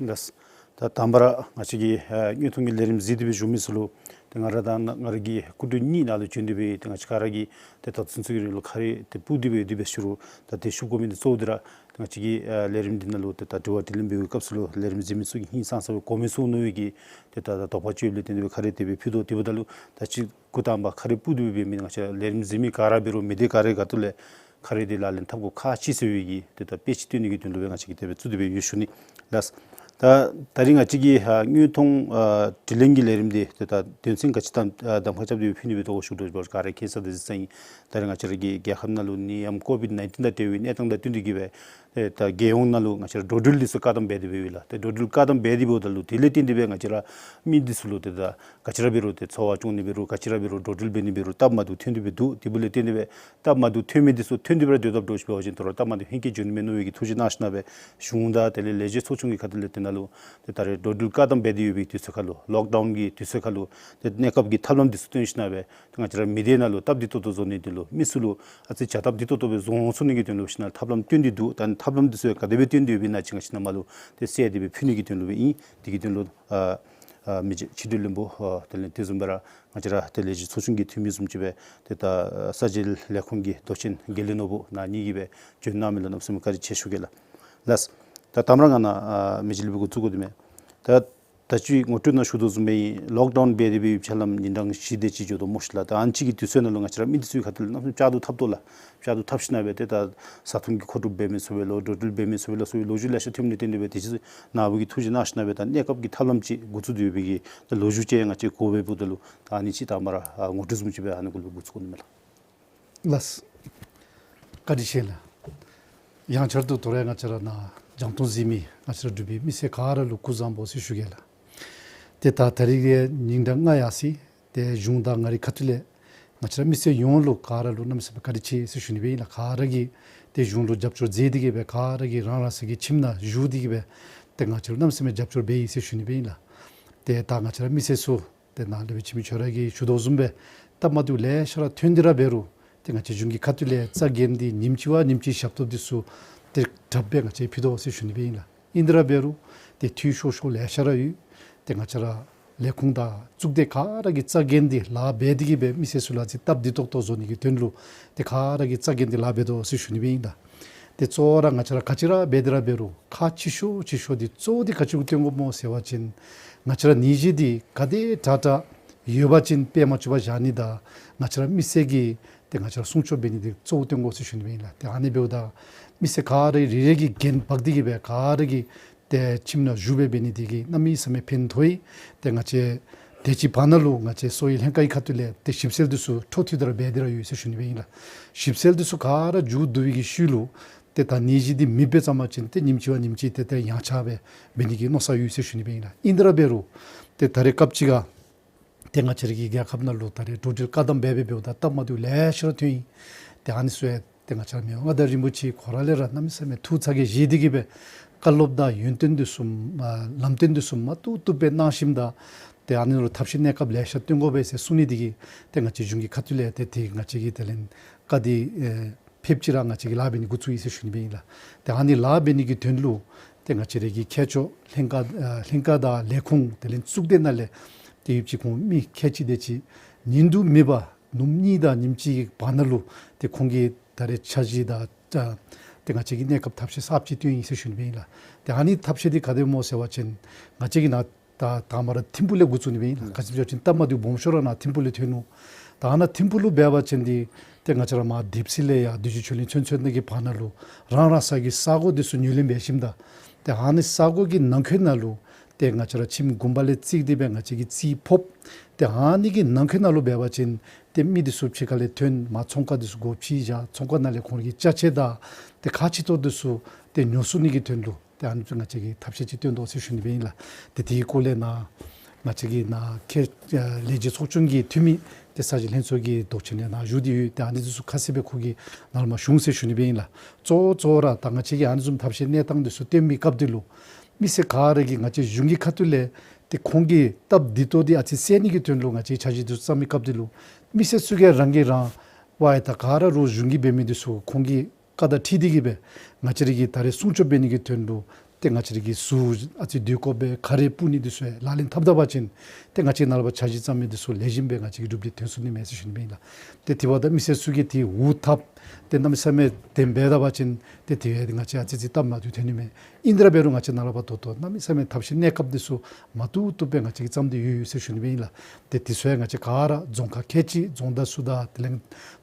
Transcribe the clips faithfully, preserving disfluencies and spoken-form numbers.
ལགས། ད་དང་པ་ར་ང་བཅས་ཀྱི་ཨ་དངོས་མཐོང་གི་ལས་རིམ་གཟིགས་ཏེ་སྦེ་བཞུགས་མི་ཚུ་ལུ་ཏེ་ང་ར་དང་ང་ར་གི་སྐུ་མགྲོན་གཉིས་ནང་ལུ་བྱོན་ཏེ་སྦེ་ཏེ་ང་བཅས་ག་ར་གིས་ཏེ་ད་ཚུན་ཚོད་ཀྱི་རིང་ལུ་ག་ར་ཏེ་སྤུབས་ཏེ་སྦེ་ཡོད་དེ་འབད་ཞུ་རུང་ད་ཏེ་ཞུ་དགོ་མི་འདི་གཙོ་བོ་འདི་ར་ཏེ་ང་བཅས་ཀྱི་ཨ་ལས་རིམ་འདི་ནང་ལུ་ཏེ་ད་དྲི་བ་དྲིས་ལན་འབད་བའི་སྐབས་སུ་ལུ་ལས་རིམ་གཟིགས་མི་ཚུ་གིས་ཧིང་སངས་ས་སྦེ་གོ་མི་ཚུགས་མནོ་བའི་གི་ཏེ་ད་ད་དོགས་པ་བཅོས་ལས་བརྟེན་ཏེ་སྦེ་ག་ར་དེ་སྦེ་ཕུལ་དོ། དེ་འབདཝ་ད་ལུ་ད་ཅི་འགོ་དང་པ་ག་ར་སྤུབས་ཏེ་སྦེ་འབད་མི་ང་བཅས་ལས་རིམ་གཟིགས་མི་ག་ར་འབད་རུང་མི་སྡེ་ག་རའི་ཁ་ཐུག་ལས་ག་ར་ཏེ་ལག་ལེན་འཐབ་དགོཔ་ཁག་ཆེ་ཟེར་བའི་གི་ཏེ་ད་དཔེ་ཅིག་སྟོན་ནི་གི་དོན་ལུ་སྦེ་ང་བཅས་ཀྱིས་དེ་སྦེ་བཙུགས་ཏེ་སྦེ་ཡོད་ཞུ་ནི་ལགས། ད་ད་རིས་ང་བཅས་ཀྱི་ཨ་དངོས་མཐོང་ཨ་དྲི་ལན་གྱི་ལས་རིམ་འདི་ཏེ་ད་དོན་ཚན་ག་ཅི་གདམ་ཨ་གདམ་ཁ་རྐྱབ་སྟེ་སྦེ་ཕུལ་ནི་སྦེ་འདུག་གོ་ཞུ་དོ་བ་ག་ར་མཁྱེན་གསལ་དང་གཟིགས་གསལ་ཨིན། ད་རིས་ང་བཅས་ར་གི་རྒྱལ་ཁབ་ནང་ལུ་ནད་ཡམས་ཀོ་བིཌ་ནའིན་ཊིན་དང་འབྲེལ་བའི་གནས་སྟངས་དང་བསྟུན་ཏེ་གིས་སྦེ་ཏེ་ད་རྒྱལ་ཡོངས་ནང་ལུ་ང་བཅས་ར་འགྲོ་འགྲུལ་འདི་ཚུ་བཀག་དམ་འབད་དེ་སྦེ་ཡོད་ལགས། ཏེ་འགྲོ་འགྲུལ་བཀག་དམ་འབད་དེ་འབདཝ་ད་ལུ་དེ་ལས་བརྟེན་ཏེ་སྦེ་ང་བཅས་ར་མི་འདི་ཚུ་ལུ་ཏེ་ད་ག་ཅི་ར་འབད་རུང་ཏེ་འཚོ་བ་སྐྱོང་ནི་འབད་རུང་ག་ཅི་ར་འབད་རུང་འགྲོ་འགྲུལ་འབད་ནི་འབད་རུང་སྟབས་མ་བདེཝ་ཐོན་ཏེ་སྦེ་འདུག། དེ་འབདཝ་ལས་བརྟེན་ཏེ་སྦེ་སྟབས་མ་བདེཝ་ཐོན་མི་འདི་ཚུ་ཐོན་ཏེ་སྦེ་ར་སྡོད་དོ་བ་འདྲཝ་ཅིག་འབད་བ་ཅིན་དོ་རུང་སྟབས་མ་བདེཝ་ཧེང་སྐལ་འགྱོ་ནི་མས་མནོ་བའི་གི་ཐུགས་རྗེ་གནང་ཞིནམ་སྦེ་གཞུང་དང་དེ་ལས་ལས་བྱེད་ཚོགས་ཆུང་གི་ཁ་ཐུག་ལས་ཏེ་ནཱ་ལུ་ཏེ་ད་རེས་འགྲོ་འགྲུལ་བཀག་དམ་འབད་དེ་ཡོད་པའི་དུས་ཚོད་ཁར་ལུ་ལོག་ཌའུན་གྱི་དུས་ཚོད་ཁར་ལུ་ཏེ་གནས་སྐབས་ཀྱི་ཐབས་ལམ་འདི་ཚུ་སྟོན་ཞིནམ་སྦེ་ཏེ་ང་བཅས་ར་མི་སྡེ་ནང་ལུ་སྟབས་བདེ་ཏོག་ཏོ་བཟོ་ནི་འདི་ལུ་མི་ཚུ་ལུ་ཨ་ཙི་བྱ་སྟབས་བདེ་ཏོག་ཏོ་སྦེ་བཟོ་འོང་ཚུགས་ནི་གི་དོན་ལུ་ཞིནམ་ཐབས་ལམ་སྟོན་ཏེ་འདུག། ད་ཐབས་ལམ་འདི་ཚུ་ག་དེ་སྦེ་སྟོན་ཏེ་ཡོདཔ་ཨིན་ན་ཅིག་ང་བཅས་ནཱ་མར་ལུ་ཏེ་གསལ་ཏེ་སྦེ་ཕུལ་ནི་གི་དོན་ལུ་སྦེ་ཨིན། དེ་གི་དོན་ལུ་ཨ་ཨ་མི་རྗེ་ཕྱི་འབྲེལ་བློན་པོ་ཨ་དེ་ལས་དེ་བཟུམ་སྦེ་ར་ང་བཅས་ར་ཏེ་ལས་བྱེད་ཚོགས་ཆུང་གི་འཐུས་མི་བཟུམ་ཅིག་སྦེ་ཏེ་ད་ས་འཇལ་ལས་ཁུངས་ཀྱི་མདོ་ཆེན་དགེ་ལེགས་ནོར་བུ་ནཱ་ཉིད་ཀྱིས་སྦེ་བྱོན་གནང་མི་ལུ་གནམ་མེད་ས་མེད་བཀའ་དྲིན་ཆེ་ཞུ་གེ་ལགས། ལགས། ད་དང་པ་ར་ང་ནཱ་ཨ་མི་རྗེ་ལུ་སྦེ་འགོ་བཙུགས་དགོ་དེ་མས། ད་ད་ཅི་ངོ་སྤྲོད་ནང་ཞུ་དོ་བཟུམ་སྦེ་ལོག་ཌའུན་འབད་དེ་སྦེ་ཡོདཔ་ཆ་ལམ་ཉིན་གྲངས་བཞི་དེ་ཅིག་འགྱོ་དོ་སྨོ་ཤིག་ལགས། ད་ཨ་ནི་ཅིག་གི་དུས་ཚོད་ནང་ལུ་ང་བཅས་ར་མི་འདི་ཚུ་གི་ཁ་ཐུག་ལས་གནམ་མེད་ས་མེད་བཅག་ཐུག་འཐབ་དོ་ལགས། བཅག་ཐུག་འཐབ་ཞིནམ་སྦེ་ཏེ་ད་བཟའ་འཐུང་གི་མཁོ་སྒྲུབ་འབད་མི་ཚུགས་པས་ལོ། འགྲོ་འགྲུལ་འབད་མི་ཚུགས་པས་ལོ་ཟེར་བའི་ལོ་རྒྱུས་ལེ་ཤ་ཐོན་ནི་ལས་བརྟེན་ཏེ་སྦེ་དེ་ཅིག་ནཱ་བུ་གིས་ཐུགས་རྗེ་གནང་ཞིནམ་སྦེ་ད་གནས་སྐབས་ཀྱི་ཐབས་ལམ་ཅིག་འགོ་བཙུགས་ཏེ་ཡོད་པའི་གི་ད་ལོ་རྒྱུས་ཅིག་ང་བཅས་གོ་བས་འབདཝ་ད་ལུ་ད་ཨ་ནི་ཅིག་དང་པ་ར་ཨ་ངོ་སྤྲོད་བཟུམ་ཅིག་སྦེ་ཨ་ནི་གུ་ལུ་འགོ་བཙུགས་དགོ་ནི་མས་ལགས། ལགས། བཀའ་དྲིན་ཆེ་ལགས། ཡང་བསྐྱར་དུ་དོ་རུང་ང་བཅས་ར་ནཱ་རྒྱང་མཐོང་གཟིགས་མི་ང་བཅས་ར་འབྲུག་པའི་མི་སེར་ག་ར་ལུ་སྐུ་གཟུགས་བཟང་པོ་ཟེར་ཞུ་གེ་ལགས། ཏེ་ད་ད་རིས་ཀྱི་ཉིན་གྲངས་ལྔ་ཡར་སོ་ཡི། ཏེ་གཞུང་དང་ང་རའི་ཁ་ཐུག་ལས་ང་བཅས་ར་མི་སེར་ཡོངས་ལུ་ག་ར་ལུ་གནམ་མེད་ས་མེད་བཀའ་དྲིན་ཆེ་ཟེར་ཞུ་ནི་སྦེ་ཨིན་ལགས། ག་ར་གིས་ཏེ་གཞུང་ལུ་རྒྱབ་སྐྱོར་མཛད་དེ་གིས་སྦེ་ག་ར་གིས་རང་རང་སོའི་གི་ཁྱིམ་ནང་བཞུགས་ཏེ་གིས་སྦེ་ཏེ་ང་བཅས་ལུ་གནམ་མེད་ས་མེད་རྒྱབ་སྐྱོར་འབད་ཡི་ཟེར་ཞུ་ནི་སྦེ་ཨིན་ལགས། ཏེ་ད་ང་བཅས་ར་མི་སེར་ཚུ་ཏེ་ནཱ་ལས་སྦེ་འཆི་མེད་ཁྱོད་ར་གིས་ཞུ་དོ་བཟུམ་སྦེ་སྟབས་མ་བདེཝ་ལེ་ཤ་ར་ཐོན་ཏེ་ར་འབད་རུང་ཏེ་ང་བཅས་གཞུང་གི་ཁ་ཐུག་ལས་རྩ་འགེངས་ཏེ་ཉིནམ་གཅིག་བ་ཉིནམ་གཅིག་ཞབས་ཏོག་འདི་ཚུ་ཏེ་དྲགཔ་སྦེ་ང་བཅས་ཕུལ་དོ་ཟེར་ཞུ་ནི་སྦེ་ཨིན་ལགས། ཨིན་ཏེ་ར་འབད་རུང་ཏེ་འཐུས་ཤོར་ཤོརཝ་ལེ་ཤ་ར་ཡོད། ཏེ་ང་བཅས་ར་ལས་ཁུངས་དང་གཙུག་སྡེ་ག་ར་གིས་རྩ་འགེངས་ཏེ་ལཱ་འབད་དེ་གིས་སྦེ་མི་སེར་ཚུ་ལུ་ཨ་ཙི་སྟབས་བདེ་ཏོག་ཏོ་བཟོ་ནི་གི་དོན་ལུ་ཏེ་ག་ར་གིས་རྩ་འགེངས་ཏེ་ལཱ་འབད་དོ་ཟེར་ཞུ་ནི་སྦེ་ཨིན་ལགས། ཏེ་གཙོ་བོ་ར་ང་བཅས་ར་ག་ཅི་ར་འབད་དེ་ར་འབད་རུང་ཁག་ཆེ་ཤོས་ཆེ་ཤོས་འདི་གཙོ་བོ་འདི་ག་ཅི་གུ་བསྟུན་དགོཔ་སྨོ་ཟེར་བ་ཅིན་ང་བཅས་ར་ནད་གཞི་འདི་ག་དེ་དྲག་དྲག་ཡོད་པ་ཅིན་སྤེལ་མ་བཅུག་པར་བཞག་ནི་དང་ང་བཅས་ར་མི་སེར་གྱིས་ཏེ་ང་བཅས་ར་སྲུང་སྐྱོབ་འབད་ནི་འདི་གཙོ་བོ་བསྟུན་དགོ་ཟེར་ཞུ་ནི་སྦེ་ཨིན་ལགས། ཏེ་ཨ་ནི་འབདཝ་ད་མི་སེར་ག་ར་རེ་རེ་གིས་འགན་འབག་སྟེ་གིས་སྦེ་ག་ར་གིས་ཏེ་ཁྱིམ་ནང་བཞུགས་སྦེ་འབད་ནི་འདི་གིས་གནམ་མེད་ས་མེད་ཕན་ཐོགས་ཡི། ཏེ་ང་བཅས་དེ་ཅིག་བར་ན་ལུ་ང་བཅས་གསོ་བའི་ལྷན་ཁག་གི་ཁ་ཐུག་ལས་ཏེ་ཞིབ་འཚོལ་འདི་ཚུ་འཕྲོ་མཐུད་དེ་ར་འབད་དེ་ར་ཡོད་ཟེར་ཞུ་ནི་སྦེ་ཨིན་ལགས། ཞིབ་འཚོལ་འདི་ཚུ་ག་ར་མཇུག་བསྡུ་བའི་གི་ཤུལ་ལུ་ཏེ་ད་ནད་གཞི་འདི་མེདཔ་འབད་ཚར་བ་ཅིན་ཏེ་ཉིནམ་གཅིག་བ་ཉིནམ་གཅིག་ཏེ་ཏེ་ཡང་ཆག་སྦེ་འབད་ནི་གི་མནོ་བསམ་ཡོད་ཟེར་ཞུ་ནི་སྦེ་ཨིན་ལགས། ཨིན་ཏེ་ར་འབད་རུང་ཏེ་ད་རེས་སྐབས་ཅིག་ཁར་ཏེ་ང་བཅས་ར་གི་རྒྱལ་ཁབ་ནང་ལུ་ད་རེས་འགྲོ་འགྲུལ་བཀག་དམ་འབད་འབད་འབདཝ་ད་སྟབས་མ་བདེཝ་ལེ་ཤ་ར་ཐོན་ཡི། ཏེ་ཨ་ནི་ཚུ་ཡང་ཏེ་ང་བཅས་ར་མི་དབང་མངའ་བདག་རིན་པོ་ཆེ་ཁོ་ར་ལས་ར་གནམ་མེད་ས་མེད་ཐུགས་ཚ་གྱང་བཞེས་ཏེ་གིས་སྦེ་བཀའ་སློབ་དང་ཡོན་ཏན་འདི་ཚུ་ཨ་ལམ་སྟོན་འདི་ཚུ་མ་བཏུབ་བཏུབ་སྦེ་གནང་ཞིནམ་ད་ཏེ་ཨ་ནི་ལུ་ཐབས་ཤེས་གནས་སྐབས་ལེ་ཤ་སྟོན་དགོ་པས་ཟེར་གསུང་ནི་འདི་གིས་ཏེ་ང་བཅས་གཞུང་གི་ཁ་ཐུག་ལས་ཏེ་ཏེ་ང་བཅས་ཀྱིས་དེ་ལས་བཀའ་འདི་ཨེ་ཕེབས་ཅི་ར་ང་བཅས་ཀྱིས་ལཱ་འབད་ནི་འགོ་བཙུགས་ཡི་ཟེར་ཞུ་ནི་སྦེ་ཨིན་ལགས། ཏེ་ཨ་ནི་ལཱ་འབད་ནི་གི་དོན་ལུ་ཏེ་ང་བཅས་ར་གི་མཁས་མཆོག་ལྷན་ཁག་ཨ་ལྷན་ཁག་དང་ལས་ཁུངས་དེ་ལས་གཙུག་སྡེ་ནང་ལས་ཏེ་ཡོད་ཅི་ཁོང་མི་ཁལ་གཅིག་དེ་ཅིག་ཉིན་དུ་མེད་པར་ཉིནམ་གཉིས་དང་ཉིནམ་གཅིག་གི་བར་ན་ལུ་ཏེ་ཁོང་གིས་ད་རེས་འཆར་གཞི་དང་ཨ་ཏེ་ང་བཅས་ཀྱི་གནས་སྐབས་ཐབས་ཤེས་གསརཔ་ཅིག་བཏོན་ཡི་ཟེར་ཞུ་ནི་སྦེ་ཨིན་ལགས། ཏེ་ཨ་ནི་ཐབས་ཤེས་འདི་ག་དེ་སྨོ་ཟེར་བ་ཅིན་ང་བཅས་ཀྱིས་ནཱ་ད་དང་པ་ར་ཐིམ་ཕུག་ལས་འགོ་བཙུགས་ནི་སྦེ་ཨིན་ལགས། ག་ཅི་སྨོ་ཟེར་བ་ཅིན་སྟབས་མ་བདེཝ་སྦོམ་ཤོས་ར་ནཱ་ཐིམ་ཕུག་ལས་ཐོན་ནུག། ད་ནཱ་ཐིམ་ཕུག་ལུ་འབད་བ་ཅིན་འདི་ཏེ་ང་བཅས་ར་མར་དེབ་སི་ལས་ཡར་བདུད་རྩི་ཆོས་གླིང་ཚུན་ཚོད་ནང་གི་བར་ན་ལུ་རང་རང་སོའི་གི་ས་གོ་འདི་ཚུ་ཉོ་ལེན་འབད་ཞིནམ་ད་ཏེ་ཨ་ནི་ས་གོ་གི་ནང་འཁོད་ནང་ལུ་ཏེ་ང་བཅས་ར་ཁྱིམ་གུང་པ་ལས་བརྩིས་ཏེ་སྦེ་ང་བཅས་ཀྱིས་རྩིས་ཕབ། ཏེ་ཨ་ནི་གི་ནང་འཁོད་ནང་ལུ་འབད་བ་ཅིན་ཏེ་མི་འདི་ཚུ་ཕྱི་ཁ་ལས་ཐོན་མར་ཚོང་ཁང་འདི་ཚུ་སྒོ་ཕྱེ་བཞག། ཚོང་ཁང་ནང་ལས་ཁོང་གི་ཅ་ཆས་དང་ཏེ་ཁག་ཆེ་ཏོག་ཏོ་འདི་ཚུ་ཏེ་ཉོ་ཚུགས་ནི་གི་དོན་ལུ་ཏེ་ཨ་ནི་ཚུ་ང་བཅས་ཀྱིས་ཐབས་ཤེས་ཅིག་བཏོན་དོ་ཟེར་ཞུ་ནི་སྦེ་ཨིན་ལགས། ཏེ་དེའི་སྐོར་ལས་ནཱ་ང་བཅས་ཀྱི་ནཱ་ཁེ་ཨ་ལས་བྱེད་ཚོགས་ཆུང་གི་འཐུས་མི་ཏེ་ས་གཞི་ལྷན་ཚོགས་ཀྱི་མདོ་ཆེན་ནང་བཞུགས་ཏེ་ཡོད། ཏེ་ཨ་ནི་འདི་ཚུ་ཁ་གསལ་སྦེ་ཁོ་གིས་ནཱ་ལུ་མར་ཞུ་འོང་ཟེར་ཞུ་ནི་སྦེ་ཨིན་ལགས། གཙོ་བོ་གཙོ་བོ་ར་ད་ང་བཅས་ཀྱིས་ཨ་ནི་བཟུམ་ཐབས་ཤེས་གནས་སྟངས་འདི་ཚུ་སྟོན་པའི་སྐབས་འདི་ལུ་མི་སེར་ག་ར་གིས་ང་བཅས་གཞུང་གི་ཁ་ཐུག་ལས་ཏེ་ཁོང་གི་སྟབས་བདེ་ཏོག་ཏོ་འདི་ཨ་ཙི་སེལ་ནི་གི་དོན་ལུ་ང་བཅས་འཆར་གཞི་འདི་ཚུ་བརྩམ་པའི་སྐབས་འདི་ལུ་མི་སེར་ཚུ་གིས་རང་གིས་རང་ཝའི་ད་ག་ར་རོགས་གཞུང་གིས་འབད་མི་འདི་ཚུ་ཁོང་གི་བཀའ་དང་འཁྲིལ་ཏེ་གིས་སྦེ་ང་བཅས་ར་གིས་ད་རེས་སྲུང་སྐྱོབ་འབད་ནི་གི་དོན་ལུ་ ཏེ་ང་བཅས་ར་གི་ཟུར་ཨ་ཙི་དུས་སྐབས་སྦེ་ག་ར་སྤུ་ནི་འདི་ཚུ་ལག་ལེན་འཐབ་ད་པ་ཅིན་ཏེ་ང་བཅས་ནཱ་ལས་ཕར་འཆར་གཞི་བརྩམ་མི་འདི་ཚུ་ལེགས་ཤོམ་སྦེ་ང་བཅས་ཀྱིས་གྲུབ་འབྲས་ཐོན་ཚུགས་ནི་མས་ཟེར་ཞུ་ནི་སྦེ་ཨིན་ལགས། ཏེ་དེ་འབདཝ་ད་མི་སེར་ཚུ་གིས་ཏེ་འུ་ཐབས་ཏེ་གནམ་མེད་ས་མེད་དེ་སྦེ་འབད་ད་པ་ཅིན་ཏེ་དེ་སྦེ་ང་བཅས་ཨ་ཙི་ཅིག་སྟབས་མ་བདེཝ་ཐོན་ནི་མས། ཨིན་དེ་ར་འབད་རུང་ང་བཅས་ནཱ་ལས་ཕར་ད་ལྟོ་གནམ་མེད་ས་མེད་ཐབས་ཤེས་གནས་སྐབས་འདི་ཚུ་མ་བཏུབ་བཏུབ་སྦེ་ང་བཅས་ཀྱིས་བརྩམས་ཏེ་ཡོད་ཡོད་ཟེར་ཞུ་ནི་སྦེ་ཨིན་ལགས། ཏེ་དེ་ཚུ་ཡང་ང་བཅས་ག་ར་རྫོང་ཁག་ཁལ་གཅིག་རྫོང་བདག་ཚུ་དང་དེ་ལས་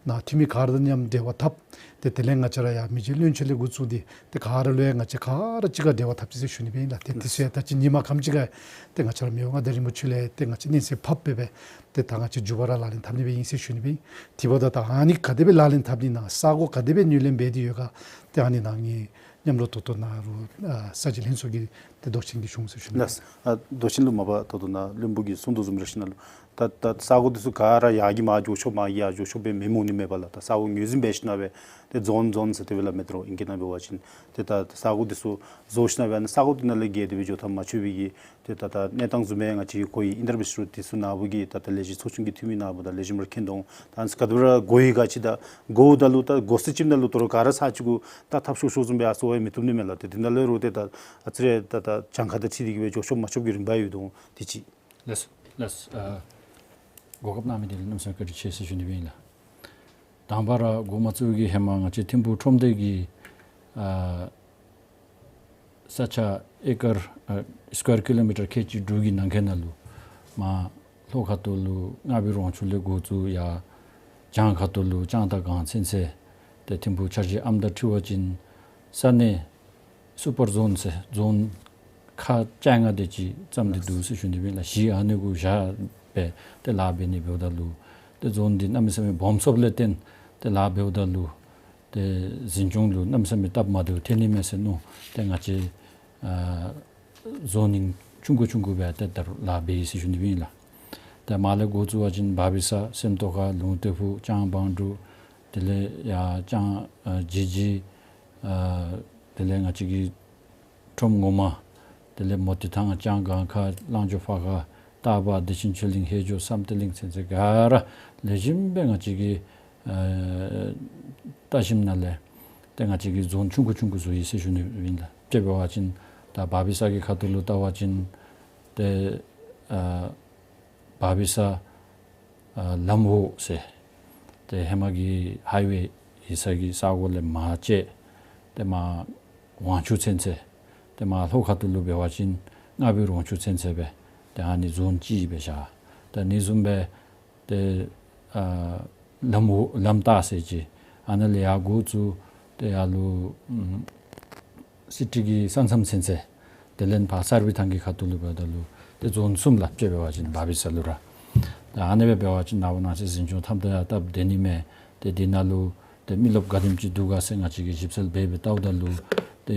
ནཱ་འཐུས་མི་ག་ར་དང་མཉམ་འབྲེལ་བ་འཐབ། ཏེ་དེ་ལས་ང་བཅས་ར་ཡང་མི་རྗེ་བློན་ཆེན་ལས་འགོ་བཙུགས་ཏེ་ཏེ་ག་ར་ལུ་ཡང་ང་བཅས་ག་ར་གཅིག་ཁར་འབྲེལ་བ་འཐབ་ཅི་ཟེར་ཞུ་ནི་སྦེ་ཨིན་ལགས། ཏེ་དེ་ཚུ་ཡང་ད་ཅི་ཉིན་མ་ཁམས་ཅིག་ཁར་ཏེ་ང་བཅས་ར་མི་དབང་མངའ་བདག་རིན་པོ་ཆེ་ལས་ཏེ་ང་བཅས་སྙན་གསན་ཕབ་སྦེ་སྦེ་ཏེ་ད་ང་བཅས་མཇུག་བར་ལག་ལེན་འཐབ་ནི་སྦེ་ཨིན་ཟེར་ཞུ་ནི་སྦེ་ཨིན། དེ་འབདཝ་ད་ད་ཨ་ནི་ག་དེ་སྦེ་ལག་ལེན་འཐབ་ནི་ན་ས་གོ་ག་དེ་སྦེ་ངོས་ལེན་འབད་དེ་ཡོད་ག་ཏེ་ཨ་ནི་ནང་ངེའི་མཉམ་རོགས་ཏོག་ཏོ་ནཱ་རུ་ཨ་ས་གཞི་ལྷན་ཚོགས་ཀྱི་ཏེ་མདོ་ཆེན་གྱིས་ཞུ་འོང་ཟེར་ཞུ་ནི་སྦེ་ཨིན། ལགས། ཨ་མདོ་ཆེན་ལུ་མ་པ་ད་ལྟོ་ནཱ་བློན་པོ་གིས་གསུངས་དོ་བཟུམ་ར་ཞིནམ་ལས་ད་ད་ས་གོ་འདི་ཚུ་ག་ར་ཡར་གྱི་མར་འགྱོ་ཆོག་མར་གྱི་ཡར་འགྱོ་ཆོག་སྦེ་མི་མང་ནི་མེད་པས་ལགས། ད་ས་གོ་ངོས་འཛིན་འབད་ཞིནམ་ལས་ཏེ་རྫོང་རྫོང་ཟེར་དེ་སྦེ་སླབ་མི་འདི་ར་ཨིང་སྐད་ནང་འབད་བ་ཅིན་ཏེ་ད་ས་གོ་འདི་ཚུ་བཟོ་ཞིནམ་ལས་ས་གོ་འདི་ནང་ལས་བརྒལ་ཏེ་སྦེ་འགྱོ་ཐངས་མ་ཆོད་པའི་གི་ཏེ་ད་ད་གནས་སྟངས་བཟུམ་སྦེ་ང་བཅས་ཀྱིས་གོ་ཡི། ཨིན་དེ་ར་འབད་རུང་འདི་ཚུ་ནཱ་བུ་གི་ད་ད་ལས་བྱེད་ཚོགས་ཆུང་གི་འཐུས་མི་ནཱ་བུ་དང་ལེགས་ཤོམ་ར་མཁྱེན་དོ་འོང་། ད་ཨ་ནི་ཚུ་ག་དེ་སྦེ་ར་གོ་ཡི་ག་ཅི་ད་གོཝ་ད་ལུ་ད་གོ་ས་ཅིག་ནང་ལུ་དོ་རུང་ག་ར་ས་གཅིག་གུ་ད་ཐབས་ཤོར་ཤོརཝ་བཟུམ་སྦེ་ཨ་ཙི་བ་མི་བཏུབ་ནི་མས་ལགས། ཏེ་འདི་ནང་ལས་རུང་ཏེ་ད་ཨ་ཙི་རེ་ད་ད་གྱངས་ཁ་དང་འཁྲིལ་ཏེ་གི་སྦེ་འགྱོ་ཆོག་མ་ཆོག་གི་རིམ་པ་ཡོད་དོ་འོང་། དེ་ཅིག། ལགས་སོ། ལགས་སོ། ཨ་གོ་སྐབས་གནང་མི་འདི་ལུ་གནམ་མེད་ས་མེད་བཀའ་དྲིན་ཆེ་ཟེར་ཞུ་ནི་སྦེ་ཨིན་ལགས། དང་པ་ར་འགོ་མ་བཙུགས་ཀྱི་ཧེ་མ་ང་བཅས་ཐིམ་ཕུག་ཁྲོམ་སྡེ་གི་ཨ་ས་ཆ་ཨེ་ཀར་ཨ་སི་ཀུ་ཝེར་ཀི་ལོ་མི་ཊར་ཁལ་གཅིག་དྲུག་གི་ནང་འཁོད་ནང་ལུ་མར་ལྷོ་ཁ་ཐུག་ལུ་རྔ་བའི་རོང་ཆུ་ལས་འགོ་བཙུགས་ཡར་བྱང་ཁ་ཐུག་ལུ་ལྕང་རྟ་སྒང་ཚུན་ཚོད་ཏེ་ཐིམ་ཕུག་འཆར་གཞི་ཨམ་ད་འཁྲི་བ་ཅིན་ས་གནས་སུ་པར་ཛོན་ཟེར་ཛོན་ཁག་བཅོ་ལྔ་དེ་ཅིག་བརྩམས་ཏེ་འདུག་ཟེར་ཞུ་ནི་སྦེ་ཨིན་ལགས། གཞི་ཨ་ནི་གུ་བཞག་སྦེ་ཏེ་ལཱ་འབད་ནི་འབདཝ་ད་ལུ་ཏེ་ཛོན་འདི་གནམ་མེད་ས་མེད་སྦོམ་སོངམ་ལས་བརྟེན་ཏེ་ལཱ་འབདཝ་ད་ལུ་ཏེ་འཛིན་སྐྱོང་ལུ་གནམ་མེད་ས་མེད་སྟབས་མ་བདེཝ་ཐོན་ནི་མས་ཟེར་མནོ། ཏེ་ང་བཅས་ཨ་ཛོན་ནིང་ཆུང་ཀུ་ཆུང་ཀུ་སྦེ་ཏེ་ད་རུང་ལཱ་འབད་ཡི་ཟེར་ཞུ་ནི་སྦེ་ཨིན་ལགས། ཏེ་མར་ལས་འགོ་བཙུགས་པ་ཅིན་བར་བི་ས་སེམས་རྟོགས་ཁ་ལུང་སྟོད་ཕུག་ལྕང་བང་འབྲུག་དེ་ལས་ཡར་ལྕང་ཨ་ཇི་ཇི་ཨ་དེ་ལས་ང་བཅས་ཀྱི་ཁྲོམ་ངོ་མ་དེ་ལས་མོ་ཏི་ཐང་ལྕང་སྒང་ཁ་གླང་ཇོ་ཕར་ཁ་སྟག་བ་བདེ་ཆེན་ཆོས་གླིང་ཧེ་ཇོ་བསམ་གཏན་གླིང་ཚུན་ཚོད་ག་ར་ལེགས་ཤོམ་སྦེ་ང་བཅས་ཀྱིས་ཨ་ལྟ་ཞིནམ་ལས་ཏེ་ང་བཅས་ཀྱིས་ཛོན་ཆུང་ཀུ་ཆུང་ཀུ་བཟོ་ཡི་ཟེར་ཞུ་ནི་ཨིན་ལགས། དཔྱེ་འབད་བ་ཅིན་ད་བར་བི་ས་གི་ཁ་ཐུག་ལུ་བལྟ་བ་ཅིན་ཏེ་ཨ་བར་བི་ས་ཨ་ལམ་འོག་ཟེར་ཏེ་ཧེ་མ་གི་ཧའི་ཝེ་ཡོད་ས་གི་ས་གོ་ལས་མར་བཅད་ཏེ་མར་ཝང་ཆུ་ཚུན་ཚོད་ཏེ་མར་ལྷོ་ཁ་ཐུག་ལུ་འབད་བ་ཅིན་རྔ་བའི་རོང་ཆུ་ཚུན་ཚོད་སྦེ་ཏེ་ཨ་ནི་ཛོན་གཅིག་སྦེ་བཞག། ཏེ་ཨ་ནི་བཟུམ་སྦེ་ཏེ་ཨ་ལམ་འོག་ལམ་ལྟག་ཟེར་ཅིག་ཨ་ནཱ་ལས་ཡར་འགོ་བཙུགས་ཏེ་ཡར་ལུ་ཨམ་སི་ཊི་གི་ས་མཚམས་ཚུན་ཚོད་དེ་ལས་ཕར་གསར་སྦས་ཐང་གི་ཁ་ཐུག་ལུ་འབདཝ་ད་ལུ་ཏེ་ཛོན་གསུམ་ལགས། དཔྱེ་འབད་བ་ཅིན་བར་བི་ས་ལུ་ར་ཏེ་ཨ་ནི་སྦེ་འབད་བ་ཅིན་ནངས་པ་གནངས་ཚེ་འཛིན་སྐྱོང་འཐབ་ད་ཡང་སྟབས་བདེ་ནི་མས། ཏེ་འདི་ནང་ལུ་ཏེ་མི་རློབས་ག་དེམ་ཅིག་འདུག་ག་ཟེར་ང་བཅས་ཀྱིས་ཞིབ་འཚོལ་འབད་སྦེ་བལྟཝ་ད་ལུ་ཏེ་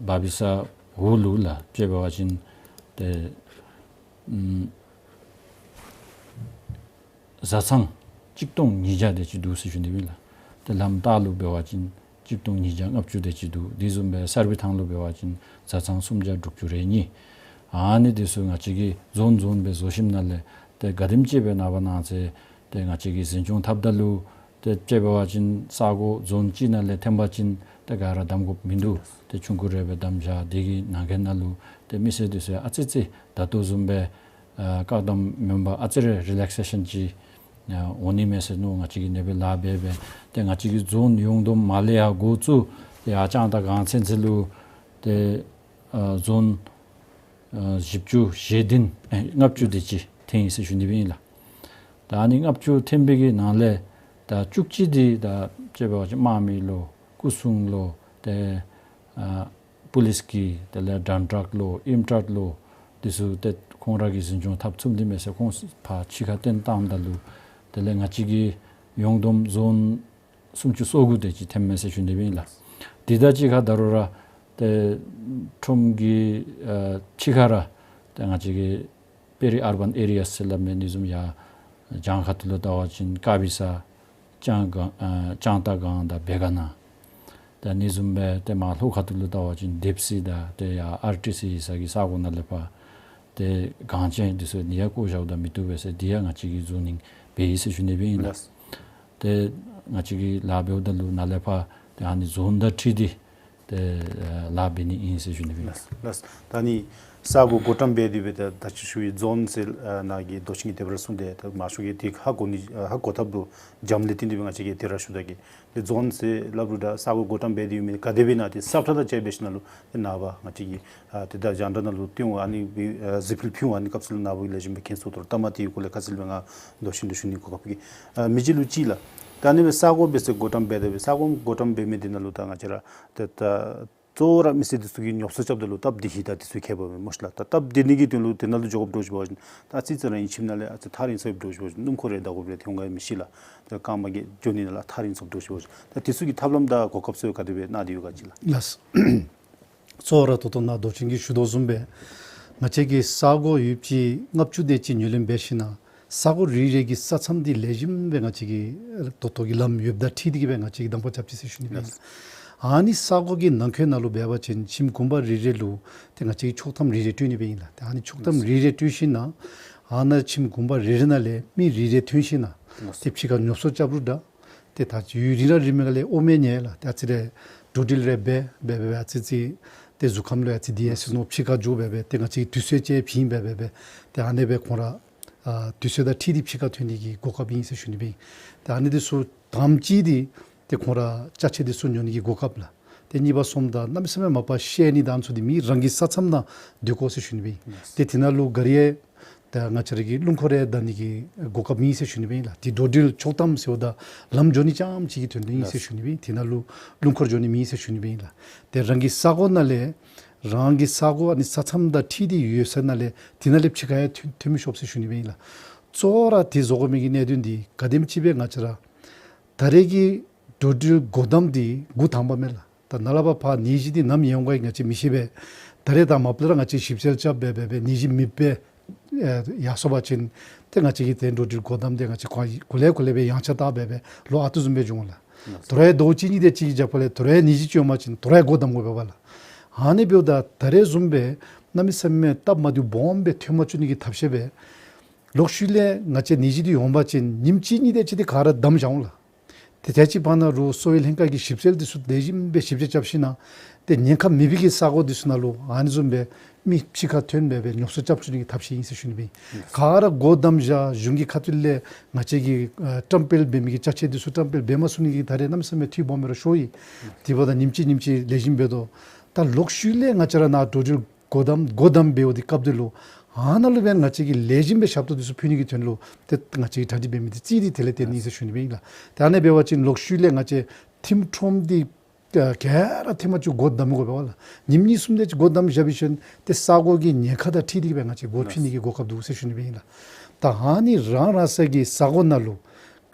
བར་བི་ས་འོག་ལུ་ལགས་དཔྱེ་འབད་བ་ཅིན་ཏེ་ཨམ་བཟའ་ཚང་གཅིག་སྟོང་ཉིས་བརྒྱ་དེ་ཅིག་འདུག་ཟེར་ཞུ་ནི་ཨིན་ལགས། ཏེ་ལམ་ལྟག་ལུ་འབད་བ་ཅིན་གཅིག་སྟོང་ཉིས་བརྒྱ་ལྔ་བཅུ་དེ་ཅིག་འདུག། དེ་བཟུམ་སྦེ་གསར་སྦས་ཐང་ལུ་འབད་བ་ཅིན་བཟའ་ཚང་སུམ་བརྒྱ་དྲུག་ཅུ་རེ་གཉིས། ཨ་ནི་དེ་ཚུ་ང་བཅས་ཀྱིས་ཛོན་ཛོན་སྦེ་བཟོ་ཞིནམ་ལས་ཏེ་ག་དེམ་ཅིག་སྦེ་ནངས་པ་གནངས་ཚེ་ཏེ་ང་བཅས་ཀྱིས་འཛིན་སྐྱོང་འཐབ་ད་ལུ་ཏེ་དཔྱེ་འབད་བ་ཅིན་ས་གོ་ཛོན་གཅིག་ནང་ལས་འཐེན་པ་ཅིན་ཏེ་ག་ར་བསྡམ་དགོཔ་མིན་འདུག། ཏེ་ཆུང་ཀུ་རེ་སྦེ་བསྡམ་བཞག། དེ་གི་ནང་འཁོད་ནང་ལུ་ཏེ་མི་སེར་དེ་ཚུ་ཨ་ཙི་ཅིག་ད་ལྟོ་བཟུམ་སྦེ་ཨ་བཀག་དམ་མེན་པར་ཨ་ཙི་རེ་རི་ལེག་སེ་ཤཱན་ཅིག་ཨ་འོང་ནི་མས་ཟེར་མནོ། ང་བཅས་ཀྱིས་ཨ་ནེ་སྦེ་ལཱ་འབད་འབད་ཏེ་ང་བཅས་ཀྱིས་ཛོན་ཡོངས་བསྡོམས་མར་ལས་ཡར་འགོ་བཙུགས་ཏེ་ཡར་ལྕང་རྟ་སྒང་ཚུན་ཚོད་ལུ་ཏེ་ཨ་ཛོན་ཨ་བཞི་བཅུ་ཞེ་བདུན་ཨེ་ལྔ་བཅུ་དེ་ཅིག་འཐེན་ཡི་ཟེར་ཞུ་ནི་སྦེ་ཨིན་ལགས། ད་ཨ་ནི་ལྔ་བཅུ་འཐེན་པའི་གི་ནང་ལས་ད་བཅུ་གཅིག་འདི་ད་དཔྱེ་འབད་བ་ཅིན་དམག་མི་ལོ་སྐུ་སྲུང་ལོ་ཏེ་ཨ་པུ་ལིསི་གི་དེ་ལས་དྲན་དྲག་ལོ་ཨིམ་ཊཱཊ་ལོ་དེ་ཚུ་ཏེ་ཁོང་ར་གིས་འཛིན་སྐྱོང་འཐབ་ཚུགས་ནི་མས་ཟེར་ཁོང་ཕར་ཕྱི་ཁར་བཏོན་བཏངམ་ད་ལུ་དེ་ལས་ང་བཅས་ཀྱིས་ཡོངས་བསྡོམས་ཛོན་སུམ་ཅུ་སོ་དགུ་དེ་ཅིག་འཐེནམ་མས་ཟེར་ཞུ་ནི་སྦེ་ཨིན་ལགས། དེ་དང་གཅིག་ཁར་ད་རུང་ར་ཏེ་ཁྲོམ་གྱི་ཨ་ཕྱི་ཁར་ར་ཏེ་ང་བཅས་ཀྱི་པེ་རི་ཨར་བཱན་ཨེ་རི་ཡཱ་ཟེར་སླབ་མི་འདི་བཟུམ་ཡར་བྱང་ཁ་ཐུག་ལུ་བལྟ་བ་ཅིན་དཀར་སྦི་ས་ལྕང་སྒང་ཨ་ལྕང་རྟ་སྒང་དང་བེ་ག་ན། ད་ཨ་ནི་བཟུམ་སྦེ་ཏེ་མར་ལྷོ་ཁ་ཐུག་ལུ་བལྟ་བ་ཅིན་དེབ་སི་དང་ཏེ་ཡར་ཨར་ཊི་སི་ཡོད་ས་གི་ས་གོ་ནང་ལས་ཕར་ཏེ་གངས་ཅན་འདི་ཚུ་ནི་ཡང་བཀོ་བཞགཔ་ད་མི་བཏུབ་པས་ཟེར་འདི་ཡང་ང་བཅས་ཀྱིས་ཛོ་ནིང་འབད་ཡི་ཟེར་ཞུ་ནི་སྦེ་ཨིན་ལགས། ལགས། ཏེ་ང་བཅས་ཀྱིས་ལཱ་འབདཝ་ད་ལུ་ནཱ་ལས་ཕར་ཏེ་ཨ་ནི་ཛོན་དང་འཁྲིལ་ཏེ་ ཏེ་ཨ་ལཱ་འབད་ནི་ཨིན་ཟེར་ཞུ་ནི་ཨིན། ལགས་ལགས། ད་ནི་ས་གོ་བགོ་བཀྲམ་འབད་དེ་སྦེ་ད་ད་ཅི་ཞུ་བའི་ཛོན་ཟེར་ཨ་ནཱ་གི་མདོ་ཆེན་གྱི་དེ་སྦེ་ར་གསུངས་ཏེ་ད་མང་ཤོས་ཀྱིས་དེ་ཧ་གོ་ནི་ཧ་གོ་ཐབས་ལུ་འཇམ་ལས་བརྟེན་ཏེ་སྦེ་ང་བཅས་ཀྱིས་དེ་ར་ཞུ་ད་གེ། ཏེ་ཛོན་ཟེར་སླབ་རུང་ད་ས་གོ་བགོ་བཀྲམ་འབད་དེ་ཡོད་མི་ག་དེ་སྦེ་ཨིན་ན་ཏེ་ས་ཁྲ་དང་བཅས་འབད་ཞིནམ་ལས་ཏེ་ནངས་པ་ང་བཅས་ཀྱིས་ཨ་ཏེ་ད་རྒྱང་བསྒྲགས་ནང་ལུ་སྟོན་འོང་། ཨ་ནི་ཨ་གཟིགས་ཕུལ་ཕུལ་འོང་། ཨ་ནི་སྐབས་སུ་ལུ་ནངས་པ་གི་ལས་རིམ་སྦེ་མཁྱེན་སོང་དོ་རུང་ལྟ་མ་དེའི་སྐོར་ལས་ཁ་གསལ་སྦེ་ང་མདོར་བསྡུས་ཏེ་ཞུ་ནི་གོ་སྐབས་ཀྱི་ཨ་མི་ཅིག་ལུ་ཅིག་ལགས། ད་ཨ་ནི་སྦེ་ས་གོ་འབད་ཟེར་བགོ་བཀྲམ་འབད་དེ་སྦེ་ས་གོ་བགོ་བཀྲམ་འབད་མི་དེ་ནང་ལུ་ད་ང་བཅས་ར་ཏེ་ད་གཙོ་བོ་ར་མི་སེར་དེ་ཚུ་གིས་ཉོབ་སོ་རྐྱབ་ད་ལུ་སྟབས་བདེ་ཧིང་དང་དེ་ཚུ་ཁྱད་པར་མས་སྨོ་ཤིག་ལགས། ད་སྟབས་བདེ་ནི་གི་དོན་ལུ་དེ་ནང་ལུ་འགྱོ་དགོཔ་འདྲཝ་ཅིག་འབད་བ་ཅིན་ད་ཨ་ཙི་ཙི་ར་ཨིན། ཁྱིམ་ནང་ལས་ཨ་ཙི་ཐག་རིང་སར་འགྱོ་དགོཔ་འདྲཝ་ཅིག་སྣུམ་འཁོར་རེ་བདའ་དགོཔ་རེ་ཐོན་ག་ཡང་མི་ཤེས་ལགས། ད་རྐངམ་གིས་འགྱོ་ནི་ནང་ལུ་ཐག་རིང་སར་འགྱོ་དགོཔ་འདྲཝ་ཅིག། ད་དེ་ཚུ་གི་ཐབས་ལམ་དང་གོ་སྐབས་ཚུ་ག་དེ་སྦེ་གནང་སྟེ་ཡོད་ག་ཅིག་ལགས། ལགས། གཙོ་བོ་ར་ད་ལྟོ་ནཱ་མདོ་ཆེན་གྱིས་ཞུ་དོ་བཟུམ་སྦེ་ང་བཅས་ཀྱི་ས་གོ་ཡོདཔ་ཅིག་ལྔ་བཅུ་དེ་ཅིག་ཉོ་ལེན་འབད་ཞིནམ་ལས་ས་གོ་རེ་རེ་གི་ས་མཚམས་འདི་ལེགས་ཤོམ་སྦེ་ང་བཅས་ཀྱིས་ད་ལྟོ་གི་ལམ་ཡོདཔ་དང་འཁྲིལ་ཏེ་གི་སྦེ་ང་བཅས་ཀྱིས་གདམ་ཁ་རྐྱབ་ཅི་ཟེར་ཞུ་ནི་ཨིན། ཨ་ནི་ས་གོ་གི་ནང་འཁོད་ནང་ལུ་འབད་བ་ཅིན་ཁྱིམ་གུང་པ་རེ་རེ་ལུ་ཏེ་ང་བཅས་ཀྱིས་ཆོག་ཐམ་རེ་རེ་སྤྲོད་ནི་སྦེ་ཨིན་ལགས། ཏེ་ཨ་ནི་ཆོག་ཐམ་རེ་རེ་སྤྲོད་ཞིནམ་ལས་ཨ་ནཱ་ཁྱིམ་གུང་པ་རེ་རེ་ནང་ལས་མི་རེ་རེ་ཐོན་ཞིནམ་ལས་ཏེ་ཕྱི་ཁར་ཉོབ་སོ་རྐྱབ་རུང་ད་ཏེ་ད་ཡུན་རིང་ར་རིངམོ་ག་ལས་ཨོམ་ཡང་ཉལ་ལགས། ཏེ་ཨ་ཙི་རེ་འགྲོ་འགྲུལ་རེ་འབད་འབད་འབད་འབད་ཨ་ཙི་ཙི་ཏེ་གཟུགས་ཁམས་ལུ་ཨ་ཙི་བདེ་ཡར་སོ་ནུག། ཕྱི་ཁར་འགྱོ་འབད་འབད་ཏེ་ང་བཅས་ཀྱིས་དུས་ཚོད་ཅིག་བྱིན་འབད་འབད་འབད་ཏེ་ཨ་ནི་སྦེ་ཁོང་ར་ཨ་དུས་ཚོད་དང་འཁྲིལ་ཏེ་ཕྱི་ཁར་ཐོན་ནི་གི་གོ་སྐབས་ཨིན་ཟེར་ཞུ་ནི་སྦེ་ཨིན། ཏེ་ཨ་ནི་དེ་ཚུ་དང་པ་གཅིག་འདི་ཏེ་ཁོང་ར་ཅ་ཆས་དེ་ཚུ་ཉོ་ནི་གི་གོ་སྐབས་ལགས། ཏེ་གཉིས་པ་གསུམ་དང་གནམ་མེད་ས་མེད་མ་པ་བཤལ་ནི་དང་ཚུ་འདི་མི་རང་གི་ས་མཚམས་ནང་སྡོད་དགོ་ཟེར་ཞུ་ནི་སྦེ་ཨིན། ཏེ་དེ་ནང་ལུ་ག་རི་ཡང་ད་ང་བཅས་ར་གི་རླུང་འཁོར་རེ་བདའ་ནི་གི་གོ་སྐབས་མེད་ཟེར་ཞུ་ནི་སྦེ་ཨིན་ལགས། ཏེ་འགྲོ་འགྲུལ་ཆོག་ཐམ་ཟེརཝ་ད་ལམ་འགྱོ་ནི་རྐྱངམ་ཅིག་གི་དོན་ལུ་ཨིན་ཟེར་ཞུ་ནི་སྦེ་ཨིན། དེ་ནང་ལུ་རླུང་འཁོར་འགྱོ་ནི་མེད་ཟེར་ཞུ་ནི་སྦེ་ཨིན་ལགས། ཏེ་རང་གི་ས་གོ་ནང་ལས་རང་གི་ས་གོ་ཨ་ནི་ས་མཚམས་དང་འཁྲིལ་ཏེ་ཡོད་ས་ནང་ལས་དེ་ནང་ལས་ཕྱི་ཁར་ཡང་ཐོན་ཐོན་མི་ཆོགཔ་ཟེར་ཞུ་ནི་སྦེ་ཨིན་ལགས། གཙོ་བོ་ར་དེ་བཟོ་དགོ་མི་གི་གནད་དོན་འདི་ག་དེམ་ཅིག་སྦེ་ང་བཅས་ར་ད་རེས་ཀྱི་འགྲོ་འགྲུལ་སྒོ་བསྡམ་འདི་འགོ་དང་པ་མས་ལགས། ད་ནཱ་ལས་ཕར་ཕར་ནད་གཞི་འདི་ནམ་ཡོང་ག་ང་བཅས་མི་ཤེས་པས། ད་རེས་དང་མ་པ་ལས་ར་ང་བཅས་ཞིབ་འཚོལ་རྐྱབ་འབད་འབད་འབད་ནད་གཞི་མེདཔ་སྦེ་ཨེ་ཡར་སོང་པ་ཅིན་ཏེ་ང་བཅས་ཀྱིས་ཏེ་འགྲོ་འགྲུལ་སྒོ་བསྡམ་འདི་ང་བཅས་གོ་གོ་ལེ་གོ་ལེ་སྦེ་ཡངས་ཆག་བཏང་འབད་འབད་ལོ་ཨ་རྟག་བཟུམ་སྦེ་འགྱོ་འོང་ལགས། དོ་རུང་ཡང་ཟླཝ་གཅིག་གཉིས་དེ་ཅིག་གི་རྒྱབ་ཁ་ལས་དོ་རུང་ཡང་ནད་གཞི་ཅིག་ཡོད་པ་ཅིན་དོ་རུང་ཡང་སྒོ་བསྡམ་དགོ་པས་ལགས། ཨ་ནི་འབདཝ་ད་ད་རེས་བཟུམ་སྦེ་གནམ་མེད་ས་མེད་སྟབས་མ་བདེཝ་སྦོམ་སྦེ་ཐོན་མ་བཅུག་ནི་གི་ཐབས་ཤེས་སྦེ་ལོག་ཤུལ་ལས་ང་བཅས་ནད་གཞི་འདི་ཡོང་པ་ཅིན་ཉིནམ་གཅིག་གཉིས་དེ་ཅིག་འདི་ག་ར་བསྡམ་བཞག་འོང་ལགས། ཏེ་དེ་ཅིག་བར་ན་རུང་གསོ་བའི་ལྷན་ཁག་གིས་ཞིབ་འཚོལ་འདི་ཚུ་ལེགས་ཤོམ་སྦེ་ཞིབ་འཚོལ་རྐྱབ་ཞིནམ་ལས་ཏེ་ཉེན་ཁ་མེད་པའི་གི་ས་གོ་འདི་ཚུ་ནང་ལུ་ཨ་ནི་བཟུམ་སྦེ་མི་ཕྱི་ཁར་ཐོན་འབད་འབད་ཉོབ་སོ་རྐྱབ་བཅུག་ནི་གི་ཐབས་ཤེས་ཨིན་ཟེར་ཞུ་ནི་སྦེ་ཨིན། ག་ར་སྒོ་བསྡམ་བཞག་གཞུང་གི་ཁ་ཐུག་ལས་ང་བཅས་ཀྱིས་ཨ་བཀྲམ་སྤེལ་འབད་མི་གི་ཅ་ཆས་འདི་ཚུ་བཀྲམ་སྤེལ་འབད་མ་ཚུགས་ནི་གི་ད་རེས་གནམ་མེད་ས་མེད་འཐུས་སྦོམ་སྦེ་ར་ཤོར་ཡི། དེ་འབདཝ་ད་ཉིནམ་གཅིག་ཉིནམ་གཅིག་ལེགས་ཤོམ་འབད་དོ། ད་ལོག་ཤུལ་ལས་ང་བཅས་ར་ནཱ་འགྲོ་འགྲུལ་སྒོ་བསྡམ་སྒོ་བསྡམ་འབདཝ་འདི་སྐབས་འདི་ལུ་ཨ་ནཱ་ལུ་སྦེ་ང་བཅས་ཀྱིས་ལེགས་ཤོམ་སྦེ་ཞབས་ཏོག་འདི་ཚུ་ཕུལ་ནི་གི་དོན་ལུ་ཏེ་ང་བཅས་ཀྱིས་གྲ་སྒྲིག་འབད་མི་འདི་རྩིས་འདི་དེ་ལས་བརྟེན་ནི་ཨིན་ཟེར་ཞུ་ནི་སྦེ་ཨིན་ལགས། ཏེ་ཨ་ནི་འབད་བ་ཅིན་ལོག་ཤུལ་ལས་ང་བཅས་ཐིམ་ཁྲོམ་འདི་ག་ར་ཐེངས་མ་གཅིག་སྒོ་བསྡམ་དགོ་པས་ལགས། ཉིནམ་གཉིས་གསུམ་དེ་ཅིག་སྒོ་བསྡམ་བཞག་པ་ཅིན་ཏེ་ས་གོ་གི་ཉེན་ཁ་དང་འཁྲིལ་ཏེ་གི་སྦེ་ང་བཅས་སྒོ་ཕྱེ་ནི་གི་གོ་སྐབས་འདུག་ཟེར་ཞུ་ནི་སྦེ་ཨིན་ལགས། ད་ཨ་ནི་རང་རང་སོའི་གི་ས་གོ་ནང་ལུ་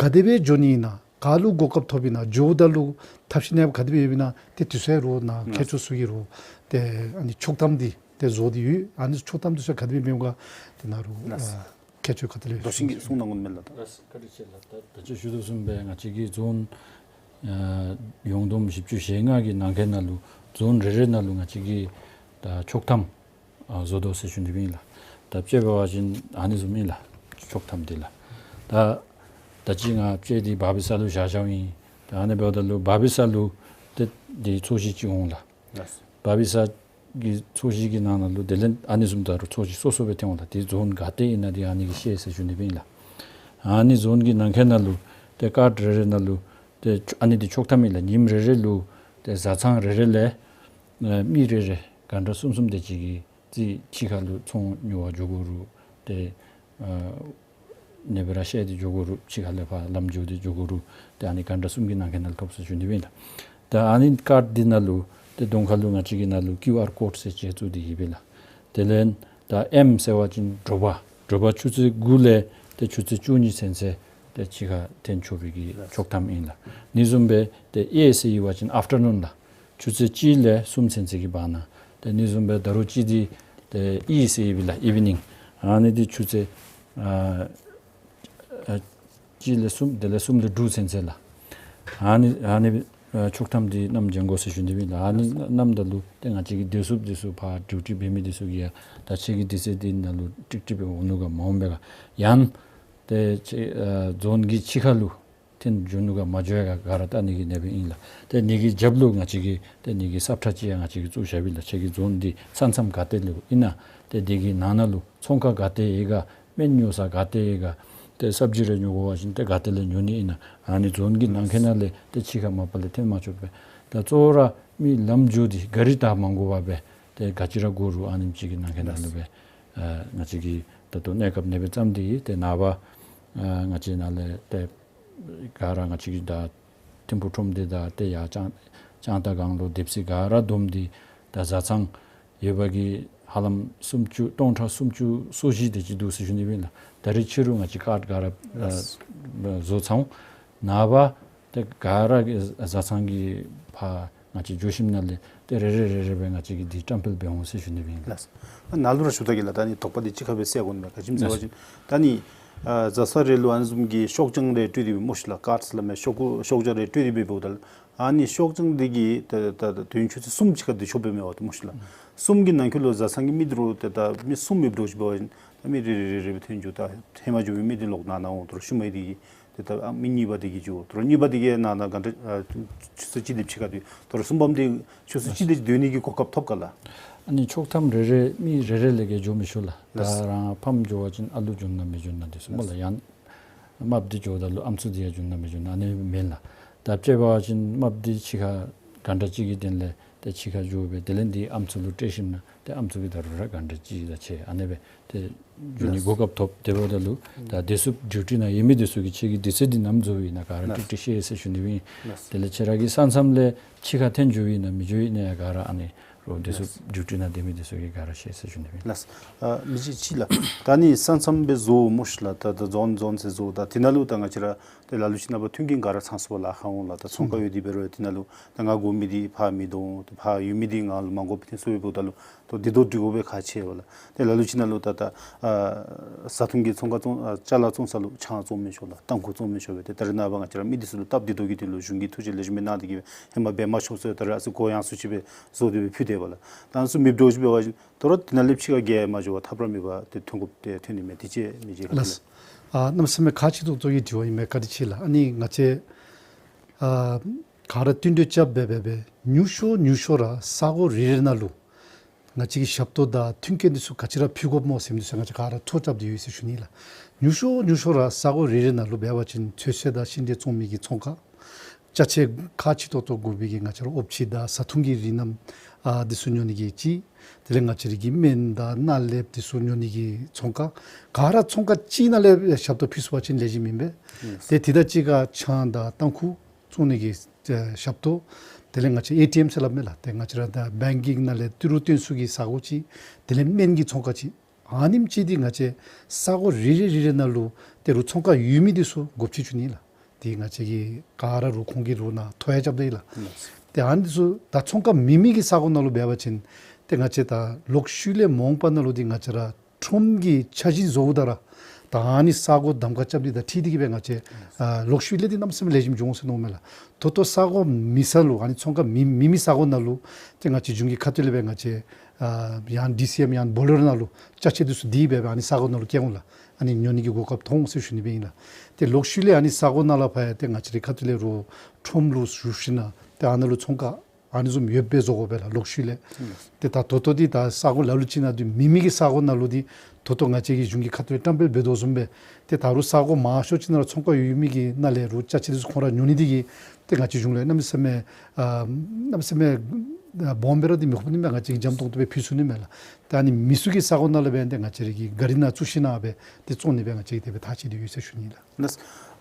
ག་དེ་སྦེ་འགྱོ་ནི་ཨིན་ན་ག་ལུ་གོ་སྐབས་ཐོབ་ཨིན་ན་འགྱོཝ་ད་ལུ་ཐབས་ཤེས་ནང་ག་དེ་སྦེ་ཡོདཔ་ཨིན་ན་ཏེ་དེ་ཚུ་ཡང་རོགས་ནཱ་མཁས་མཆོག་ཚུ་གིས་རོགས་ཏེ་ཨ་ནི་ཆོག་ཐམ་འདི་ཏེ་བཟོ་སྟེ་ཡོད། ཨ་ནི་ཆོག་ཐམ་འདི་ཚུ་ག་དེ་སྦེ་འབདཝ་ག་ཏེ་ནཱ་རོགས་ལགས། ཨ་མཁས་མཆོག་ཁ་ཐུག་ལས་མདོ་ཆེན་གྱིས་གསུང་གནང་དགོ་མེན་ལགས། ད་ལགས་བཀའ་དྲིན་ཆེ་ལགས། ད་ད་ཅི་ཞུ་དོ་བཟུམ་སྦེ་ང་བཅས་ཀྱི་ཛོན་ཨ་ཡོངས་བསྡོམས་བཞི་བཅུ་ཞེ་ལྔ་གི་ནང་འཁོད་ནང་ལུ་ཛོན་རེ་རེ་ནང་ལུ་ང་བཅས་ཀྱིས་ད་ཆོག་ཐམ་ཨ་བཟོ་དོ་ཟེར་ཞུ་ནི་སྦེ་ཨིན་ལགས། ད་དཔྱེ་འབད་བ་ཅིན་ཨ་ནི་བཟུམ་ཨིན་ལགས། ཆོག་ཐམ་འདི་ལགས། ད་ད་ཅི་ང་དཔྱེ་འདི་བར་པའི་ས་ལུ་བཞག་བཞགཔ་ཨིན། ད་ཨ་ནི་འབདཝ་ད་ལུ་བར་པའི་ས་ལུ་ཏེ་འདི་ཚོས་གཞི་ཅིག་འོང་ལགས། ལགས། བར་པའི་ས་གི་ཚོས་གཞི་གི་ནང་ན་ལུ་དེ་ལས་ཨ་ནི་བཟུམ་ད་རུང་ཚོས་གཞི་སོ་སོ་སྦེ་ཐོན་འོང་ལགས། ཏེ་ཛོན་ག་ཏེ་ཨིན་ན་འདི་ཨ་ནི་གིས་ཤེས་ཟེར་ཞུ་ནི་སྦེ་ཨིན་ལགས། ཨ་ནི་ཛོན་གྱི་ནང་འཁོད་ནང་ལུ་ཏེ་ཀཱཌ་རེ་རེ་ནང་ལུ་ཏེ་ཨ་ནི་འདི་ཆོག་ཐམ་ཨིན་ལགས། ཉིནམ་རེ་རེ་ལུ་ཏེ་བཟའ་ཚང་རེ་རེ་ལས་ཨ་མི་རེ་རེ་ག་འདྲ་གསུམ་གསུམ་དེ་ཅིག་གིས་རྩིས་ཕྱི་ཁ་ལུ་ཚོང་ཉོ་བར་འགྱོ་དགོ་རུང་ཏེ་ཨ་ནེ་སྦེ་ར་བཤལ་ཏེ་འགྱོ་དགོ་རུང་ཕྱི་ཁ་ལས་ཕར་ལམ་འགྱོ་སྟེ་འགྱོ་དགོ་རུང་ཏེ་ཨ་ནི་ག་འདྲ་གསུམ་གྱི་ནང་འཁོད་ནང་ལུ་ཐོབ་ཟེར་ཞུ་ནི་སྦེ་ཨིན་ལགས། ད་ཨ་ནི་ཀཱཌ་འདི་ནང་ལུ་ཏེ་གདོང་ཁ་ལུ་ང་བཅས་ཀྱི་ནང་ལུ་ཀིའུ་ཨར་ཀོཌ་ཟེར་ཅིག་བཙུགས་ཏེ་ཡོད་པས་ལགས། དེ་ལས་ད་ཨེམ་ཟེར་བ་ཅིན་དྲོ་པ་དྲོ་པ་ཆུ་ཚོད་དགུ་ལས་ཏེ་ཆུ་ཚོད་བཅུ་གཉིས་ཚུན་ཚོད་ཏེ་ཕྱི་ཁར་འཐོན་ཆོག་པའི་གི་ཆོག་ཐམ་ཨིན་ལགས། ཨ་ནི་བཟུམ་སྦེ་ཏེ་ཨེ་ཟེར་བ་ཅིན་ཨཕ་ཊར་ནུན་ལགས། ཆུ་ཚོད་གཅིག་ལས་གསུམ་ཚུན་ཚོད་ཀྱི་བར་ན། ཏེ་ཨ་ནི་བཟུམ་སྦེ་ད་རུང་གཅིག་འདི་ཏེ་ཨི་ཟེར་ཡོད་པས་ལགས། ཨི་ཝི་ནིང་། ཨ་ནི་འདི་ཆུ་ཚོད་ཨ་ཨ་གཅིག་ལས་གསུམ་དེ་ལས་གསུམ་ལས་དྲུག་ཚུན་ཚོད་ལགས། ཨ་ནི་ཨ་ནི་ཨ་ཆོག་ཐམ་འདི་བསྣམས་བྱོན་དགོ་ཟེར་ཞུ་ནི་སྦེ་ཨིན་ལགས། ཨ་ནི་བསྣམས་ད་ལུ་ཏེ་ང་བཅས་ཀྱི་སྡོད་སྲུབས་འདི་ཚུ་ཕར་ཌིའུ་ཊི་འབད་མི་འདི་ཚུ་གིས་ཡང་ད་ཁྱེད་ཀྱི་དུས་ཚོད་འདི་ནང་ལུ་ཀྲིག་ཀྲི་སྦེ་འོང་ནུག་ག་མ་འོང་པས་ག་ཡང་ཏེ་ཁྱེད་ཨ་ཛོན་གྱི་ཕྱི་ཁ་ལུ་ ཏེ་འགྱོ་ནུག་ག་མ་འགྱོ་ཡ་ག་ག་ར་ད་ཨ་ནི་གི་ཨ་ནེ་སྦེ་ཨིན་ལགས། ཏེ་ཨ་ནི་གི་རྒྱབ་ལུ་ང་བཅས་ཀྱིས་ཏེ་ཨ་ནི་གི་ས་ཁྲ་ཅིག་ཡང་ང་བཅས་ཀྱིས་བཙུགས་བཞགཔ་ཨིན་ལགས། ཁྱེད་ཀྱི་རྫོང་འདི་ས་མཚམས་ག་ཏེ་ལུ་ཨིན་ན་ཏེ་འདི་གི་ནང་ན་ལུ་ཚོང་ཁང་ག་ཏེ་ཡོད་ག། སྨན་ཉོ་ས་ག་ཏེ་ཡོད་ག། ཏེ་སབ་ཇི་རེ་ཉོ་དགོ་པ་ཅིན་ཏེ་ག་ཏེ་ལས་ཉོ་ནི་ཨིན་ན། ཨ་ནི་རྫོང་གི་ནང་འཁོད་ནང་ལས་ཏེ་ཕྱི་ཁ་མ་པ་ལས་འཐོན་མ་ཆོགཔ་སྦེ། ད་གཙོ་བོ་ར་མི་ལམ་འགྱོ་སྟེ་ག་རི་ད་མ་དགོ་པར་སྦེ་ཏེ་ག་ཅི་ར་དགོ་རུང་ཨ་ནེམ་ཅིག་གི་ནང་འཁོད་ནང་ལུ་སྦེ་ཨ་ང་བཅས་ཀྱིས་ད་ལྟོ་གནས་སྐབས་ཨ་ནེ་སྦེ་བརྩམས་ཏེ་ཏེ་ནངས་པ་ཨ་ང་བཅས་ནཱ་ལས་ཏེ་ག་ར་ང་བཅས་ཀྱིས་ད་ཐིམ་ཕུག་ཁྲོམ་སྡེ་དང་ཏེ་ཡར་ལྕང་ལྕང་རྟ་སྒང་ལུ་སྡེབ་སིལ་ག་ར་བསྡོམས་ཏེ་ད་བཟའ་ཚང་ཡོད་པ་གི་ཧ་ལམ་སུམ་ཅུ་སྟོང་ཕྲག་སུམ་ཅུ་སོ་བཞི་དེ་ཅིག་འདུག་ཟེར་ཞུ་ནི་ཨིན་ལགས། ད་རེས་ཕྱི་རུ་ང་བཅས་ཀཱཌ་ག་ར་ཨ་བཟོ་ཚར་འོང་། ནངས་པ་ཏེ་ག་ར་གི་བཟའ་ཚང་གི་ཕར་ང་བཅས་འགྱོ་ཞིནམ་ན་ལས་ཏེ་རེ་རེ་རེ་རེ་སྦེ་ང་བཅས་ཀྱིས་འདི་བཀྲམ་སྤེལ་འབད་འོང་ཟེར་ཞུ་ནི་ཨིན་ལགས། ལགས། ནཱ་ལུ་ར་ཞུ་དག་གི་ལགས། ད་ཨ་ནི་དོགས་པ་འདི་གཅིག་ཁར་སྦེ་བསལ་དགོ་ནི་མས། ག་ཅི་སྨོ་ཟེར་བ་ཅིན་ད་ཨ་ནི་ཨ་བཟའ་ཚང་རེ་ལུ་ཨ་ནི་བཟུམ་གྱི་ཤོག་བྱང་རེ་སྤྲོད་དེ་སྦེ་སྨོ་ཤིག་ལགས། ཀཱཌ་ཟེར་སླབ་མས། ཤོག་གུ་ཤོག་བྱང་རེ་སྤྲོད་དེ་སྦེ་འབདཝ་ད་ལུ་ཨ་ནི་ཤོག་བྱང་འདི་གིས་ད་ད་ད་དུས་ཡུན་ཆུ་ཚོད་གསུམ་ཅིག་ཁར་སྡོད་ཆོགཔ་སྦེ་མས་པ་ཏེ་སྨོ་ཤིག་ལགས། གསུམ་གྱི་ནང་འཁོད་ལུ་བཟའ་ཚང་གི་མི་འདི་རུང་ཏེ་ད་མི་གསུམ་ཡོདཔ་འདྲཝ་ཅིག་འབད་བ་ཅིན་ད་མི་རེ་རེ་རེ་རེ་སྦེ་འཐོན་འགྱོ། ད་ཧེ་མ་འགྱོ་བའི་མི་འདི་ལོག་ནང་ན་འོང་། དོ་རུང་ཤུལ་མའི་འདི་གིས་ཏེ་ད་ཨ་མི་གཉིས་པ་འདི་གིས་འགྱོ། དོ་རུང་གཉིས་པ་འདི་གིས་ནང་ན་ག་འདྲ་ཨ་ཆུ་ཚོད་གཅིག་དེ་ཅིག་ཁར་སྡོད། དོ་རུང་གསུམ་པམ་འདི་ཆུ་ཚོད་གཅིག་དེ་ཅིག་སྡོད་ནི་གི་གོ་སྐབས་ཐོབ་ག་ལགས། ཨ་ནི་ཆོག་ཐམ་རེ་རེ་མི་རེ་རེ་ལས་བརྒལ་འགྱོ་མི་ཆོག་ལགས། ད་ལགས། རང་ཕམ་འགྱོ་བ་ཅིན་ཨ་ལུ་འབྱོན་ན་མི་འབྱོན་ན་དེ་ཚུ་སྨོ་ལགས། ཡང་རྨགཔ་འདི་འགྱོཝ་ད་ལུ་ཨམ་སྲུ་འདི་ཡང་འབྱོན་ན་མི་འབྱོན་ན་ཨ་ནི་མེན་ལགས། ད་དཔྱེ་འབད་བ་ཅིན་རྨགཔ་འདི་ཕྱི་ཁར་ག་འདྲ་ཅིག་གི་དོན་ལས་ཏེ་ཕྱི་ཁར་འགྱོ་སྦེ་དེ་ལས་འདི་ཨམ་སྲུ་ལུ་སྤྲོད་ཞིནམ་ན་ཏེ་ཨམ་སྲུ་གིས་ད་རུང་ར་ག་འདྲ་ཅིག་ད་ཆེ་ཨ་ནེ་སྦེ་ཏེ་འགྱོ་ནི་ལགས། གོ་སྐབས་ཐོབ། དེ་འབདཝ་ད་ལུ་ད་དེ་ཚུ་ཌིའུ་ཊི་ནང་ཡོད་མི་དེ་ཚུ་གིས་ཁྱེད་ཀྱིས་དུས་ཚོད་འདི་ནམ་རྫོགས་ཡི་ན་ག་ར་ལགས། ཀྲིག་ཀྲི་ཤེས་ཟེར་ཞུ་ནི་ཨིན། ལགས། དེ་ལས་ཁྱེད་ར་གི་ས་མཚམས་ལས་ཕྱི་ཁར་འཐོན་འགྱོ་ཡི་ན་མི་འགྱོ་ཡི་ན་ཡང་ག་ར་ཨ་ནི་རོགས་དེ་ཚུ་ལགས། ཌིའུ་ཊི་ནང་སྡོད་མི་དེ་ཚུ་གིས་ག་ར་ཤེས་ཟེར་ཞུ་ནི་ཨིན། ལགས། ཨ་མི་རྗེ་ཅིག་ལགས། ད་ཨ་ནི་ས་མཚམས་སྦེ་བཟོ་སྨོ་ཤིག་ལགས། ད་ད་རྫོང་རྫོང་ཟེར་བཟོ། ད་དེ་ནང་ལུ་ད་ང་བཅས་ར་ཏེ་ལ་ལུ་ཅིག་ནང་པ་མཐུན་རྐྱེན་ག་ར་ཚང་སོང་པ་ལགས། ཧ་འོང་ལགས། ད་ཚོང་ཁང་ཡོད་དེ་འབད་རུང་དེ་ནང་ལུ་ད་ང་དགོ་མི་འདི་ཕར་མི་འདུག། ད་ཕར་ཡོད་མི་འདི་ང་ལུ་མ་དགོ་པའི་ཐོན་སོང་པའི་འབདཝ་ད་ལུ་ད་དེ་དོ་སྒྲིག་དགོ་པའི་ཁག་ཆེ་བ་ལགས། ཏེ་ལ་ལུ་ཅིག་ནང་ལུ་ད་ད་ཨ་བཟའ་འཐུང་གི་ཚོང་ཁང་བཙོང་ཨ་ཅ་ལ་བཙོང་ས་ལུ་ཆང་བཙོང་མི་ཆོག་ལགས། ཏམ་ཁུ་བཙོང་མི་ཆོག་པས། ཏེ་ད་རེས་ནངས་པ་ང་བཅས་ར་མི་འདི་ཚུ་ལུ་སྟབས་བདེ་དོ་གི་དོན་ལུ་གཞུང་གིས་ཐུགས་རྗེ་ལེགས་ཤོམ་སྦེ་གནང་སྟེ་གིས་སྦེ་ཧེ་མ་འབད་མ་ཆོགཔ་ཚུ་ད་རེས་ཨ་ཙི་གོ་ཡངས་སུ་ཅིག་སྦེ་བཟོ་སྟེ་སྦེ་ཕུལ་དེས་པ་ལགས། ད་ཨ་ནི་ཚུ་མེདཔ་འདྲཝ་ཅིག་འབད་བ་ཅིན་དོ་རུང་དེ་ནང་ལས་ཕྱི་ཁར་བརྒལ་མ་འགྱོ་བར་ཐབས་ར་མེད་པར་ཏེ་ཐོན་དགོཔ་ཏེ་ཐོན་ནི་མས། དེ་ཅིག་མི་རྗེ་ག་ལགས། ཨ་གནམ་མེད་ས་མེད་ཁག་ཆེ་ཏོག་ཏོ་གི་དྲི་བ་ཨིན་མས། བཀའ་དྲིན་ཆེ་ལགས། ཨ་ནི་ང་བཅས་ཨ་ག་ར་བསྟུན་གྲོས་རྐྱབ་སྦེ་སྦེ་སྦེ་ཉུང་ཤོས་ཉུང་ཤོས་ར་ས་གོ་རེ་རེ་ནང་ལུ་ང་བཅས་ཀྱི་ཞབས་ཏོག་དང་མཐུན་རྐྱེན་འདི་ཚུ་ག་ཅི་ར་ཕུལ་དགོཔ་སྨོ་ཟེར་མི་འདི་ཚུ་ང་བཅས་ག་ར་ཐོ་རྐྱབ་སྟེ་ཡོད་ཟེར་ཞུ་ནི་ལགས། ཉུང་ཤོས་ཉུང་ཤོས་ར་ས་གོ་རེ་རེ་ནང་ལུ་འབད་བ་ཅིན་ཚོད་བསྲེ་དང་ཤིང་འབྲས་བཙོང་མི་གི་ཚོང་ཁང་ཅ་ཆས་ཁག་ཆེ་ཏོག་ཏོ་དགོ་པའི་གི་ང་བཅས་ར་ཨོམ་ཕྱེ་དང་བཟའ་འཐུང་གི་རིགས་རྣམས་ཨ་འདི་ཚུ་ཉོ་ནི་གི་ཅིག། དེ་ལས་ང་བཅས་ར་གི་སྨན་དང་སྣ་ལེབ་འདི་ཚུ་ཉོ་ནི་གི་ཚོང་ཁང་ག་ར་ཚོང་ཁང་གཅིག་ནང་ལས་ཞབས་ཏོག་ཕུལ་ཚུགས་པ་ཅིན་ལེགས་ཤོམ་ཨིན་པས། ཨིན། ཏེ་དེ་དང་གཅིག་ཁར་ཆང་དང་ཏམ་ཁུ་བཙོང་ནི་གི་ཨེ་ཞབས་ཏོག། དེ་ལས་ང་བཅས་ཨེ་ཊི་ཨེམ་ཟེར་སླབ་མས་ལགས། ཏེ་ང་བཅས་ར་ད་བེང་ཀིང་ནང་ལས་ཏི་རུ་བཏོན་ས་གི་ས་གོ་ཅིག། དེ་ལས་སྨན་གྱི་ཚོང་ཁང་ཅིག། ཨ་ནེམ་ཅིག་འདི་ང་བཅས་ས་གོ་རེ་རེ་རེ་རེ་ནང་ལུ་ཏེ་རུང་ཚོང་ཁང་ཡོད་མི་འདི་ཚུ་དགོཔ་ཅིག་བྱུང་ནི་ལགས། ཏེ་ང་བཅས་ཀྱིས་ག་ར་རུང་ཁོང་གི་རུང་ནང་ཐོ་ཡང་རྐྱབ་ད་ཡི་ལགས། ལགས། ཏེ་ཨ་ནི་འདི་ཚུ་ད་ཚོང་ཁང་མེད་མི་གི་ས་གོ་ནང་ལུ་འབད་བ་ཅིན་ཏེ་ང་བཅས་ད་ལོག་ཤུལ་ལས་མ་འོངས་པ་ནང་ལུ་འདི་ང་བཅས་ར་ཁྲོམ་གྱི་འཆར་གཞི་བཟོཝ་ད་ར་ད་ཨ་ནི་ས་གོ་གདམ་ཁ་རྐྱབ་སྟེ་ད་འཁྲིལ་ཏེ་གིས་སྦེ་ང་བཅས་ཨ་ལོག་ཤུལ་ལས་འདི་གནམ་མེད་ས་མེད་ལེགས་ཤོམ་འགྱོ་འོང་ཟེར་མནོཝ་མས་ལགས། ད་ལྟོ་ས་གོ་མེད་ས་ལུ་ཨ་ནི་ཚོང་ཁང་མེད་མེད་མི་ས་གོ་ནང་ལུ་ཏེ་ང་བཅས་གཞུང་གི་ཁ་ཐུག་ལས་སྦེ་ང་བཅས་ཨ་ཡང་ཌི་སི་ཨེམ་ཡང་བོ་ལེ་རོ་ནང་ལུ་ཅ་ཆས་འདི་ཚུ་བསྡུ་སྦེ་སྦེ་ཨ་ནི་ས་གོ་ནང་ལུ་བསྐྱལ་འོང་ལགས། ཨ་ནི་ཉོ་ནི་གི་གོ་སྐབས་ཐོབ་འོང་ཟེར་ཞུ་ནི་སྦེ་ཨིན་ལགས། ཏེ་ལོག་ཤུལ་ལས་ཨ་ནི་ས་གོ་ནང་ལས་ཕར་ཡང་ཏེ་ང་བཅས་རའི་ཁ་ཐུག་ལས་རུང་ཁྲོམ་ལུ་ཞུ་ཞིན་ན་ཏེ་ཨ་ནཱ་ལུ་ཚོང་ཁང་ཨ་ནི་བཟུམ་ཡོདཔ་སྦེ་བཟོ་དགོ་པས་ལགས་ལོག་ཤུལ་ལས། ཨུམ། ཏེ་ད་ད་ལྟོ་འདི་ད་ས་གོ་ལ་ལུ་ཅིག་ནང་འདི་མེད་མི་གི་ས་གོ་ནང་ལུ་འདི་ད་ལྟོ་ང་བཅས་ཀྱིས་གཞུང་གི་ཁ་ཐུག་ལས་བཀྲམ་སྤེལ་འབད་དོ་བཟུམ་སྦེ་ཏེ་ད་རུང་ས་གོ་མང་ཤོས་ཅིག་ནང་ར་ཚོང་ཁང་ཡོད་མི་གི་ནང་ལས་རུང་ཅ་ཆས་འདི་ཚུ་ཁོང་ར་ཉོ་ནི་འདི་གིས་ཏེ་ང་བཅས་གཞུང་ལུ་གནམ་མེད་ས་མེད་ཨ་གནམ་མེད་ས་མེད་ཨ་སྦོམ་སྦེ་ར་འདི་མི་དགོཔ་ནི་མས། ང་བཅས་ཀྱིས་འཇམ་ཏོང་ཏོ་སྦེ་ཕུལ་ཚུགས་ནི་མས་ལགས། ཏེ་ཨ་ནི་མེད་ས་གི་ས་གོ་ནང་ལུ་འབད་ཏེ་ང་བཅས་ར་གི་གཱ་རི་ནང་བཙུགས་ཞིན་ན་སྦེ་ཏེ་བཙོང་ནི་སྦེ་ང་བཅས་ཀྱིས་དེ་སྦེ་ཐག་བཅད་དེ་ཡོད་ཟེར་ཞུ་ནི་ལགས། ནཱ་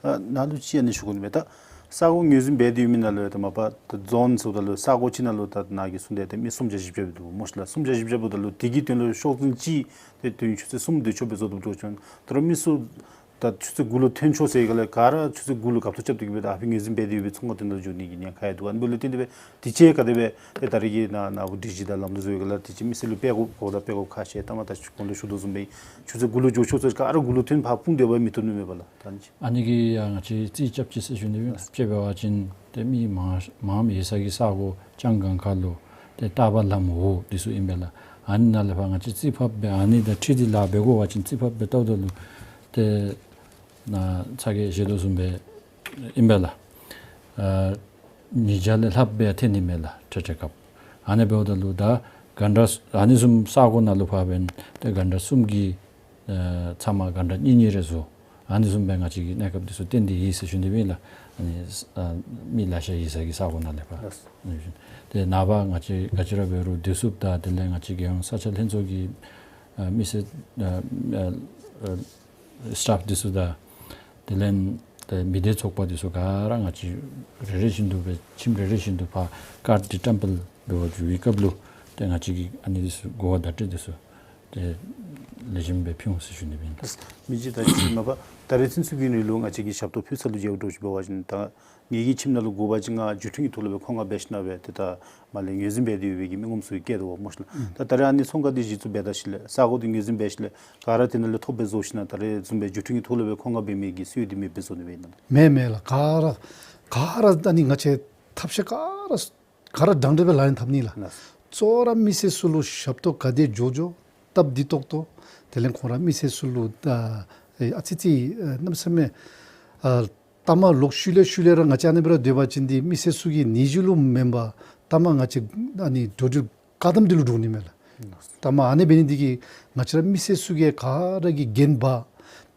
ཨ་ནཱ་ལུ་ཅིག་ཨ་ནི་ཞུ་དགོ་ནི་མས། ད་ས་གོ་ངོས་འཛིན་འབད་དེ་ཡོད་མི་ནང་ལུ་ཡང་ད་མ་པ་ད་རྫོང་ཟེརཝ་ད་ལུ་ས་གོ་ཅིག་ནང་ལུ་ད་ནཱ་གིས་གསུངས་ཏེ་ཏེ་མི་སུམ་བརྒྱ་བཞི་བརྒྱ་སྦེ་འདུག་སྨོ་ཤིག་ལགས། སུམ་བརྒྱ་བཞི་བརྒྱ་འབདཝ་ད་ལུ་དེ་གི་དོན་ལུ་ཤོག་འཛིན་གཅིག་ཏེ་དུས་ཡུན་ཆུ་ཚོད་གསུམ་སྡོད་ཆོགཔ་སྦེ་བཟོ་བཏུབ་འགྱོ་ཅི། ད་རུང་མི་ཚུ་ད་ཆུ་ཚོད་དགུ་ལུ་ཐོན་ཆོག་ཟེར་ག་ལས་ག་ར་ཆུ་ཚོད་དགུ་ལུ་ག་ཐོག་རྐྱབ་སྟེ་གིས་སྦེ་ད་ཨ་ཕི་ངོས་འཛིན་འབད་དེ་ཡོད་པའི་ཚོང་ཁང་དེ་ནང་འགྱོ་ནི་གི་ཉེན་ཁ་ཡང་འདུག། ཨ་ནི་འབདཝ་ལས་བརྟེན་ཏེ་སྦེ་དེ་ཅིག་ག་དེ་སྦེ་ཏེ་ད་རེས་ཀྱི་ནཱ་ནཱ་བུ་སྒྲིག་གཞི་དང་ལམ་ལུགས་བཟོ་བའི་སྒང་ལས་དེ་ཅིག་མི་སེར་ལུ་སྤྲོད་དགོཔ་དང་སྤྲོད་དགོཔ་ཁག་ཆེ། ལྟ་མ་ད་ཅི་གོང་ལུ་ཞུ་དོ་བཟུམ་སྦེ་ཆུ་ཚོད་དགུ་ལུ་འགྱོ་ཆོག་ཟེར་ག་ར་དགུ་ལུ་ཐོན་ཕར་སྤུངས་སྡོད་པ་མི་བཏུབ་ནི་མས་པ་ལགས། ད་ཨ་ནི་ཅིག་ཨ་ནི་གི་ཡང་ང་བཅས་རྩིས་རྐྱབ་ཅི་ཟེར་ཞུ་ནི་ཨིན། དཔྱེ་འབད་བ་ཅིན་ཏེ་མི་མང་མངམ་ཡོད་ས་གི་ས་གོ་ལྕང་སྒང་ཁ་ལུ་ཏེ་སྟག་པ་ལམ་འོག་འདི་ཚུ་ཨིན་པས་ལགས། ཨ་ནི་ནང་ལས་ཕར་ང་བཅས་རྩིས་ཕབ་སྦེ་ཨ་ནི་དང་འཁྲིལ་ཏེ་ལཱ་འབད་དགོ་པ་ཅིན་རྩིས་ཕབ་སྦེ་བལྟཝ་ད་ལུ་ཏེ་ནཱ་ཚ་གྱང་བཞེས་དོ་བཟུམ་སྦེ་ ཨིན་པས་ལགས། ཨ་ཉིས་བརྒྱ་ལས་ལྷགཔ་སྦེ་ཐོན་ནི་མས་ལགས་ཏེ་དེ་སྐབས། ཨ་ནི་འབདཝ་ད་ལུ་ད་གྷན་ཊ་ཨ་ནི་བཟུམ་ས་གོ་ནང་ལུ་ཕར་འབདན་ཏེ་གྷན་ཊ་གསུམ་གྱི་ཨ་ཚབ་མ་གྷན་ཊ་གཉིས་གཉིས་རེ་བཟོ། ཨ་ནི་བཟུམ་སྦེ་ང་བཅས་ཀྱིས་གནས་སྐབས་འདི་ཚུ་བཏོན་ཏེ་ཡོད་ཟེར་ཞུ་ནི་སྦེ་ལགས། ཨ་ནི་ཨ་མི་ལེ་ཤ་ཡོད་ས་གི་ས་གོ་ནང་ལས་ཕར། ལགས། ཏེ་ནངས་པ་ང་བཅས་ག་ཅི་ར་འབད་རུང་བདེ་སྲུངཔ་དང་དེ་ལས་ང་བཅས་རྒྱལ་ཡོངས་ས་ཆ་ལྷན་ཚོགས་ཀྱི་ཨ་མི་སེར་ཨ་ཨ་ཨ་སི་ཊཱཕ་འདི་ཚུ་དང་དེ་ལས་ཏེ་མི་སྡེ་ཚོགས་པ་འདི་ཚུ་ག་ར་ང་བཅས་རེ་རེ་བཞིན་དུ་སྦེ་ཁྱིམ་རེ་རེ་བཞིན་དུ་ཕར་ཀཱཌ་འདི་བཀྲམ་སྤེལ་འབད་བར་འགྱུར་བའི་སྐབས་ལུ་ཏེ་ང་བཅས་ཀྱིས་ཨ་ནི་འདི་ཚུ་གོ་བ་བརྡ་སྤྲོད་འདི་ཚུ་ཏེ་ལེགས་ཤོམ་སྦེ་ཕུལ་འོང་ཟེར་ཞུ་ནི་སྦེ་ཨིན། མི་རྗེ་ད་ཅི་མ་པ་ད་རེས་ཚུན་ཚོད་ཀྱི་རིང་ལུ་ང་བཅས་ཀྱིས་ཞབས་ཏོག་ཕུལ་ཚར་ལུ་འགྱོཝ་འདྲཝ་ཅིག་འབད་བ་ཅིན་ད་ངེ་གི་ཁྱིམ་ནང་ལུ་དགོ་པ་ཅིན་ང་བརྒྱུད་འཕྲིན་གྱི་ཐོག་ལུ་སྦེ་ཁོང་ཁར་འབད་ཞིནམ་ལས་ཏེ་ད་མར་ལས་ངོས་འཛིན་འབད་དེ་ཡོད་པའི་གི་མི་ངོམ་ཚུ་གིས་བཀལ་དོ་བ་སྨོ་ཤིག་ལགས། ད་ད་རེས་ཨ་ནི་ཚོང་ཁང་འདི་གཞི་བཙུགས་འབད་ད་ཞིནམ་ལས་ས་གོ་འདི་ངོས་འཛིན་འབད་ཞིནམ་ལས་ག་ར་དེ་ནང་ལས་ཐོབ་སྦེ་བཟོ་ཞིནམ་ད་རེས་བཟུམ་སྦེ་བརྒྱུད་འཕྲིན་གྱི་ཐོག་ལུ་སྦེ་ཁོང་ཁར་འབད་མི་གི་སྲོལ་འདི་མེདཔ་བཟོ་ནི་སྦེ་ཨིན་ན། མེད་མེད་ལགས། ག་ར་ག་ར་ཨ་ནི་ང་བཅས་ཐབས་ཤེས་ག་ར་ག་ར་དྲང་དྲང་སྦེ་ལག་ལེན་འཐབ་ནི་ལགས། ལགས། གཙོ་བོ་ར་མི་སེར་ཚུ་ལུ་ཞབས་ཏོག་ག་དེ་འགྱོ་འགྱོ་སྟབས་བདེ་ཏོག་ཏོ། དེ་ལས་ཁོང་ར་མི་སེར་ཚུ་ལུ་ཨ་ཨ་ཙི་ཙི་ཨ་གནམ་མེད་ས་མེད་ཨ་ལྟ་མ་ལོག་ཤུལ་ལས་ཤུལ་ལས་ར་ང་བཅས་ཨ་ནི་སྦེ་ར་སྡོད་པ་ཅིན་འདི་མི་སེར་ཚུ་གི་ནད་གཞི་ལུ་མེན་པར་ལྟ་མ་ང་བཅས་ཨ་ནི་འགྲོ་འགྲུལ་བཀག་དམ་འདི་ལུ་འགྲོ་ནི་མས་ལགས། ལགས། ལྟ་མ་ཨ་ནི་འབད་ནི་འདི་གིས་ང་བཅས་ར་མི་སེར་ཚུ་གིས་ག་ར་གིས་འགན་འབག་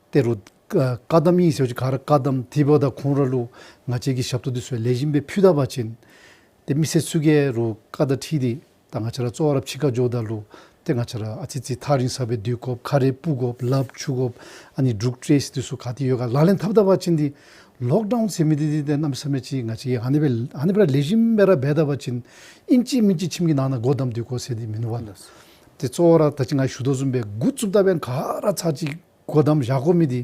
སྟེ་རུང་ཨ་བཀག་དམ་ཨིན་ཟེར་བ་ཅིན་ག་ར་བཀག་དམ་དེ་འབདཝ་ད་ཁོང་ར་ལུ་ང་བཅས་ཀྱིས་ཞབས་ཏོག་འདི་ཚུ་ལེགས་ཤོམ་སྦེ་ཕུལ་ད་པ་ཅིན་ཏེ་མི་སེར་ཚུ་གིས་རུང་བཀའ་དང་འཁྲིལ་ཏེ་ད་ང་བཅས་ར་གཙོ་བོ་ར་ཕྱི་ཁར་འགྱོཝ་ད་ལུ་ཏེ་ང་བཅས་ར་ཨ་ཙི་ཙི་ཐག་རིང་ས་སྦེ་སྡོད་དགོཔ་ཁ་རས་སྤུ་དགོཔ་ལགཔ་འཁྱུ་དགོཔ་ཨ་ནི་འབྲུག་ཊེསཊ་འདི་ཚུ་ག་ཏེ་ཡོད་ག་ལག་ལེན་འཐབ་ད་པ་ཅིན་འདི་ལོག་ཌའུན་ཟེར་མི་འདི་འདི་ཏེ་གནམ་མེད་ས་མེད་ཅིག་ང་བཅས་ཀྱིས་ཨ་ནི་སྦེ་ཨ་ནི་སྦེ་ར་ལེགས་ཤོམ་སྦེ་ར་འབད་ད་པ་ཅིན་ཨིན་ཅི་མིན་ཅི་ཁྱིམ་གྱི་ནང་ན་སྒོ་བསྡམས་སྡོད་དགོ་ཟེར་འདི་མིན་འདུག་པ། ལགས། ཏེ་གཙོ་བོ་ར་ད་ཅི་ང་ཞུ་དོ་བཟུམ་སྦེ་འགོ་བཙུགས་ད་པའི་ག་ར་ཚར་གཅིག་སྒོ་བསྡམས་བཞག་དགོ་མི་འདི་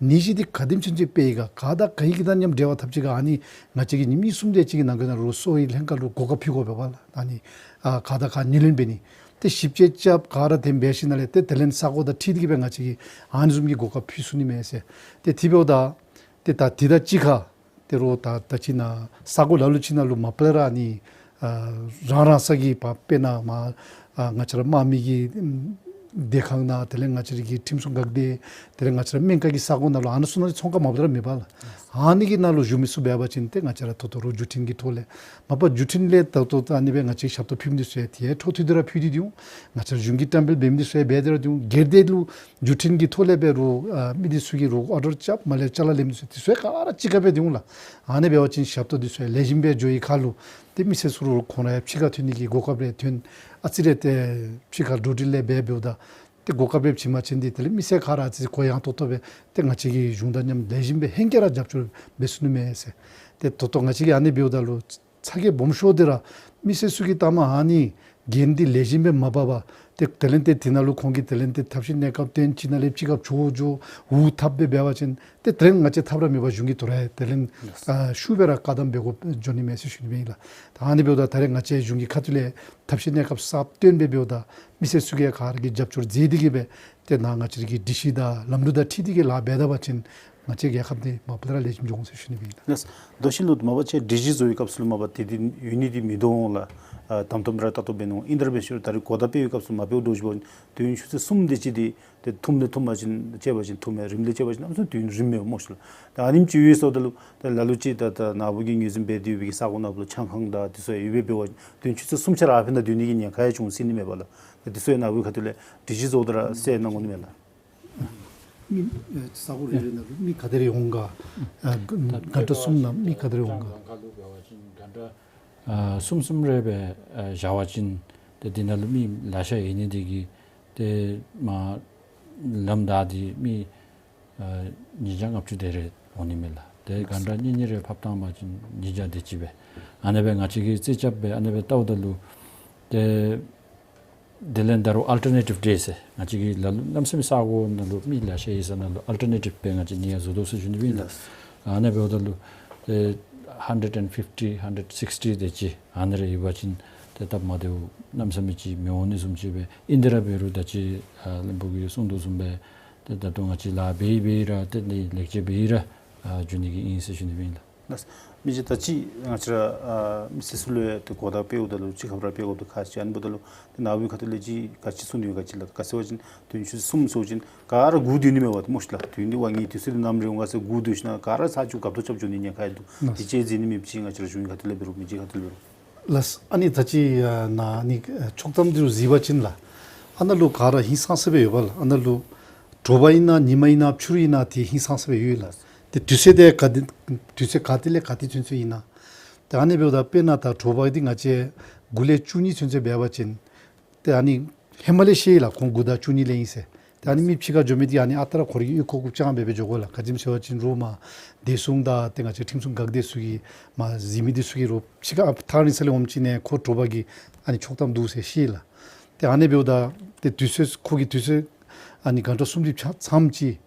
ནད་གཞི་འདི་ག་དེམ་ཅིག་ཅིག་སྤེལ་ཡི་ག་ག་དང་ག་གི་དང་མཉམ་འབྲེལ་བ་འཐབ་ཅི་ག་ཨ་ནི་ང་བཅས་ཀྱིས་ཉིནམ་གཉིས་གསུམ་དེ་ཅིག་གི་ནང་འཁོད་ནང་རུང་གསོ་བའི་ལྷན་ཁག་ལུ་གོ་སྐབས་ཕུལ་དགོ་པས་པ་ལགས། ཨ་ནི་ཨ་ག་དང་ག་ངོས་ལེན་འབད་ནི་ཏེ་ཞིབ་དཔྱད་རྐྱབ་ག་ར་དེ་འབད་ཞིནམ་ལས་ཏེ་དེ་ལས་ས་གོ་དང་འཁྲིལ་ཏེ་གི་སྦེ་ང་བཅས་ཀྱིས་ཨ་ནི་བཟུམ་གྱི་གོ་སྐབས་ཕུལ་ཚུགས་ནི་མས་ཟེར། ཏེ་དེ་འབདཝ་ད་ཏེ་ད་དེ་དང་གཅིག་ཁར་ཏེ་རུང་ད་ད་ཅི་ནཱ་ས་གོ་ལ་ལུ་ཅིག་ནང་ལུ་མ་པ་ལས་ར་ཨ་ནི་ཨ་རང་རང་ས་གི་པ་དཔེར་ན་མར་ཨ་ང་བཅས་ར་དམག་མི་གི་ཨམ་སྡེ་ཁག་ནང་དེ་ལས་ང་བཅས་ར་གི་ཁྲིམས་སྲུང་འགག་སྡེ་དེ་ལས་ང་བཅས་ར་སྨན་ཁང་གི་ས་གོ་ནང་ལུ་ཨ་ནི་ཚུ་ནང་ཚོང་ཁང་མ་པ་ལས་ར་མེད་པ་ལགས། ཨ་ནི་གི་ནང་ལུ་བཞུགས་མི་ཚུ་འབད་བ་ཅིན་ཏེ་ང་བཅས་ར་ད་ལྟོ་རུང་བརྒྱུད་འཕྲིན་གྱི་ཐོག་ལས་མ་པ་བརྒྱུད་འཕྲིན་ལས་ད་ལྟོ་ཨ་ནི་སྦེ་ང་བཅས་ཞབས་ཏོག་ཕུལ་མི་འདི་ཚུ་ཡང་ཏེ་འཕྲོ་མཐུད་དེ་ར་ཕུལ་ཏེ་འདི་འོང་། ང་བཅས་ར་གཞུང་གིས་བཀྲམ་སྤེལ་འབད་མི་འདི་ཚུ་ཡང་འབད་དེ་ར་འདི་འོང་། སྒེར་སྡེ་ལུ་བརྒྱུད་འཕྲིན་གྱི་ཐོག་ལས་འབད་རུང་ཨ་མི་འདི་ཚུ་གིས་རུང་ཨོར་ཌར་རྐྱབ་མ་ལས་ཅ་ལ་ལེན་མི་འདི་ཚུ་ཡང་ཏེ་ཚུ་ཡང་ག་ར་གཅིག་ཁར་སྦེ་འདི་འོང་ལགས། ཨ་ནི་འབད་བ་ཅིན་ཞབས་ཏོག་འདི་ཚུ་ཡང་ལེགས་ཤོམ་སྦེ་འགྱོ་བའི་ཁར་ལུ་ཏེ་མི་སེར་ཚུ་རུང་ཁོང་ར་ཡང་ཕྱི་ཁར་ཐོན་ནི་གི་གོ་སྐབས་རེ་ཐོན། ཨ་ཙི་རེ་ཏེ་ཕྱི་ཁར་འགྲོ་འགྲུལ་ལས་འབད་འབདཝ་ད་ཏེ་གོ་སྐབས་རེ་བྱིན་པ་ཅིན་འདི་དེ་ལས་མི་སེར་ག་ར་ཨ་ཙི་གུ་ཡངས་ཏོག་ཏོ་སྦེ་ཏེ་ང་བཅས་ཀྱི་གཞུང་དང་མཉམ་ལེགས་ཤོམ་སྦེ་ཧེང་སྐལ་ར་རྒྱབ་སྐྱོར་འབད་ཚུགས་ནི་མས་ཟེར། ཏེ་ད་ལྟོ་ང་བཅས་ཀྱིས་ཨ་ནི་འབདཝ་ད་ལུ་ཚ་གྱང་སྦོམ་ཤོས་འདི་ར་མི་སེར་ཚུ་གིས་ལྟ་མ་ཨ་ནི་འགན་འདི་ལེགས་ཤོམ་སྦེ་མ་འབག་པར་ཏེ་དེ་ལས་ཏེ་དེ་ནང་ལུ་ཁོང་གིས་དེ་ལས་ཏེ་ཐབས་ཤེས་གནས་སྐབས་སྟོན་ཅིག་ནང་ལས་ཅིག་སྐབས་འགྱོ་འགྱོ་འུ་ཐབས་སྦེ་འབད་བ་ཅིན་ཏེ་དེ་ལས་ང་བཅས་ཐབས་ར་མེད་པར་གཞུང་གིས་དོ་རུང་དེ་ལས་ཨ་ཤུགས་སྦེ་ར་བཀག་དམ་འབད་དགོཔ་འགྱོ་ནི་མས་ཟེར་ཞུ་ནི་སྦེ་ཨིན་ལགས། ད་ཨ་ནི་འབདཝ་ད་ད་རེས་ང་བཅས་གཞུང་གི་ཁ་ཐུག་ལས་ཐབས་ཤེས་གནས་སྐབས་གསརཔ་སྟོན་སྦེ་འབདཝ་ད་མི་སེར་ཚུ་གིས་ག་ར་གིས་རྒྱབ་སྐྱོར་མཛད་དེ་གི་སྦེ་ཏེ་ནཱ་ང་བཅས་ར་གི་སྒྲིག་གཞི་དང་ལམ་ལུགས་དང་འཁྲིལ་ཏེ་གི་ལཱ་འབད་ད་པ་ཅིན་ང་བཅས་རྒྱལ་ཁབ་འདི་མ་པ་ལས་ར་ལེགས་ཤོམ་འགྱོ་འོང་ཟེར་ཞུ་ནི་སྦེ་ཨིན་ལགས། ལགས། མདོ་ཆེན་ལུ་མ་པ་ཅིག་སྒྲིག་གཞི་བཟོ་བའི་སྐབས་སུ་ལུ་མ་པ་དེ་འདི་ཡོད་ནི་འདི་མིན་འདུག་འོང་ལགས། ཨ་དམ་དམ་ར་ཏག་ཏག་འབད་ནུག། ཨིན་ད་ར་འབད་ཞུ་རུང་ད་རེས་གོ་བརྡ་སྤེལ་བའི་སྐབས་སུ་མ་པ་འདྲཝ་ཅིག་འབད་དུས་ཡུན་ཆུ་ཚོད་གསུམ་དེ་ཅིག་འདི་ཏེ་ཐུམ་ལས་ཐུམ་པ་ཅིན་བཅད་པ་ཅིན་ཐུམ་མས། རིམ་ལས་བཅད་པ་ཅིན་ཨམ་སོང་དུས་ཡུན་རིངམ་མས་སྨོ་ཤིག་ལགས། ད་ཨ་ནེམ་ཅིག་ཡོད་ཟེརཝ་ད་ལུ་ད་ལ་ལུ་ཅིག་ད་ད་ནཱ་བུ་གིས་ངོས་འཛིན་འབད་དེ་ཡོད་པའི་གི་ས་གོ་ནང་ལུ་ཆང་ཁང་དང་དེ་ཚུ་ཡོད་པས། འབད་བ་ཅིན་དུས་ཡུན་ཆུ་ཚོད་གསུམ་ཆ་ར་ཨ་ཕི་ནང་སྡོད་ནི་གི་ཉེན་ཁ་ཡང་བྱུང་སྲིད་ནི་མས་པ་ལགས། ད་དེ་ཚུ་ཡང་ནཱ་བུའི་ཁ་ཐུག་ལས་སྒྲིག་གཞི་བཟོཝ་ད་ར་གསལ་གནང་དགོ་ནི་མས་ལགས། མི་ཨེ་ས་གོ་རེ་རེ་ནང་ལུ་མི་ག་དེ་རེ་འོང་ག། ཨ་ག་གྷན་ཊ་གསུམ་ནང་མི་ག་དེ་རེ་འོང་ག། ཨ་གསུམ་གསུམ་རེ་སྦེ་ཨ་བཞག་པ་ཅིན་ཏེ་འདི་ནང་ལུ་མི་ལེ་ཤ་ཡོད་ནི་འདི་གིས་ཏེ་མར་ལམ་བདའ་སྟེ་མི་ཨ་ཉིས་བརྒྱ་ལྔ་བཅུ་དེ་རེ་འོང་ནི་མས་ལགས། ཏེ་གྷན་ཊ་གཉིས་གཉིས་རེ་ཕབ་བཏང་པ་ཅིན་ཉིས་བརྒྱ་དེ་ཅིག་སྦེ། ཨ་ནི་སྦེ་ང་བཅས་ཀྱིས་རྩིས་རྐྱབ་སྦེ་ཨ་ནི་སྦེ་བལྟཝ་ད་ལུ་ཏེ་དེ་ལས་ད་རུང་ཨལ་ཊར་ནེ་ཊིབ་ཌེ་ཟེར་ང་བཅས་ཀྱིས་ལ་ལུ་གནམ་མེད་ས་མེད་ས་གོ་ནང་ལུ་མི་ལེ་ཤ་ཡོད་ས་ནང་ལུ་ཨལ་ཊར་ནེ་ཊིབ་སྦེ་ང་བཅས་ནི་ཡང་བཟོ་དོ་ཟེར་ཞུ་ནི་སྦེ་ཨིན་ལགས། ཨ་ནི་འབདཝ་ད་ལུ་ཨེ་ཧན་ཌེཌ་ཨེན་ཕིཕ་ཊི་ཧན་ཌེཌ་སིགསི་ཊི་དེ་ཅིག་ཨ་ནི་རེ་ཡོད་པ་ཅིན་ཏེ་སྟབས་མ་བདེཝ་གནམ་མེད་ས་མེད་ཅིག་མི་འོང་ནི་བཟུམ་ཅིག་སྦེ་ཨིན། དེ་ར་འབད་རུང་ད་ཅི་ཨ་བློན་པོ་གིས་གསུངས་དོ་བཟུམ་སྦེ་ཏེ་ད་ལྟོ་ང་བཅས་ལཱ་འབད་འབད་ར་ཏེ་འདི་ལེགས་བཅོས་འབད་ར་ཨ་འགྱོ་ནི་གི་ཨིན་ཟེར་ཞུ་ནི་སྦེ་ཨིན་ལགས། ལགས། མི་རྗེ་ད་ཅི་ང་བཅས་ར་ཨ་མི་སེར་ཚུ་ལུ་ཡང་ཏེ་གོ་བརྡ་སྤེལཝ་ད་ལུ་ཅིག་ཁ་ཕར་སྤེལ་དགོཔ་འདུག། ག་ཅི་ཨ་ནི་འབདཝ་ད་ལུ་ཏེ་ནཱ་བུའི་ཁ་ཐུག་ལས་ཅིག་ག་ཅི་གསུང་ནི་ཡོད་ག་ཅི་ལགས། ག་ཅི་ཟེར་བ་ཅིན་དུས་ཡུན་ཚོད་གསུམ་སོང་ཅིན་ག་ར་སྒུག་སྡོད་ནི་མས་པ་ཏེ་སྨོ་ཤིག་ལགས། དུས་ཡུན་འདི་ཝ་ངེའི་དུས་ཚོད་འདི་ནམ་རེ་འོང་ག་ཟེར་སྒུག་སྡོད་ཞིན་ན་ག་ར་ཚར་བཅུག་གབ་ཏོ་རྐྱབ་འགྱོ་ནི་ཉེན་ཁ་ཡོད་འདུག། ལགས། དེ་ཅིག་མཛད་ནི་མེད་པ་ཅིན་ང་བཅས་ར་གཞུང་གི་ཁ་ཐུག་ལས་འབད་རུང་མི་རྗེ་ཁ་ཐུག་ལས་འབད་རུང་། ལགས། ཨ་ནི་ད་ཅི་ཨ་ནཱ་ནི་ཨ་ཆོག་ཐམ་འདི་ལུ་གཟིགས་པ་ཅིན་ལགས། ཨ་ནཱ་ལུ་ག་ར་ཧིང་སངས་ས་སྦེ་ཡོད་པ་ལགས། ཨ་ནཱ་ལུ་དྲོ་པ་ཨིན་ན་ཉིན་མ་ཨིན་ན་ཕྱི་རུ་ཨིན་ན་ཏེ་ཧིང་སངས་ས་སྦེ་ཡོད་ལགས། ཏེ་དུས་ཚོད་འདི་ག་དེ་དུས་ཚོད་ག་ཏེ་ལས་ག་ཏེ་ཚུན་ཚོད་ཨིན་ན། ཏེ་ཨ་ནི་འབདཝ་ད་དཔེར་ན་ད་དྲོ་པ་འདི་ང་བཅས་དགུ་ལས་བཅུ་གཉིས་ཚུན་ཚོད་འབད་བ་ཅིན་ཏེ་ཨ་ནི་ཧེ་མ་ལས་ཤེས་ལགས། ཁོང་དགུ་དང་བཅུ་གཉིས་ལས་ཨིན་ཟེར། ཏེ་ཨ་ནི་མི་ཕྱི་ཁར་འགྱོ་མི་འདི་ཨ་ནི་ཨ་རྟག་ར་ཁོ་རའི་གི་ཨོལ་ལྐོག་རྐུབ་བརྐྱངས་སྦེ་སྦེ་འགྱོ་དགོ་ལགས། ག་ཅི་སྨོ་ཟེར་བ་ཅིན་རོགས་མར་བདེ་སྲུང་དང་ཏེ་ང་བཅས་ཁྲིམས་སྲུང་འགག་སྡེ་ཚུ་གིས་མར་གཟིགས་མི་འདི་ཚུ་གིས་རོགས་ཕྱི་ཁར་ཨ་ཐག་རིང་ས་ལས་འོངམ་ཅིག་ནས་ཁོ་དྲོ་པ་གི་ཨ་ནི་ཆོག་ཐམ་འདུག་ཟེར་ཤེས་ལགས། ཏེ་ཨ་ནི་འབདཝ་ད་ཏེ་དུས་ཚོད་ཁོ་གི་དུས་ཚོད་ཨ་ནི་གྷན་ཊ་གསུམ་དེ་ཚང་ཚངམ་ཅིག་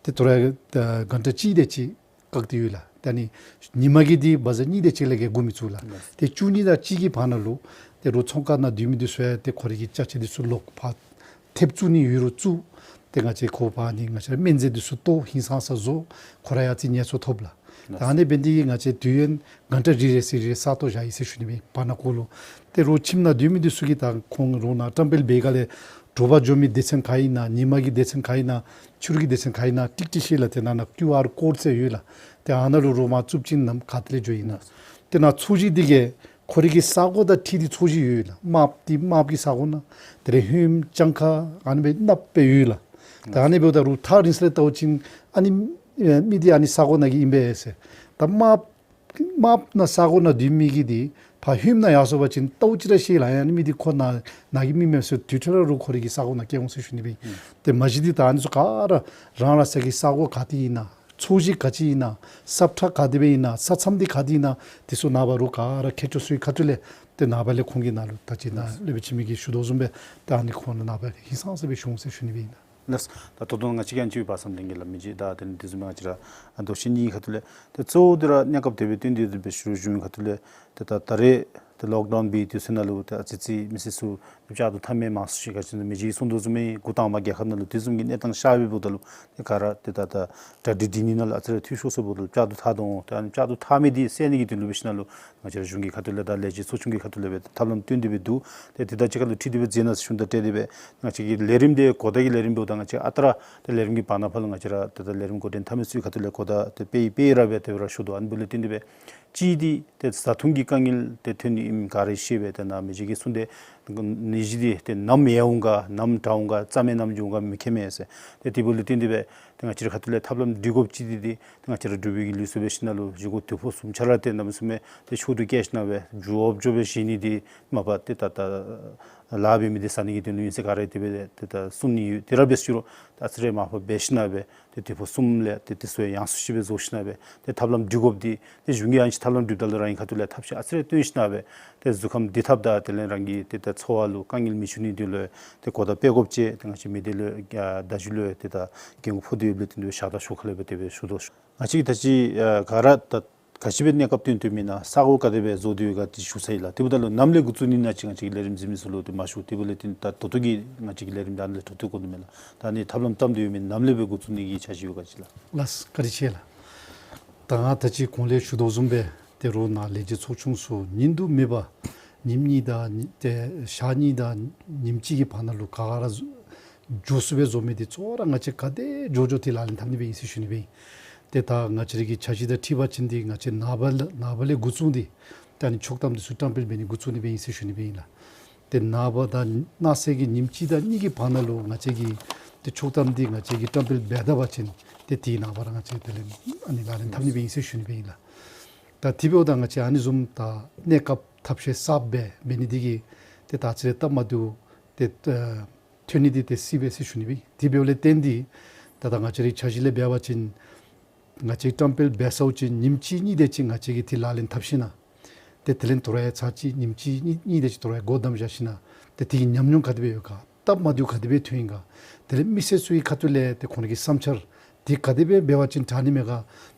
ཏེ་དོ་རུང་ཨ་གྷན་ཊ་གཅིག་དེ་ཅིག་བཀག་སྟེ་ཡོད་ལགས། ཏེ་ཨ་ནི་ཉིན་མ་གི་འདི་བ་ཟེར་གཉིས་དེ་ཅིག་ལས་བརྒལ་སྒུག་མི་ཚུགས་ལགས། ཏེ་བཅུ་གཉིས་དང་གཅིག་གི་བར་ན་ལུ་ཏེ་རོགས་ཚོང་ཁང་ནང་སྡོད་མི་འདི་ཚུ་ཡང་ཏེ་ཁོ་རའི་གི་ཅ་ཆས་འདི་ཚུ་ལོག་ཕར་ཐེབས་བཙུགས་ནི་ཡོད་རུང་བཙུགས། ཏེ་ང་བཅས་ཁོ་ཕར་ཨ་ནི་ང་བཅས་ར་སྨན་རྫས་འདི་ཚུ་བཏོག་ཧིང་སངས་ས་བཟོ། ཁོ་ར་ཡང་ཅིག་ངལ་གསོ་ཐོབ་ལགས། ཏེ་ཨ་ནི་འབད་ནི་འདི་གིས་ང་བཅས་དུས་ཡུན་གྷན་ཊ་རེ་རེ་ཟེར་རེ་རེ་ས་སྟོང་བཞག་ཡི་ཟེར་ཞུ་ནི་སྦེ་བར་ན་ཁོ་ལུ། ཏེ་རོགས་ཁྱིམ་ནང་སྡོད་མི་འདི་ཚུ་གིས་ད་ཁོང་རོགས་ནཱ་བཀྲམ་སྤེལ་འབད་ག་ལས་དྲོ་པ་འགྱོ་མི་སྡེ་ཚན་ག་ཨིན་ན་ཉིན་མ་གི་སྡེ་ཚན་ག་ཨིན་ན་ཕྱི་རུ་གི་སྡེ་ཚན་ག་ཨིན་ན་ཏིག་ཏིག་ཤེས་ལགས། ཏེ་ནང་ན་ཀིའུ་ཨར་ཀོཌ་ཟེར་ཡོད་ལགས། ཏེ་ཨ་ནཱ་ལུ་རོགས་མར་བཙུགས་ཅིན་ནམ་ག་ཏེ་ལས་འགྱོཝ་ཨིན་ན། ཏེ་ནཱ་ཚོས་གཞི་འདི་གིས་ཁོ་རའི་གི་ས་གོ་དང་འཁྲིལ་ཏེ་ཚོས་གཞི་ཡོད་ལགས། དམརཔོ་འདི་དམརཔོ་གི་ས་གོ་ནང་དེ་ལས་ཧོནམ་ལྗང་ཁ་ཨ་ནི་སྦེ་གནགཔོ་སྦེ་ཡོད་ལགས། ཏེ་ཨ་ནི་འབདཝ་ད་རོགས་ཐག་རིང་ས་ལས་བལྟ་བ་ཅིན་ཨ་ནི་ཨེ་མི་འདི་ཨ་ནི་ས་གོ་ནང་གི་ཨིན་པས་ཟེར། ད་དམརཔོ་དམརཔོ་ནང་ས་གོ་ནང་སྡོད་མི་གི་འདི་ཕར་ཧོནམ་ནང་ཡར་སོང་པ་ཅིན་བལྟཝ་ཅིག་ར་ཤེས་ལགས། ཨ་ནི་མི་འདི་ཁོ་ནཱ་ནཱ་གི་མི་མས་ཟེར་དུས་ཐོག་ར་རོགས་ཁོ་རའི་གི་ས་གོ་ནང་བསྐྱལ་འོང་ཟེར་ཞུ་ནི་སྦེ་ཨིན། ཏེ་མ་གཞི་འདི་ད་ཨ་ནི་ཚུ་ག་ར་རང་རང་སོའི་གི་ས་གོ་ག་ཏེ་ཨིན་ན་ཚོས་གཞི་ག་ཅི་ཨིན་ན་སབ་ཁྲ་ག་དེ་སྦེ་ཨིན་ན་ས་མཚམས་འདི་ག་ཏེ་ཨིན་ན་དེ་ཚུ་ནངས་པ་རོགས་ག་ར་མཁས་མཆོག་ཚུ་གི་ཁ་ཐུག་ལས་ཏེ་ནངས་པ་ལས་ཁོང་གིས་ནཱ་ལུ་ད་ཅི་ནཱ་སློབ་དཔོན་འཆི་མེད་ཀྱིས་ཞུ་དོ་བཟུམ་སྦེ་ད་ཨ་ནི་ཁོང་ནཱ་ནངས་པ་ཧིང་སངས་ས་སྦེ་ཞུ་འོང་ཟེར་ཞུ་ནི་སྦེ་ཨིན་ལགས། ལགས། ད་ད་ལྟོ་ང་བཅས་ཀྱིས་ཨ་ནི་ཅིག་སྦེ་ཨ་ནི་ཅིག་སྦེ་ང་བཅས་ར་ཨ་དོ་ཤེས་ནི་ཁ་ཐུག་ལས་ཏེ་གཙོ་བོ་འདི་ར་གནས་སྐབས་དེ་སྦེ་བསྟུན་ཏེ་དེ་སྦེ་ཞུ་རུང་གཞུང་ཁ་ཐུག་ལས་ཏེ་ད་ད་རེས་ཏེ་ལོག་ཌའུན་འབད་བའི་དུས་ཚོད་ནང་ལུ་ཏེ་ཨ་ཙི་ཅིག་མི་སེར་ཚུ་བཅག་ཏུ་འཐབ་མི་མང་སུ་ཅིག་ག་ཅི་ཨིན་ན་མི་རྗེ་གིས་གསུང་དོ་བཟུམ་སྦེ་འགོ་དང་པ་རྒྱལ་ཁབ་ནང་ལུ་དེ་བཟུམ་གྱི་གནས་སྟངས་ཤར་བའི་འབདཝ་ད་ལུ་ཏེ་ག་ར་ཏེ་ད་ད་གྲ་སྒྲིག་སྒྲིག་ནི་ནང་ལུ་ཨ་ཙི་རེ་འཐུས་ཤོར་སོངམ་འབདཝ་ད་ལུ་བཅག་ཏུ་འཐབ་དོ་འོང་། ཏེ་ཨ་ནི་བཅག་ཏུ་འཐབ་མི་འདི་སེལ་ནི་གི་དོན་ལུ་འབད་ཞིན་ན་ལུ་ང་བཅས་ར་གཞུང་གི་ཁ་ཐུག་ལས་དང་ལས་བྱེད་ཚོགས་ཆུང་གི་ཁ་ཐུག་ལས་སྦེ་ཐབས་ལམ་བསྟུན་ཏེ་སྦེ་འདུག། ཏེ་དེ་དང་གཅིག་ཁར་ལུ་འཁྲིལ་ཏེ་སྦེ་མཛད་གནང་ཟེར་ཞུ་ནི་དང་འབྲེལ་ཏེ་སྦེ་ང་བཅས་ཀྱི་ལས་རིམ་འདི་གོ་བརྡ་གི་ལས་རིམ་འབདཝ་ད་ང་བཅས་ཨ་རྟག་ར་ཏེ་ལས་རིམ་གྱི་བར་ན་ཕར་ལུ་ང་བཅས་ར་ཏེ་ད་ལས་རིམ་འགོ་འདྲེན་འཐབ་མི་ཚུ་གི་ཁ་ཐུག་ལས་གོ་བརྡ་ཏེ་སྤེལ་སྤེལ་ར་སྦེ་དེ་སྦེ་ར་ཞུ་དོ། ཨ་ནི་འབདཝ་ལས་བརྟེན་ཏེ་སྦེ་གཅིག་འདི་ཏེ་བཟའ་འཐུང་གི་དཀའ་ངལ་ཏེ་ཐོན་ནི་ཨིནམ་ག་ར་ཤེས་པས། ཏེ་ནཱ་མི་རྗེ་གིས་གསུངས་ཏེ་ནད་གཞི་འདི་ཏེ་ནམ་ཡལ་འོང་ག་ནམ་དྲག་འོང་ག་རྩ་མེད་ནམ་འགྱོ་འོང་ག་མི་མཁྱེན་མས་ཟེར། ཏེ་དེ་འབདཝ་ལས་བརྟེན་ཏེ་སྦེ་ཏེ་ང་བཅས་རའི་ཁ་ཐུག་ལས་ཐབས་ལམ་སྒྲིག་དགོཔ་ཅིག་འདི་ཏེ་ང་བཅས་ར་འབྲུག་པའི་གི་ལུགས་སྲོལ་འབད་ཞིན་ན་ལུ་བཞེས་སྒོ་དུས་ཕོ་གསུམ་ཆ་ར་ཏེ་གནམ་མེད་ས་མེད་ཏེ་ཤུགས་སྒྲིལ་བསྐྱེད་ཞིན་ན་སྦེ་མགྱོགས་མགྱོགས་སྦེ་བཞེས་ནི་འདི་མ་པ་ཏེ་ད་ད་ལཱ་འབད་མི་འདི་བཟའ་ནི་གི་དོན་ལུ་ཨིན་ཟེར་ག་ར་དེ་སྦེ་ཏེ་ད་གསུང་ནི་ཡོད། དེ་ར་འབད་ཞུ་རུང་ད་ཨ་ཙི་རེ་མ་པ་འབད་ཞིན་ན་སྦེ་ཏེ་དུས་ཕོ་གསུམ་ལས་ཏེ་དེ་ཚུ་ཡང་ཡང་སུ་ཅིག་སྦེ་བཟོ་ཞིན་ན་སྦེ་ཏེ་ཐབས་ལམ་སྒྲིག་དགོཔ་འདི་ཏེ་གཞུང་གིས་ཨ་ནི་ཅིག་ཐབས་ལམ་སྒྲིགཔ་ད་ལུ་རང་གི་ཁ་ཐུག་ལས་ཐབས་ཤེས་ཨ་ཙི་རེ་སྟོན་ཞིན་ན་སྦེ་ཏེ་གཟུགས་ཁམས་བདེ་ཐབས་དང་དེ་ལས་རང་གི་ཏེ་ད་འཚོ་བ་ལུ་དཀའ་ངལ་མི་འབྱུང་ནི་དོན་ལུ་ཏེ་གོ་བརྡ་སྤེལ་དགོཔ་ཅིག་ཏེ་ང་བཅས་མི་སྡེ་ལུ་ཡང་བརྡ་བརྒྱུད་ལུ་ཏེ་ད་འགན་ཁུར་ཕོག་སྟེ་ཡོདཔ་ལས་བརྟེན་ཏེ་སྦེ་ཞག་དང་ཞོགས་ཁ་ལས་སྦེ་དེ་སྦེ་ཞུ་དོ། ང་བཅས་ཀྱིས་ད་ཅི་ཨ་ག་ར་ད་ག་ཅི་སྦེ་གནས་སྐབས་བསྟུན་ཏེ་ཡོདཔ་ཨིན་ན་ས་གོ་ག་དེ་སྦེ་བཟོ་སྟེ་ཡོད་ག་ཏེ་ཞུ་ཚར་ཡི་ལགས། དེ་འབདཝ་ད་ལུ་ནམ་ལས་འགོ་བཙུགས་ནི་ཨིན་ན་ཅིག་ང་བཅས་ཀྱི་ལས་རིམ་གཟིགས་མི་ཚུ་ལུ་ཏེ་མ་ཞུ། དེ་འབདཝ་ལས་བརྟེན་ད་ད་ལྟོ་གི་ང་བཅས་ཀྱི་ལས་རིམ་ད་ཨ་ནི་ལས་གྲུབ་སྟེ་འགོ་འདི་མས་ལགས། ད་ཨ་ནི་ཐབས་ལམ་བརྩམས་ཏེ་ཡོད་མི་ནམ་ལས་སྦེ་འགོ་བཙུགས་ནི་གི་འཆར་གཞི་ཡོད་ག་ཅི་ལགས། ལགས་བཀའ་དྲིན་ཆེ་ལགས། ད་ང་ད་ཅི་གོང་ལས་ཞུ་དོ་བཟུམ་སྦེ་ཏེ་རོགས་ནཱ་ལས་བྱེད་ཚོགས་ཆུང་ཚུ་ཉིན་དུ་མེད་པར་ཉིནམ་གཉིས་དང་ཏེ་ཞག་གཉིས་དང་ཉིནམ་གཅིག་གི་བར་ན་ལུ་ག་ར་མགྱོགས་སུ་སྦེ་བཟོ་མི་འདི་གཙོ་བོ་ར་ང་བཅས་ག་དེ་མགྱོགས་མགྱོགས་ཏེ་ལག་ལེན་འཐབ་ནི་སྦེ་ཨིན་ཟེར་ཞུ་ནི་སྦེ་ཨིན། ཏེ་ད་ང་བཅས་རའི་གི་འཆར་གཞི་དང་འཁྲིལ་བ་ཅིན་འདི་ང་བཅས་ནངས་པ་ལས་ནངས་པ་ལས་འགོ་བཙུགས་ཏེ་ད་ཨ་ནི་ཆོག་ཐམ་འདི་ཚུ་བཀྲམ་སྤེལ་འབད་ནི་འགོ་བཙུགས་ནི་སྦེ་ཨིན་ཟེར་ཞུ་ནི་སྦེ་ཨིན་ལགས། ཏེ་ནངས་པ་དང་གནངས་ཚེ་གི་ཉིནམ་གཅིག་དང་གཉིས་ཀྱི་བར་ན་ལུ་ང་བཅས་ཀྱིས་ཏེ་ཆོག་ཐམ་འདི་ང་བཅས་ཀྱིས་བཀྲམ་སྤེལ་འབད་ད་པ་ཅིན་ཏེ་དེའི་ནངས་པ་ར་ང་བཅས་དེ་ལས་ཨ་ནི་ལག་ལེན་འཐབ་ནི་སྦེ་ཨིན་ཟེར་ཞུ་ནི་སྦེ་ཨིན་ལགས། ད་དེ་འབདཝ་ད་ང་བཅས་ཨ་ནི་བཟུམ་ད་གནས་སྐབས་ཐབས་ཤེས་གསརཔ་སྦེ་འབད་ནི་འདི་གིས་ཏེ་ད་ཨ་ཙི་རེ་སྟབས་མ་བདེཝ་ཏེ་ཨ་ཐོན་ནི་འདི་ཏེ་སྲིད་པས་ཟེར་ཞུ་ནི་སྦེ། དེ་འབདཝ་ལས་བརྟེན་ཏེ་ད་ད་ང་བཅས་རའི་འཆར་གཞི་ལས་འབད་བ་ཅིན་ང་བཅས་བཀྲམ་སྤེལ་འབད་ཚརཝ་ཅིག་ཉིནམ་གཅིག་གཉིས་དེ་ཅིག་ང་བཅས་ཀྱིས་ཏེ་ལག་ལེན་འཐབ་ཞིན་ན་ཏེ་དེ་ལས་དོ་རུང་ཡང་ཚར་གཅིག་ཉིནམ་གཅིག་གཉིས་གཉིས་དེ་ཅིག་དོ་རུང་ཡང་སྒོ་བསྡམས་བཞག་ཞིན་ན་ཏེ་དེ་གི་ཉམས་མྱོང་ག་དེ་སྦེ་ཡོད་ག་སྟབས་མ་བདེཝ་ག་དེ་སྦེ་ཐོན་ཡི་ག་དེ་ལས་མི་སེར་ཚུ་གི་ཁ་ཐུག་ལས་ཏེ་ཁོང་རའི་གི་བསམ་འཆར་དེ་ག་དེ་སྦེ་འབད་བ་ཅིན་དྲག་ནི་མས་ག་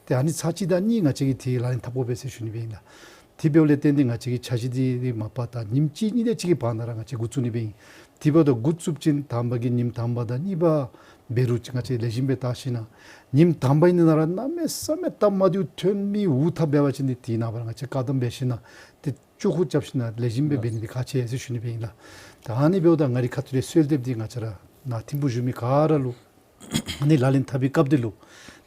ཏེ་ཨ་ནི་ཚར་གཅིག་དང་གཉིས་ང་བཅས་ཀྱིས་ཏེ་ལག་ལེན་འཐབ་དགོ་པས་ཟེར་ཞུ་ནི་སྦེ་ཨིན་ལགས། དེ་འབདཝ་ལས་བརྟེན་ཏེ་ང་བཅས་ཀྱི་འཆར་གཞི་འདི་མ་པ་ད་ཉིནམ་གཅིག་གཉིས་དེ་ཅིག་གི་བར་ན་ར་ང་བཅས་འགོ་བཙུགས་ནི་སྦེ་ཨིན། དེ་འབདཝ་ད་འགོ་བཙུགས་ཅིན་དང་པ་གི་ཉིནམ་དང་པ་དང་གཉིས་པ་འབད་རུང་ཅིག་ང་བཅས་ལེགས་ཤོམ་སྦེ་བལྟ་ཞིན་ན་ཉིནམ་དང་པ་ཨིན་ན་ར་གནམ་མེད་ས་མེད་སྟབས་མ་བདེཝ་ཐོན་མི་འུ་ཐབས་འབད་བ་ཅིན་དེ་དེ་ནངས་པ་ར་ང་བཅས་བཀག་དམ་འབད་ཞིན་ན་ཏེ་བཅུ་ཁ་རྐྱབ་ཞིན་ན་ལེགས་ཤོམ་སྦེ་འབད་ནི་འདི་ཁག་ཆེ་ཟེར་ཞུ་ནི་སྦེ་ཨིན་ལགས། ད་ཨ་ནི་འབདཝ་ད་ང་རའི་ཁ་ཐུག་ལས་གསོལ་འདེབས་འདི་ང་བཅས་ར་ནཱ་ཐིམ་ཕུག་བཞུགས་མི་ག་ར་ལུ་ཨ་ནི་ལག་ལེན་འཐབ་པའི་སྐབས་འདི་ལུ་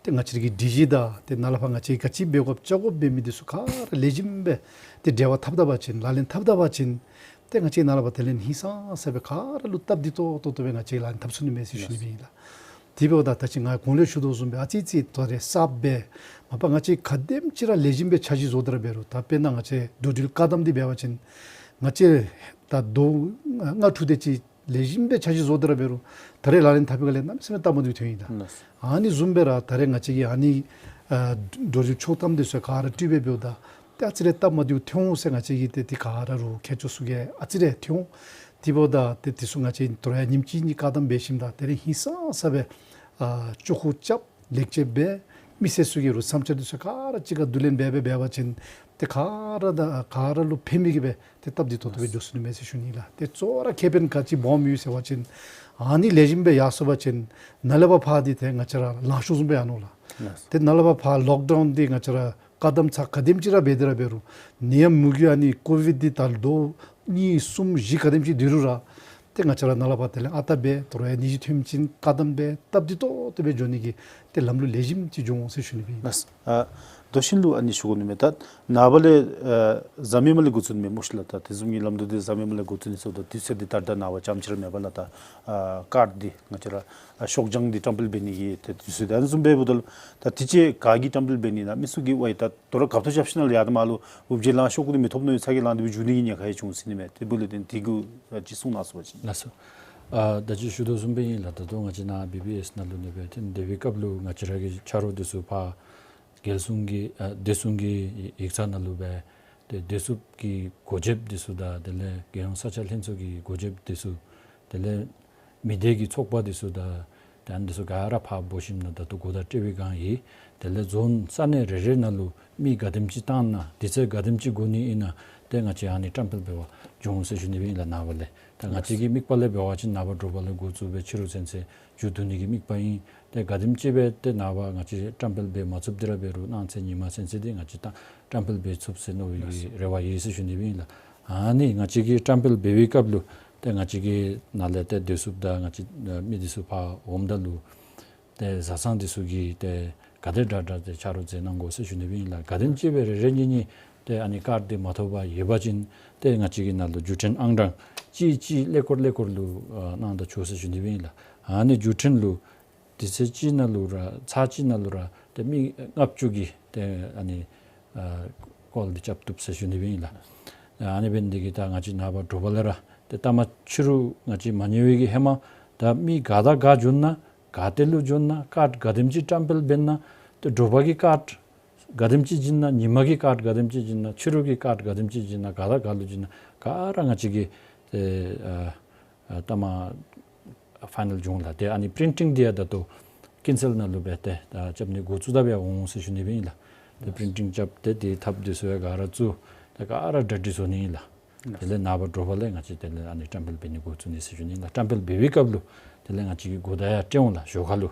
ཏེ་ང་བཅས་ཀྱི་སྒྲིག་གཞི་དང་ཏེ་ནཱ་ལས་ཕར་ང་བཅས་ག་ཅི་འབད་དགོཔ་བཅའ་དགོཔ་འབད་མི་འདི་ཚུ་ག་ར་ལེགས་ཤོམ་སྦེ་ཏེ་འབྲེལ་བ་འཐབ་ད་པ་ཅིན་ལག་ལེན་འཐབ་ད་པ་ཅིན་ཏེ་ང་བཅས་ནཱ་ལས་ཕར་དེ་ལས་ཧིང་སངས་ས་སྦེ་ག་ར་ལུ་སྟབས་བདེ་ཏོག་ཏོ་ཏོ་སྦེ་ང་བཅས་ལག་ལེན་འཐབ་ཚུགས་ནི་མས་ཟེར་ཞུ་ནི་སྦེ་ཨིན་ལགས། དེ་འབདཝ་ད་ད་ཅི་ང་གོང་ལས་ཞུ་དོ་བཟུམ་སྦེ་ཨ་ཙི་ཙི་ད་རེས་གསརཔ་སྦེ་མ་པ་ང་བཅས་ག་དེམ་ཅིག་ར་ལེགས་ཤོམ་སྦེ་འཆར་གཞི་བཟོ་སྟེ་ར་འབད་རུང་ད་དཔེར་ན་ང་བཅས་འགྲོ་འགྲུལ་བཀག་དམ་འདི་འབད་བ་ཅིན་ང་བཅས་ད་ཟླཝ་ལྔ་དྲུག་དེ་ཅིག་ལེགས་ཤོམ་སྦེ་འཆར་གཞི་བཟོ་སྟེ་ར་འབད་རུང་ད་རེས་ལག་ལེན་འཐབ་པའི་སྒང་ལས་གནམ་མེད་ས་མེད་སྟབས་མ་བདེཝ་ཐོན་ཡི་ལགས། ལགས། ཨ་ནི་བཟུམ་སྦེ་ར་ད་རེས་ང་བཅས་ཀྱི་ཨ་ནི་ཨ་འགྲོ་འགྲུལ་ཆོག་ཐམ་འདི་ཚུ་ག་ར་དྲི་བ་འབདཝ་ད་ཏེ་ཨ་ཙི་རེ་སྟབས་མ་བདེཝ་ཐོན་འོང་ཟེར་ང་བཅས་ཀྱིས་ཏེ་དེ་ག་ར་རུང་མཁས་མཆོག་ཚུ་གིས་ཨ་ཙི་རེ་ཐོན་འོང་། དེ་འབདཝ་ད་ཏེ་དེ་ཚུ་ང་བཅས་དོ་རུང་ཡང་ཉིནམ་གཅིག་གཉིས་བཀག་དམ་འབད་ཞིནམ་ད་དེ་རིང་ཧིང་སངས་ས་སྦེ་ཨ་བཅུ་ཁ་རྐྱབ་ལེགས་བཅོས་འབད་མི་སེར་ཚུ་གི་རུང་བསམ་འཆར་འདི་ཚུ་ག་ར་གཅིག་ཁར་བསྡུ་ལེན་འབད་འབད་འབད་བ་ཅིན་ཏེ་ག་ར་དང་ག་ར་ལུ་ཕན་མི་གི་སྦེ་ཏེ་སྟབས་བདེ་ཏོག་ཏོ་སྦེ་འགྱོ་ཚུགས་ནི་མས་ཟེར་ཞུ་ནི་ལགས། ཏེ་གཙོ་བོ་ར་ཁེ་ཕན་ག་ཅི་སྦོམ་ཡོད་ཟེར་བ་ཅིན་ཨ་ནི་ལེགས་ཤོམ་སྦེ་ཡར་སོང་པ་ཅིན་ནཱ་ལས་ཕར་ཕར་འདི་ཏེ་ང་བཅས་ར་ལང་ཤོར་བཟུམ་སྦེ་ཡར་འོང་ལགས། ལགས། ཏེ་ནཱ་ལས་ཕར་ཕར་ལོག་ཌའུན་འདི་ང་བཅས་ར་བཀག་དམ་ཚར་ག་དེམ་ཅིག་ར་འབད་དེ་ར་འབད་རུང་ནད་ཡམས་མུ་གེ་ཨ་ནི་ཀོ་བིཌ་འདི་ད་ལོ་གཉིས་གསུམ་བཞི་ག་དེམ་ཅིག་སྡོད་རུང་ར་ཏེ་ང་བཅས་ར་ནཱ་ལས་ཕར་དེ་ལས་ཨ་རྟག་སྦེ་དོ་རུང་ཡང་ནད་གཞི་ཐོན་མི་ཅིག་བཀག་དམ་འབད་སྟབས་བདེ་ཏོག་ཏོ་སྦེ་འགྱོ་ནི་གི་ཏེ་ལམ་ལུགས་ལེགས་ཤོམ་ཅིག་འགྱོ་འོང་ཟེར་ཞུ་ནི་སྦེ་ཨིན། ལགས། ཨ་དོ་ཤིན་ལུ་ཨ་ནི་ཞུ་དགོ་ནི་མས། ད་ནངས་པ་ལས་ཨ་གཟའ་མིག་དམར་ལས་འགོ་བཙུགས་ནི་མས་སྨོ་ཤིག་ལགས། ད་དེ་བཟུམ་གྱི་ལམ་ལུགས་འདི་གཟའ་མིག་དམར་ལས་འགོ་བཙུགས་ནི་ཟེརཝ་ད་དུས་ཚོད་འདི་ད་ལྟོ་ནངས་པ་ཙམ་ཅིག་ར་མེད་པས་ལགས། ད་ཨ་ཀཱཌ་འདི་ང་བཅས་ར་ཨ་ཤོག་བྱང་འདི་བཀྲམ་སྤེལ་འབད་ནི་གི་ཏེ་དུས་ཚོད་འདི་ཨ་ནི་བཟུམ་འབདཝ་ད་ལུ་ད་དུས་ཅི་ག་གིས་བཀྲམ་སྤེལ་འབད་ནི་ན་མི་ཚུ་གིས་ཝའི་ད་དོ་རུང་གབ་ཐོབ་རྐྱབ་ཞིནམ་ལས་ཡར་ད་མར་ལུ་འུབ་བྱེད་ལང་ཤོག་གུ་འདི་མི་ཐོབ་མནོ་བའི་ཚ་གྱང་ལང་སྟེ་སྦེ་འགྱོ་ནི་གི་ཉེན་ཁ་ཡང་བྱུང་ཟེར་ནི་མས། དེ་འབདཝ་ལས་བརྟེན་དེ་གུ་ཅིག་གསུང་གནང་ཟེར་བ་ཅིན། ལགས་སོ། ཨ་ད་ཅི་ཞུ་དོ་བཟུམ་སྦེ་ཨིན་ལགས། ད་ལྟོ་ང་བཅས་ནཱ་བི་བི་ཨེསི་ནང་ལུ་ནི་སྦེ་ཏེ་དེ་བའི་སྐབས་ལུ་ང་བཅས་ར་གི་ཆ་རོགས་འདི་ཚུ་ཕར་རྒྱལ་སྲུང་གི་ཨ་བདེ་སྲུང་གི་ཡིག་ཚང་ནང་ལུ་སྦེ་ཏེ་བདེ་སྲུངཔ་གི་འགོ་ཁྲིདཔ་འདི་ཚུ་དང་དེ་ལས་རྒྱལ་ཡོངས་ས་ཆ་ལྷན་ཚོགས་ཀྱི་འགོ་ཁྲིདཔ་འདི་ཚུ་དེ་ལས་མི་སྡེ་གི་ཚོགས་པ་འདི་ཚུ་དང་ཏེ་ཨ་ནི་འདི་ཚུ་ག་ར་ཕར་འབོ་ཞིནམ་ན་ད་ལྟོ་གོ་བརྡ་སྤྲོད་པའི་སྒང་ཨིན། དེ་ལས་རྫོང་ས་གནས་རེ་རེ་ནང་ལུ་མི་ག་དེམ་ཅིག་བཏང་ན་དུས་ཚོད་ག་དེམ་ཅིག་འགོར་ནི་ཨིན་ན་ཏེ་ང་བཅས་ཨ་ནི་བཀྲམ་སྤེལ་འབད་བར་འགྱོ་འོང་ཟེར་ཞུ་ནི་སྦེ་ཨིན་ལགས། ནངས་པ་ལས་ད་ང་བཅས་ཀྱི་དམིགས་པ་ལས་འབད་བ་ཅིན་ནངས་པ་དྲོ་པ་ལས་འགོ་བཙུགས་སྦེ་ཕྱི་རུ་ཚུན་ཚོད་མཇུག་བསྡུ་ནི་གི་དམིགས་པ་ཨིན། ཏེ་ག་དེམ་ཅིག་སྦེ་ཏེ་ནངས་པ་ང་བཅས་བཀྲམ་སྤེལ་འབད་མ་ཚུགསཔ་འདི་ར་འབད་རུང་གནངས་ཚེ་ཉི་མ་ཚུན་ཚོད་འདི་ང་བཅས་ད་བཀྲམ་སྤེལ་འབད་ཚུགས་ཟེར་མནོ་བའི་རེ་བ་ཡོད་ཟེར་ཞུ་ནི་སྦེ་ཨིན་ལགས། ཨ་ནི་ང་བཅས་ཀྱིས་བཀྲམ་སྤེལ་འབད་བའི་སྐབས་ལུ་ཏེ་ང་བཅས་ཀྱི་ནང་ལས་ཏེ་བདེ་སྲུངཔ་དང་ང་བཅས་མི་འདི་ཚུ་ཕར་འོངམ་ད་ལུ་ཏེ་བཟའ་ཚང་འདི་ཚུ་གིས་ཏེ་ག་དེ་དྲག་དྲག་ཏེ་ཆ་རོགས་མཛད་གནང་དགོ་ཟེར་ཞུ་ནི་སྦེ་ཨིན་ལགས། ག་དེམ་ཅིག་སྦེ་རེ་རེ་གཉིས་གཉིས་ཏེ་ཨ་ནི་ཀཱཌ་འདི་མ་ཐོབ་པར་ཡོད་པ་ཅིན་ཏེ་ང་བཅས་ཀྱི་ནང་ལུ་བརྒྱུད་འཕྲིན་ཨང་གྲངས་གཅིག་གཅིག་ཀླད་ཀོར་ཀླད་ཀོར་ལུ་ཨ་གནང་ད་ཆོག་ཟེར་ཞུ་ནི་སྦེ་ཨིན་ལགས། ཨ་ནི་བརྒྱུད་འཕྲིན་ལུ་དུས་ཚོད་གཅིག་ནང་ལུ་ར་ཚར་གཅིག་ནང་ལུ་ར་ཏེ་མི་ལྔ་བཅུ་གིས་ཏེ་ཨ་ནི་ཨ་ཀོལ་འདི་རྐྱབ་བཏུབ་ཟེར་ཞུ་ནི་སྦེ་ཨིན་ལགས། ཨ་ནི་འབད་ནི་འདི་གིས་ད་ང་བཅས་ནངས་པ་དྲོ་པ་ལས་ར་ཏེ་ལྟ་མ་ཕྱི་རུ་ང་བཅས་མ་ཉལ་བའི་གི་ཧེ་མ་ད་མི་ག་དང་ག་འབྱོན་ན་ག་ཏེ་ལུ་འབྱོན་ན་ཀཱཌ་ག་དེམ་ཅིག་བཀྲམ་སྤེལ་འབད་ན་ཏེ་དྲོ་པ་གི་ཀཱཌ་ག་དེམ་ཅིག་བྱིན་ན་ཉིན་མ་གི་ཀཱཌ་ག་དེམ་ཅིག་བྱིན་ན་ཕྱི་རུ་གི་ཀཱཌ་ག་དེམ་ཅིག་བྱིན་ན་ག་དང་ག་ལུ་བྱིན་ན་ག་ར་ང་བཅས་ཀྱིས་ཏེ་ཨ་ཨ་ལྟ་མ་ཕའི་ནཱལ་བྱུང་ལགས། ཏེ་ཨ་ནི་པི་རིན་ཊིང་འདི་ཡང་ད་ལྟོ་ཀེན་སིལ་ནང་ལུ་སྦེ་ཏེ་ཨ་རྐྱབ་ནི་འགོ་བཙུགས་ད་སྦེ་འོང་ཟེར་ཞུ་ནི་སྦེ་ཨིན་ལགས། ཏེ་པི་རིན་ཊིང་རྐྱབ་སྟེ་ཏེ་ཐབས་འདི་ཚུ་ཡང་ག་ར་བཙུགས་ཏེ་ག་ར་གྲ་སྒྲིག་བཟོ་ནི་ཨིན་ལགས། དེ་ལས་ནངས་པ་དྲོ་པ་ལས་ང་བཅས་དེ་ལས་ཨ་ནི་བཀྲམ་སྤེལ་འབད་ནི་འགོ་བཙུགས་ནི་ཟེར་ཞུ་ནི་ཨིན་ལགས། བཀྲམ་སྤེལ་འབད་བའི་སྐབས་ལུ་དེ་ལས་ང་བཅས་ཀྱིས་གོ་བརྡ་ཡང་སྤྲོད་འོང་ལགས་ཞོར་ཁ་ལུ།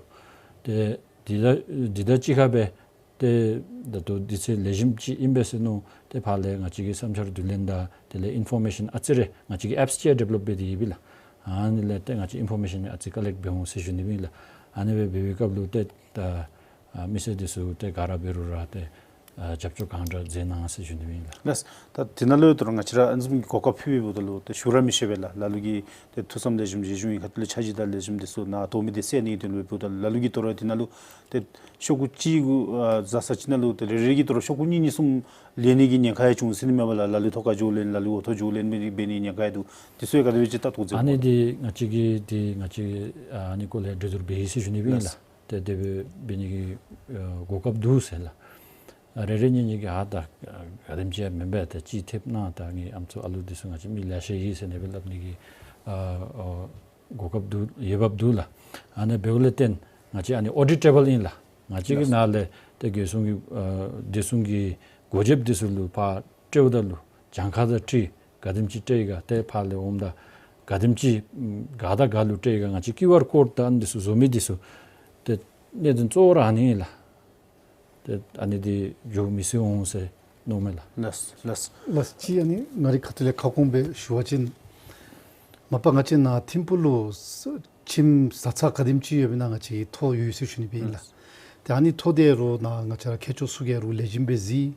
ཏེ་འདི་དང་འདི་དང་གཅིག་ཁར་སྦེ་ཏེ་ད་ལྟོ་དུས་ཚོད་ལེགས་ཤོམ་ཅིག་ཨིན་པས་ཟེར་མནོ། ཏེ་ཕར་ལས་ང་བཅས་ཀྱི་བསམ་འཆར་བསྡུ་ལེན་དང་དེ་ལས་ཨིན་ཕོར་མེ་ཤཱན་ཨ་ཙི་རེ་ང་བཅས་ཀྱི་ཨེཔསི་ཅིག་ཌི་ཝེ་ལོཔ་འབད་དེ་ཡོད་པས་ལགས། ཨ་ནི་ལས་ཏེ་ང་བཅས་ཨིན་ཕོར་མེ་ཤཱན་ཨ་ཙི་ཀ་ལེཀཊ་འབད་འོང་ཟེར་ཞུ་ནི་སྦེ་ཨིན་ལགས། ཨ་ནི་སྦེ་འབད་བའི་སྐབས་ལུ་ཏེ་ད་ཨ་མི་སེར་འདི་ཚུ་ཏེ་ག་ར་འབད་རུང་ར་ཏེ་ཨ་རྒྱབ་སྐྱོར་གང་དྲག་མཛད་གནང་ཟེར་ཞུ་ནི་སྦེ་ཨིན་ལགས། ལགས། ད་དེ་ནང་ལུ་དོ་རུང་ང་བཅས་ར་ཨ་ནི་བཟུམ་གྱི་གོ་སྐབས་ཕུལ་བའི་འབདཝ་ད་ལུ་ཏེ་ཞུ་ར་མི་ཤེས་པས་ལགས། ལ་ལུ་གིས་ཏེ་ཐུགས་བསམ་ལེགས་ཤོམ་བཞེས་བཞུགས་ཨིན། ཁ་ཐུག་ལས་འཆར་གཞི་དང་ལེགས་ཤོམ་འདི་ཚུ་ནཱ་དོགས་མི་འདི་བསལ་ནི་གི་དོན་ལུ་འབདཝ་ད་ལ་ལུ་གིས་དོ་རུང་དེ་ནང་ལུ་ཏེ་ཤོག་གུ་གཅིག་གུ་ཨ་བཟའ་ཚང་གཅིག་ནང་ལུ་ཏེ་རེ་རེ་གིས་དོ་རུང་ཤོག་གུ་གཉིས་གཉིས་གསུམ་ལེན་ནི་གི་ཉེན་ཁ་ཡང་བྱུང་ཟེར་ནི་མས་པ་ལགས། ལ་ལུ་ཐོག་ཁར་འགྱོ་ལེན་ལ་ལུ་འོག་ཐོག་འགྱོ་ལེན་འབད་ནི་ཉེན་ཁ་ཡང་འདུག། དེ་ཚུ་ཡང་ག་དེ་སྦེ་ཅིག་ལྟ་རྟོག་མཛད་དགོ། ཨ་ནི་འདི་ང་བཅས་ཀྱིས་འདི་ང་བཅས་ཨ་ནི་སྐོར་ལས་གྲོས་བསྡུར་འབད་ཡི་ཟེར་ཞུ་ནི་སྦེ་ཨིན་ལགས། ཏེ་དེ་སྦེ་འབད་ནི་གི་ཨ་གོ་སྐབས་འདུག་ཟེར་ལགས། ཨ་རེ་རེ་གཉིས་གཉིས་ཀྱིས་ཨ་ད་ག་དེམ་ཅིག་ཡང་མེན་པས། ཏེ་ཅིག་ཐེབས་གནང་། ད་ངེའི་ཨམ་སྲུ་ཨ་ལུ་འདི་ཚུ་ང་བཅས་མི་ལེ་ཤ་ཡོད་ཟེར་ཨ་ནི་སྦེ་སླབ་ནི་གི་ཨ་ཨ་གོ་སྐབས་འདུག། འོས་འབབ་འདུག་ལགས། ཨ་ནི་འབདཝ་ལས་བརྟེན་ང་བཅས་ཨ་ནི་ཨོ་ཌི་ཊེ་བཱལ་ཨིན་ལགས། ང་བཅས་ཀྱི་ནཱ་ལས་ཏེ་རྒྱལ་སྲུང་གི་ཨ་བདེ་སྲུང་གི་འགོ་ཁྲིདཔ་འདི་ཚུ་ལུ་ཕར་སྤྲོདཔ་ད་ལུ་གྱངས་ཁ་དང་འཁྲིལ་ག་དེམ་ཅིག་སྤྲོད་ཡི་ག། ཏེ་ཕར་ལས་འོངམ་ད་ ག་དེམ་ཅིག་ག་དང་ག་ལུ་སྤྲོད་ག་ང་བཅས་ཀྱི་ཀིའུ་ཨར་ཀོཌ་དང་ཨ་ནི་འདི་ཚུ་བཟོ་མི་འདི་ཚུ་ཏེ་གནད་དོན་གཙོ་བོ་ར་ཨ་ནི་ཨིན་ལགས། ཏེ་ཨ་ནི་འདི་འགྱོ་མི་སྲིད་འོང་ཟེར་མནོཝ་མས་ལགས། ལགས་ལགས། ལགས་ཅི། ཨ་ནི་ང་རའི་ཁ་ཐུག་ལས་ཁ་སྐོང་སྦེ་ཞུ་བ་ཅིན་མ་པ་ང་བཅས་ནཱ་ཐིམ་ཕུག་ལུ་ཁྱིམ་བཟའ་ཚང་ག་དེམ་ཅིག་ཡོདཔ་ཨིན་ན་ང་བཅས་ཀྱི་ཐོ་ཡོད་ཟེར་ཞུ་ནི་སྦེ་ཨིན་ལགས། ཏེ་ཨ་ནི་ཐོ་དེ་རུང་ནཱ་ང་བཅས་ར་མཁས་མཆོག་ཚུ་གིས་རུང་ལེགས་ཤོམ་སྦེ་གཟིགས།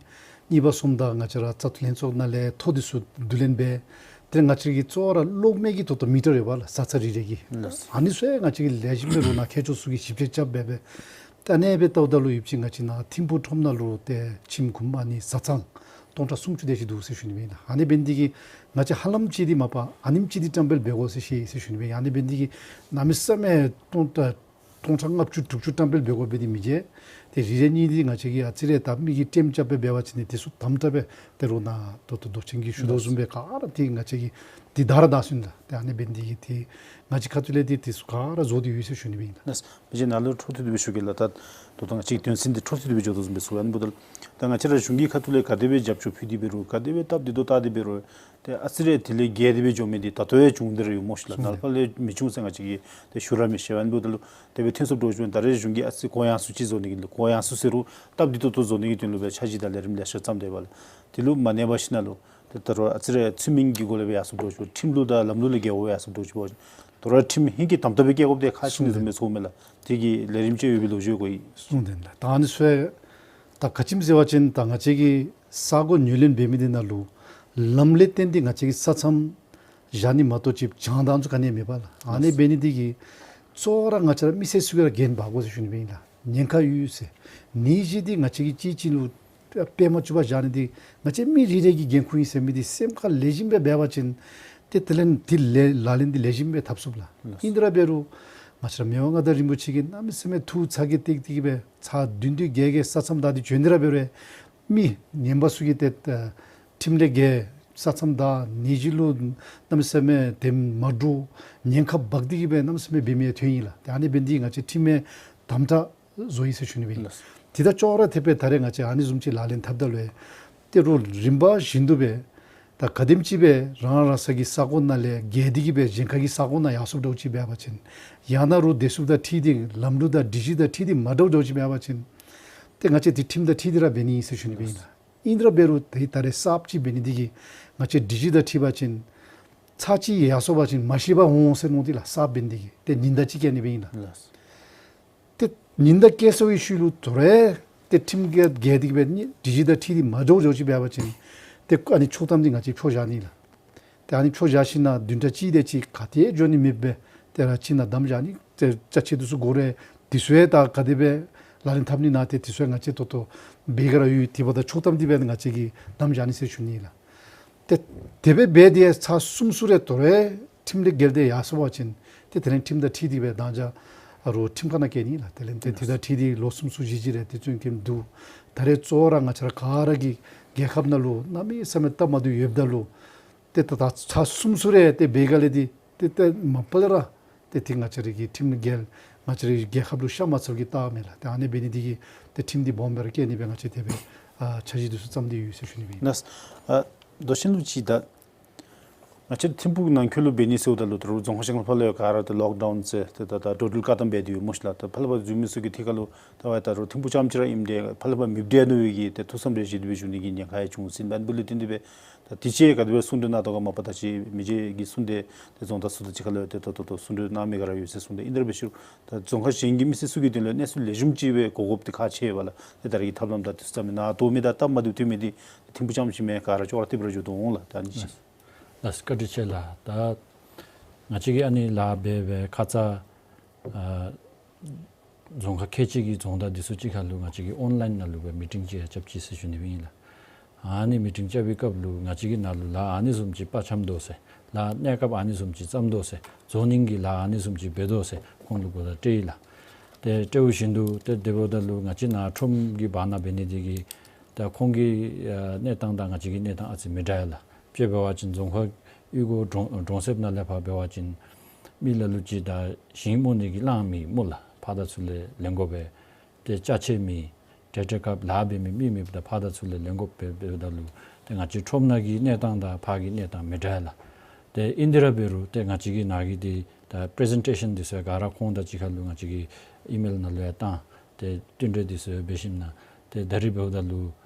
གཉིས་པ་སོངམ་ད་ང་བཅས་ར་བཙག་འཐུ་ལྷན་ཚོགས་ནང་ལས་ཐོ་འདི་ཚུ་བསྡུ་ལེན་འབད། ཏེ་ང་བཅས་ཀྱིས་གཙོ་བོ་ར་གློག་མེ་གི་ཏོག་ཏོ་མི་ཊར་ཡོདཔ་ལགས། བཟའ་ཚང་རེ་རེ་གི། ལགས། ཨ་ནི་ཚུ་ཡང་ང་བཅས་ཀྱིས་ལེགས་ཤོམ་སྦེ་རུང་ནཱ་མཁས་མཆོག་ཚུ་གིས་ཞིབ་དཔྱད་རྐྱབ་འབད་འབད། ཏེ་ཨ་ནེ་སྦེ་བལྟཝ་ད་ལུ་ཡོདཔ་ཅིག་ང་བཅས་ནཱ་ཐིམ་ཕུག་ཁྲོམ་ནང་ལུ་ཏེ་ཁྱིམ་གུང་ཨ་ནི་བཟའ་ཚང་སྟོང་ཕྲག་སུམ་ཅུ་དེ་ཅིག་འདུག་ཟེར་ཞུ་ནི་སྦེ་ཨིན་ལགས། ཨ་ནི་འབད་ནི་འདི་གིས་ང་བཅས་ཧ་ལམ་ཅིག་འདི་མ་པ་ཨ་ནེམ་ཅིག་འདི་བཀྲམ་སྤེལ་འབད་དགོ་ཟེར་ཞུ་ཟེར་ཞུ་ནི་སྦེ་ཨིན། ཨ་ནི་འབད་ནི་འདི་གིས་གནམ་མེད་ས་མེད་སྟོང་ཕྲག་སྟོང་ཕྲག་ལྔ་བཅུ་དྲུག་ཅུ་བཀྲམ་སྤེལ་འབད་དགོ་པས་འདི་མི་བྱེད། ཏེ་རེ་རེ་གཉིས་འདི་ང་བཅས་ཀྱིས་ཨ་ཙི་རེ་ད་མི་གིས་ཊེམ་རྐྱབ་སྦེ་འབད་བ་ཅིན་འདི་ཚུ་དམ་དྲག་སྦེ་ཏེ་རུང་ནཱ་ད་ལྟོ་མདོ་ཆེན་གྱིས་ཞུ་དོ་བཟུམ་སྦེ་ག་ར་ཏེ་ང་བཅས་ཀྱིས་འདི་བདའ་ར་བདའ་ཚུགས་ཨིན་ལགས། ཏེ་ཨ་ནི་འབད་ནི་འདི་གིས་ཏེ་ང་བཅས་ཁ་ཐུག་ལས་འདི་འདི་ཚུ་ག་ར་བཟོ་སྟེ་ཡོད་ཟེར་ཞུ་ནི་སྦེ་ཨིན་ལགས། ལགས། མི་རྗེ་ནཱ་ལུ་འཕྲོ་མཐུད་དེ་སྦེ་ཞུ་གེ་ལགས། ད་ད་ལྟོ་ང་བཅས་ཀྱི་དོན་ཚན་འདི་འཕྲོ་མཐུད་དེ་སྦེ་འགྱོ་དོ་བཟུམ་སྦེ་ཚོར་ཨ་ནི་འབདཝ་ད་ལུ་ད་ང་བཅས་ར་གཞུང་གི་ཁ་ཐུག་ལས་ག་དེ་སྦེ་རྒྱབ་སྐྱོར་ཕུལ་ཏེ་འབད་རུང་ག་དེ་སྦེ་སྟབས་བདེ་ཏོག་ཏོ་བལྟ་སྟེ་འབད་རུང་ཏེ་ཨ་ཙི་རེ་དེ་ལས་བརྒལ་ཏེ་སྦེ་འགྱོ་མི་འདི་ད་ལྟོ་ཡང་བྱུང་སྟེ་ར་ཡོད་སྨོ་ཤེས་ལགས། ནཱ་ལས་ཕར་ལས་མི་བྱུང་ཟེར་ང་བཅས་ཀྱིས་ཏེ་ཞུ་ར་མི་ཤེས་པས། ཨ་ནི་འབདཝ་ད་ལུ་དེ་སྦེ་ཐོན་སོངམ་འདྲཝ་ཅིག་འབད་ད་རེས་གཞུང་གིས་ཨ་ཙི་གུ་ཡངས་སུ་ཅིག་བཟོ་ནི་གི་གུ་ཡངས་སུ་ཟེར་རུང་སྟབས་བདེ་ཏོག་ཏོ་བཟོ་ནི་གི་དོན་ལུ་སྦེ་འཆར་གཞི་དང་ལས་རིམ་ལེ་ཤ་བརྩམས་ཏེ་ཡོདཔ་ལགས། དེ་ལུ་མ་གནས་པར་ཞིན་ན་ལུ་ཏེ་ད་རུང་ཨ་ཙི་རེ་ཚུལ་མིན་གྱི་སྒོ་ལས་སྦེ་ཡར་སོངམ་འདྲཝ་ཅིག་ཁྲིམས་ལུགས་དང་ལམ་ལུགས་ལས་འགལ་བ་སྦེ་ཡར་སོངམ་འདྲཝ་ཅིག་འབད་བ་ཅིན་ད་རུང་ཁྲིམས་ཧིང་གིས་དམ་དྲག་སྦེ་བཀལ་དགོཔ་དེ་ཁག་ཆེ་ནི་བཟུམ་སྦེ་ཚོརཝ་མས་ལགས། དེ་གི་ལས་རིམ་ཅིག་ཡོད་པའི་ལོ་རྒྱུས་གོ་ཡི། གསུངས་དོན་ལགས། ད་ཨ་ནི་ཚུ་ད་ག་ཅི་སྨོ་ཟེར་བ་ཅིན་ད་ང་བཅས་ཀྱི་ས་གོ་ངོས་ལེན་འབད་མི་འདི་ནང་ལུ་ལམ་ལས་བརྟེན་ཏེ་ང་བཅས་ཀྱི་ས་མཚམས་བཞག་ནི་མ་གཏོགས་ཅིག་བྱང་ཐང་ཚུ་ག་ནི་ཡང་མེད་པས་ལགས། ཨ་ནི་འབད་ནི་འདི་གིས་གཙོ་བོ་ར་ང་བཅས་ར་མི་སེར་ཚུ་གིས་ར་འགན་འབག་དགོ་ཟེར་ཞུ་ནི་སྦེ་ཨིན་ལགས། ཉེན་ཁ་ཡོད་ཟེར་ནད་གཞི་འདི་ང་བཅས་ཀྱིས་གཅིག་གཅིག་ལུ་པདྨ་ཅུ་པ་བཞག་ནི་འདི་ང་བཅས་མི་རེ་རེ་གི་འགན་ཁུར་ཨིན་ཟེར་མི་འདི་སེམས་ཁར་ལེགས་ཤོམ་སྦེ་འབད་བ་ཅིན་ཏེ་དེ་ལས་འདི་ལས་ལག་ལེན་འདི་ལེགས་ཤོམ་སྦེ་འཐབ་ཚུགས་ལགས། ཨིན་དེ་ར་འབད་རུང་ང་བཅས་ར་མི་དབང་མངའ་བདག་རིན་པོ་ཆེ་གིས་གནམ་མེད་ས་མེད་ཐུགས་ཚ་གྱང་བཏེག་སྟེ་གི་སྦེ་ཚར་བདུན་བདུན་བརྒྱད་བརྒྱད་ས་མཚམས་བདའ་སྟེ་བྱོན་ཏེ་ར་འབད་རུང་མི་ངན་པ་ཚུ་གིས་ཏེ་ཁྲིམས་ལས་འགལ་ས་མཚམས་བདའ་ནད་གཞི་ལུ་གནམ་མེད་ས་མེད་དེ་མ་འདྲོག་ཉེན་ཁ་འབག་སྟེ་གི་སྦེ་གནམ་མེད་ས་མེད་འབད་མི་ཡང་ཐོན་ཡི་ལགས། ཏེ་ཨ་ནི་འབད་ནི་འདི་ང་བཅས་ཁྲིམས་ཡང་དམ་དྲག་བཟོ་ཡི་ཟེར་ཞུ་ནི་སྦེ་ཨིན་ལགས། དེ་དང་ཅོག་ར་འཐདཔ་སྦེ་ད་རེས་ང་བཅས་ཨ་ནི་བཟུམ་ཅིག་ལག་ལེན་འཐབ་ད་ལུ་ཏེ་རུང་རིམ་པ་བཞིན་དུ་སྦེ་ད་ག་དེམ་ཅིག་སྦེ་རང་རང་ས་གི་ས་གོ་ནང་ལས་བརྒལ་ཏེ་གི་སྦེ་གཞན་ཁ་གི་ས་གོ་ནང་ཡར་སོངམ་འདྲཝ་ཅིག་འབད་བ་ཅིན་ཡང་ན་རུང་བདེ་སྲུངཔ་དང་འཁྲིལ་ཏེ་ལམ་ལུགས་དང་སྒྲིག་གཞི་དང་འཁྲིལ་ཏེ་མ་འདྲཝ་འདྲཝ་ཅིག་འབད་བ་ཅིན་ཏེ་ང་བཅས་འདི་ཁྲིམས་དང་འཁྲིལ་ཏེ་ར་འབད་ནི་ཨིན་ཟེར་ཞུ་ནི་སྦེ་ཨིན་ལགས། ཨིན་དེ་ར་འབད་རུང་ཏེ་ད་རེས་གསརཔ་ཅིག་འབད་ནི་འདི་གིས་ང་བཅས་སྒྲིག་གཞི་དང་འཁྲིལ་བ་ཅིན་ཚར་གཅིག་ཡར་སོང་བ་ཅིན་མ་ཤེས་པར་འོང་ཟེར་མནོ་སྟེ་ལགས། གསརཔ་འབད་ནི་འདི་གིས་ཏེ་ཉེན་བརྡ་ཅིག་བཀལ་ནི་སྦེ་ཨིན་ལགས། ལགས། ཏེ་ཉེན་བརྡ་བཀལ་ཚར་བའི་ཤུལ་ལུ་དོ་རུང་ཏེ་ཁྲིམས་འགལ་འགལ་ཏེ་གི་སྦེ་ནི་སྒྲིག་གཞི་དང་འཁྲིལ་ཏེ་མ་འདྲཝ་འདྲཝ་ཅིག་འབད་བ་ཅིན་ཏེ་ཨ་ནི་ཆོག་ཐམ་འདི་ང་བཅས་འཕྲོག་བཞག་ནི་ལགས། ཏེ་ཨ་ནི་འཕྲོག་བཞག་ཞིན་ན་བདུན་ཕྲག་གཅིག་དེ་ཅིག་ག་ཏེ་འགྱོ་ནི་མེདཔ་སྦེ་ཏེ་ར་ཁྱིམ་ནང་བསྡམས་བཞག་ནི། ཏེ་ཅ་ཆས་འདི་ཚུ་དགོ་རུང་འདི་ཚུ་ཡང་ད་ག་དེ་སྦེ་ལག་ལེན་འཐབ་ནི་ན་ཏེ་འདི་ཚུ་ཡང་ང་བཅས་ཏོག་ཏོ་འབད་ག་ར་ཡོད། དེ་འབདཝ་ད་ཆོག་ཐམ་འདི་སྦེ་ང་བཅས་ཀྱིས་བསྡམས་བཞག་ནི་ཟེར་ཞུ་ནི་ལགས། ཏེ་དེ་སྦེ་འབད་དེ་ཚར་གསུམ་ཚུ་རེ་དོ་རུང་ཁྲིམས་ལས་འགལ་ཏེ་ཡར་སོང་བ་ཅིན་ཏེ་དེ་ལས་ཁྲིམས་དང་འཁྲིལ་ཏེ་སྦེ་དང་ཅ་རུང་ཁྲིམས་ཁང་ནང་བསྐྱལ་ནི་ལགས། དེ་ལས་ཏེ་དེ་དང་འཁྲིལ་ཏེ་ལོ་གསུམ་ཚུ་བཞི་བཞི་རེ་དེ་ཚུ་ཡང་འདུག། ད་རེས་གཙོ་བོ་ར་ང་བཅས་ར་ག་ར་གི་རྒྱལ་ཁབ་ནང་ལུ་གནམ་མེད་ས་མེད་སྟབས་མ་བདེཝ་ཡོདཔ་ད་ལུ་ཏེ་ད་ད་ཚར་གསུམ་ཚུ་རེ་ཏེ་འབད་ག་ལས་འདི་ཏེ་ཏེ་མ་པ་ལས་ར་ཏེ་འདི་ང་བཅས་ར་གི་ཁྲིམས་འགལ་ང་བཅས་ར་གི་རྒྱལ་ཁབ་ལུ་ཤ་མ་ཚ་བའི་རྟགས་མས་ལགས། ཏེ་ཨ་ནི་འབད་ནི་འདི་གིས་ཏེ་ཁྲིམས་འདི་སྦོམ་སྦེ་ར་བཀལ་ནི་སྦེ་ང་བཅས་དེ་སྦེ་ཨ་འཆར་གཞི་འདི་ཚུ་བརྩམས་ཏེ་ཡོད་ཟེར་ཞུ་ནི་སྦེ་ཨིན། ལགས། ཨ་མདོ་ཆེན་ལུ་ཅིག་ད་ང་བཅས་ཐིམ་ཕུག་ནང་འཁོད་ལུ་འབད་ནི་ཟེརཝ་ད་ལུ་ད་རུང་རྫོང་ཁག་གཞན་ཁར་ལུ་ཡང་ག་ར་ད་ལོག་ཌའུན་ཟེར་ཏེ་ད་ད་འགྲོ་འགྲུལ་བཀག་དམ་འབད་དེ་ཡོད་སྨོ་ཤེས་ལགས། ད་ཕར་ལས་ཕར་འཛུལ་མི་ཚུ་གི་ཐད་ཁར་ལུ་ད་ཝའི་ད་རུང་ཐིམ་ཕུག་རྐྱངམ་ཅིག་ར་ཨིནམ་ད་ཕར་ལས་ཕར་མེདཔ་འདྲས་མནོ་བའི་གི་ཏེ་ཐུགས་བསམ་རེ་བཞེས་ཏེ་སྦེ་བཞུགས་ནི་གི་ཉེན་ཁ་ཡང་བྱུང་ཟེར་ཨིན་པས། ཨ་ནི་འབདཝ་ལས་བརྟེན་ཏེ་སྦེ་ད་དེ་ཅིག་ག་དེ་སྦེ་གསུང་གྲོས་གནང་དོ་ག་མ་པ་ད་ཅི་མི་རྗེ་གིས་གསུང་སྟེ་ཏེ་རྫོང་བདག་ཚུ་དང་གཅིག་ཁར་ལུ་ཡང་ཏེ་ད་ད་ད་གསུང་གྲོས་གནང་མི་ག་ར་ཡོད་ཟེར་གསུངས་ཏེ་ཨིན་དེ་ར་འབད་ཞུ། ད་རྫོང་ཁག་གཞན་གྱི་མི་སེར་ཚུ་གི་དོན་ལུ་གནས་ཚུལ་ལེགས་ཤོམ་ཅིག་སྦེ་གོ་དགོཔ་འདི་ཁག་ཆེ་བས་ལགས། ཏེ་ད་རེས་ཀྱི་ཐབས་ལམ་དང་དུས་ཚོད་མི་ནང་དོ་མི་དང་སྟབས་མ་བདེཝ་ཐོན་མི་འདི་ཐིམ་ཕུག་རྐྱངམ་ཅིག་མེན་ག་ར་ཅོག་ར་འཐདཔ་ར་འགྱོ་དོ་འོང་ལགས། ད་ཨ་ནི་ཅིག། ལགས་བཀའ་དྲིན་ཆེ་ལགས། ད་ང་བཅས་ཀྱིས་ཨ་ནི་ལཱ་འབད་སྦེ་ཁ་ཙ་ཨ་རྫོང་ཁག་ཁལ་གཅིག་གི་རྫོང་བདག་འདི་ཚུ་གཅིག་ཁར་ལུ་ང་བཅས་ཀྱིས་ཨོན་ལཱའིན་ནང་ལུ་སྦེ་མི་ཊིང་ཅིག་ཡང་རྐྱབ་ཅི་ཟེར་ཞུ་ནི་སྦེ་ཨིན་ལགས། ཨ་ནི་མི་ཊིང་རྐྱབ་པའི་སྐབས་ལུ་ང་བཅས་ཀྱིས་ནཱ་ལུ་ལཱ་ཨ་ནི་བཟུམ་ཅིག་དཔའ་འཁྱམ་དོ་ཟེར་ལཱ་གནས་སྐབས་ཨ་ནི་བཟུམ་ཅིག་བརྩམ་དོ་ཟེར་ཛོན་ནིང་གི་ལཱ་ཨ་ནི་བཟུམ་ཅིག་འབད་དོ་ཟེར་ཁོང་ལུ་གོ་བརྡ་སྤྲོད་ཡི་ལགས། ཏེ་སྤྲོད་བཞིན་དུ་ཏེ་དེ་འབདཝ་ད་ལུ་ང་བཅས་ནཱ་ཁྲོམ་གྱི་བར་ན་འབད་ནི་འདི་གིས་ད་ཁོང་གི་ཨ་གནས་སྟངས་དང་ང་བཅས་ཀྱི་གནས་སྟངས་ཨ་ཙི་མི་འདྲ་ཡི་ལགས། དཔྱེ་འབད་བ་ཅིན་རྫོང་ཁག་གཡུས་སྒོ་གྲོང་གྲོང་གསེབ་ནང་ལས་ཕར་འབད་བ་ཅིན་མི་ལ་ལུ་ཅིག་ད་ཞིང་རྨོ་ནི་གི་གླང་མེད་སྨོ་ལགས། ཕར་དང་ཚུར་ལས་ལེན་དགོ་པས། ཏེ་ཅ་ཆས་མེད། ཏེ་ཏེ་སྐབས་ལཱ་འབད་མི་མི་མེདཔ་ད་ཕར་དང་ཚུར་ལས་ལེན་དགོཔ་འབད་འབདཝ་ད་ལུ་ཏེ་ང་བཅས་ཁྲོམ་ནང་གི་གནས་སྟངས་དང་ཕར་གྱི་གནས་སྟངས་མི་འདྲ་ལགས། ཏེ་ཨིན་དེ་ར་འབད་རུང་ཏེ་ང་བཅས་ཀྱི་ནཱ་གི་འདི་ད་པི་རི་ཟེན་ཊེ་ཤཱན་འདི་ཚུ་ག་ར་ཁོང་དང་གཅིག་ཁར་ལུ་ང་བཅས་ཀྱིས་ཨི་མེལ་ནང་ལུ་ཡང་བཏང་། ཏེ་བསྟུན་གྲོས་འདི་ཚུ་འབད་ཞིནམ་ན་ཏེ་ད་རིས་འབདཝ་ད་ལུ་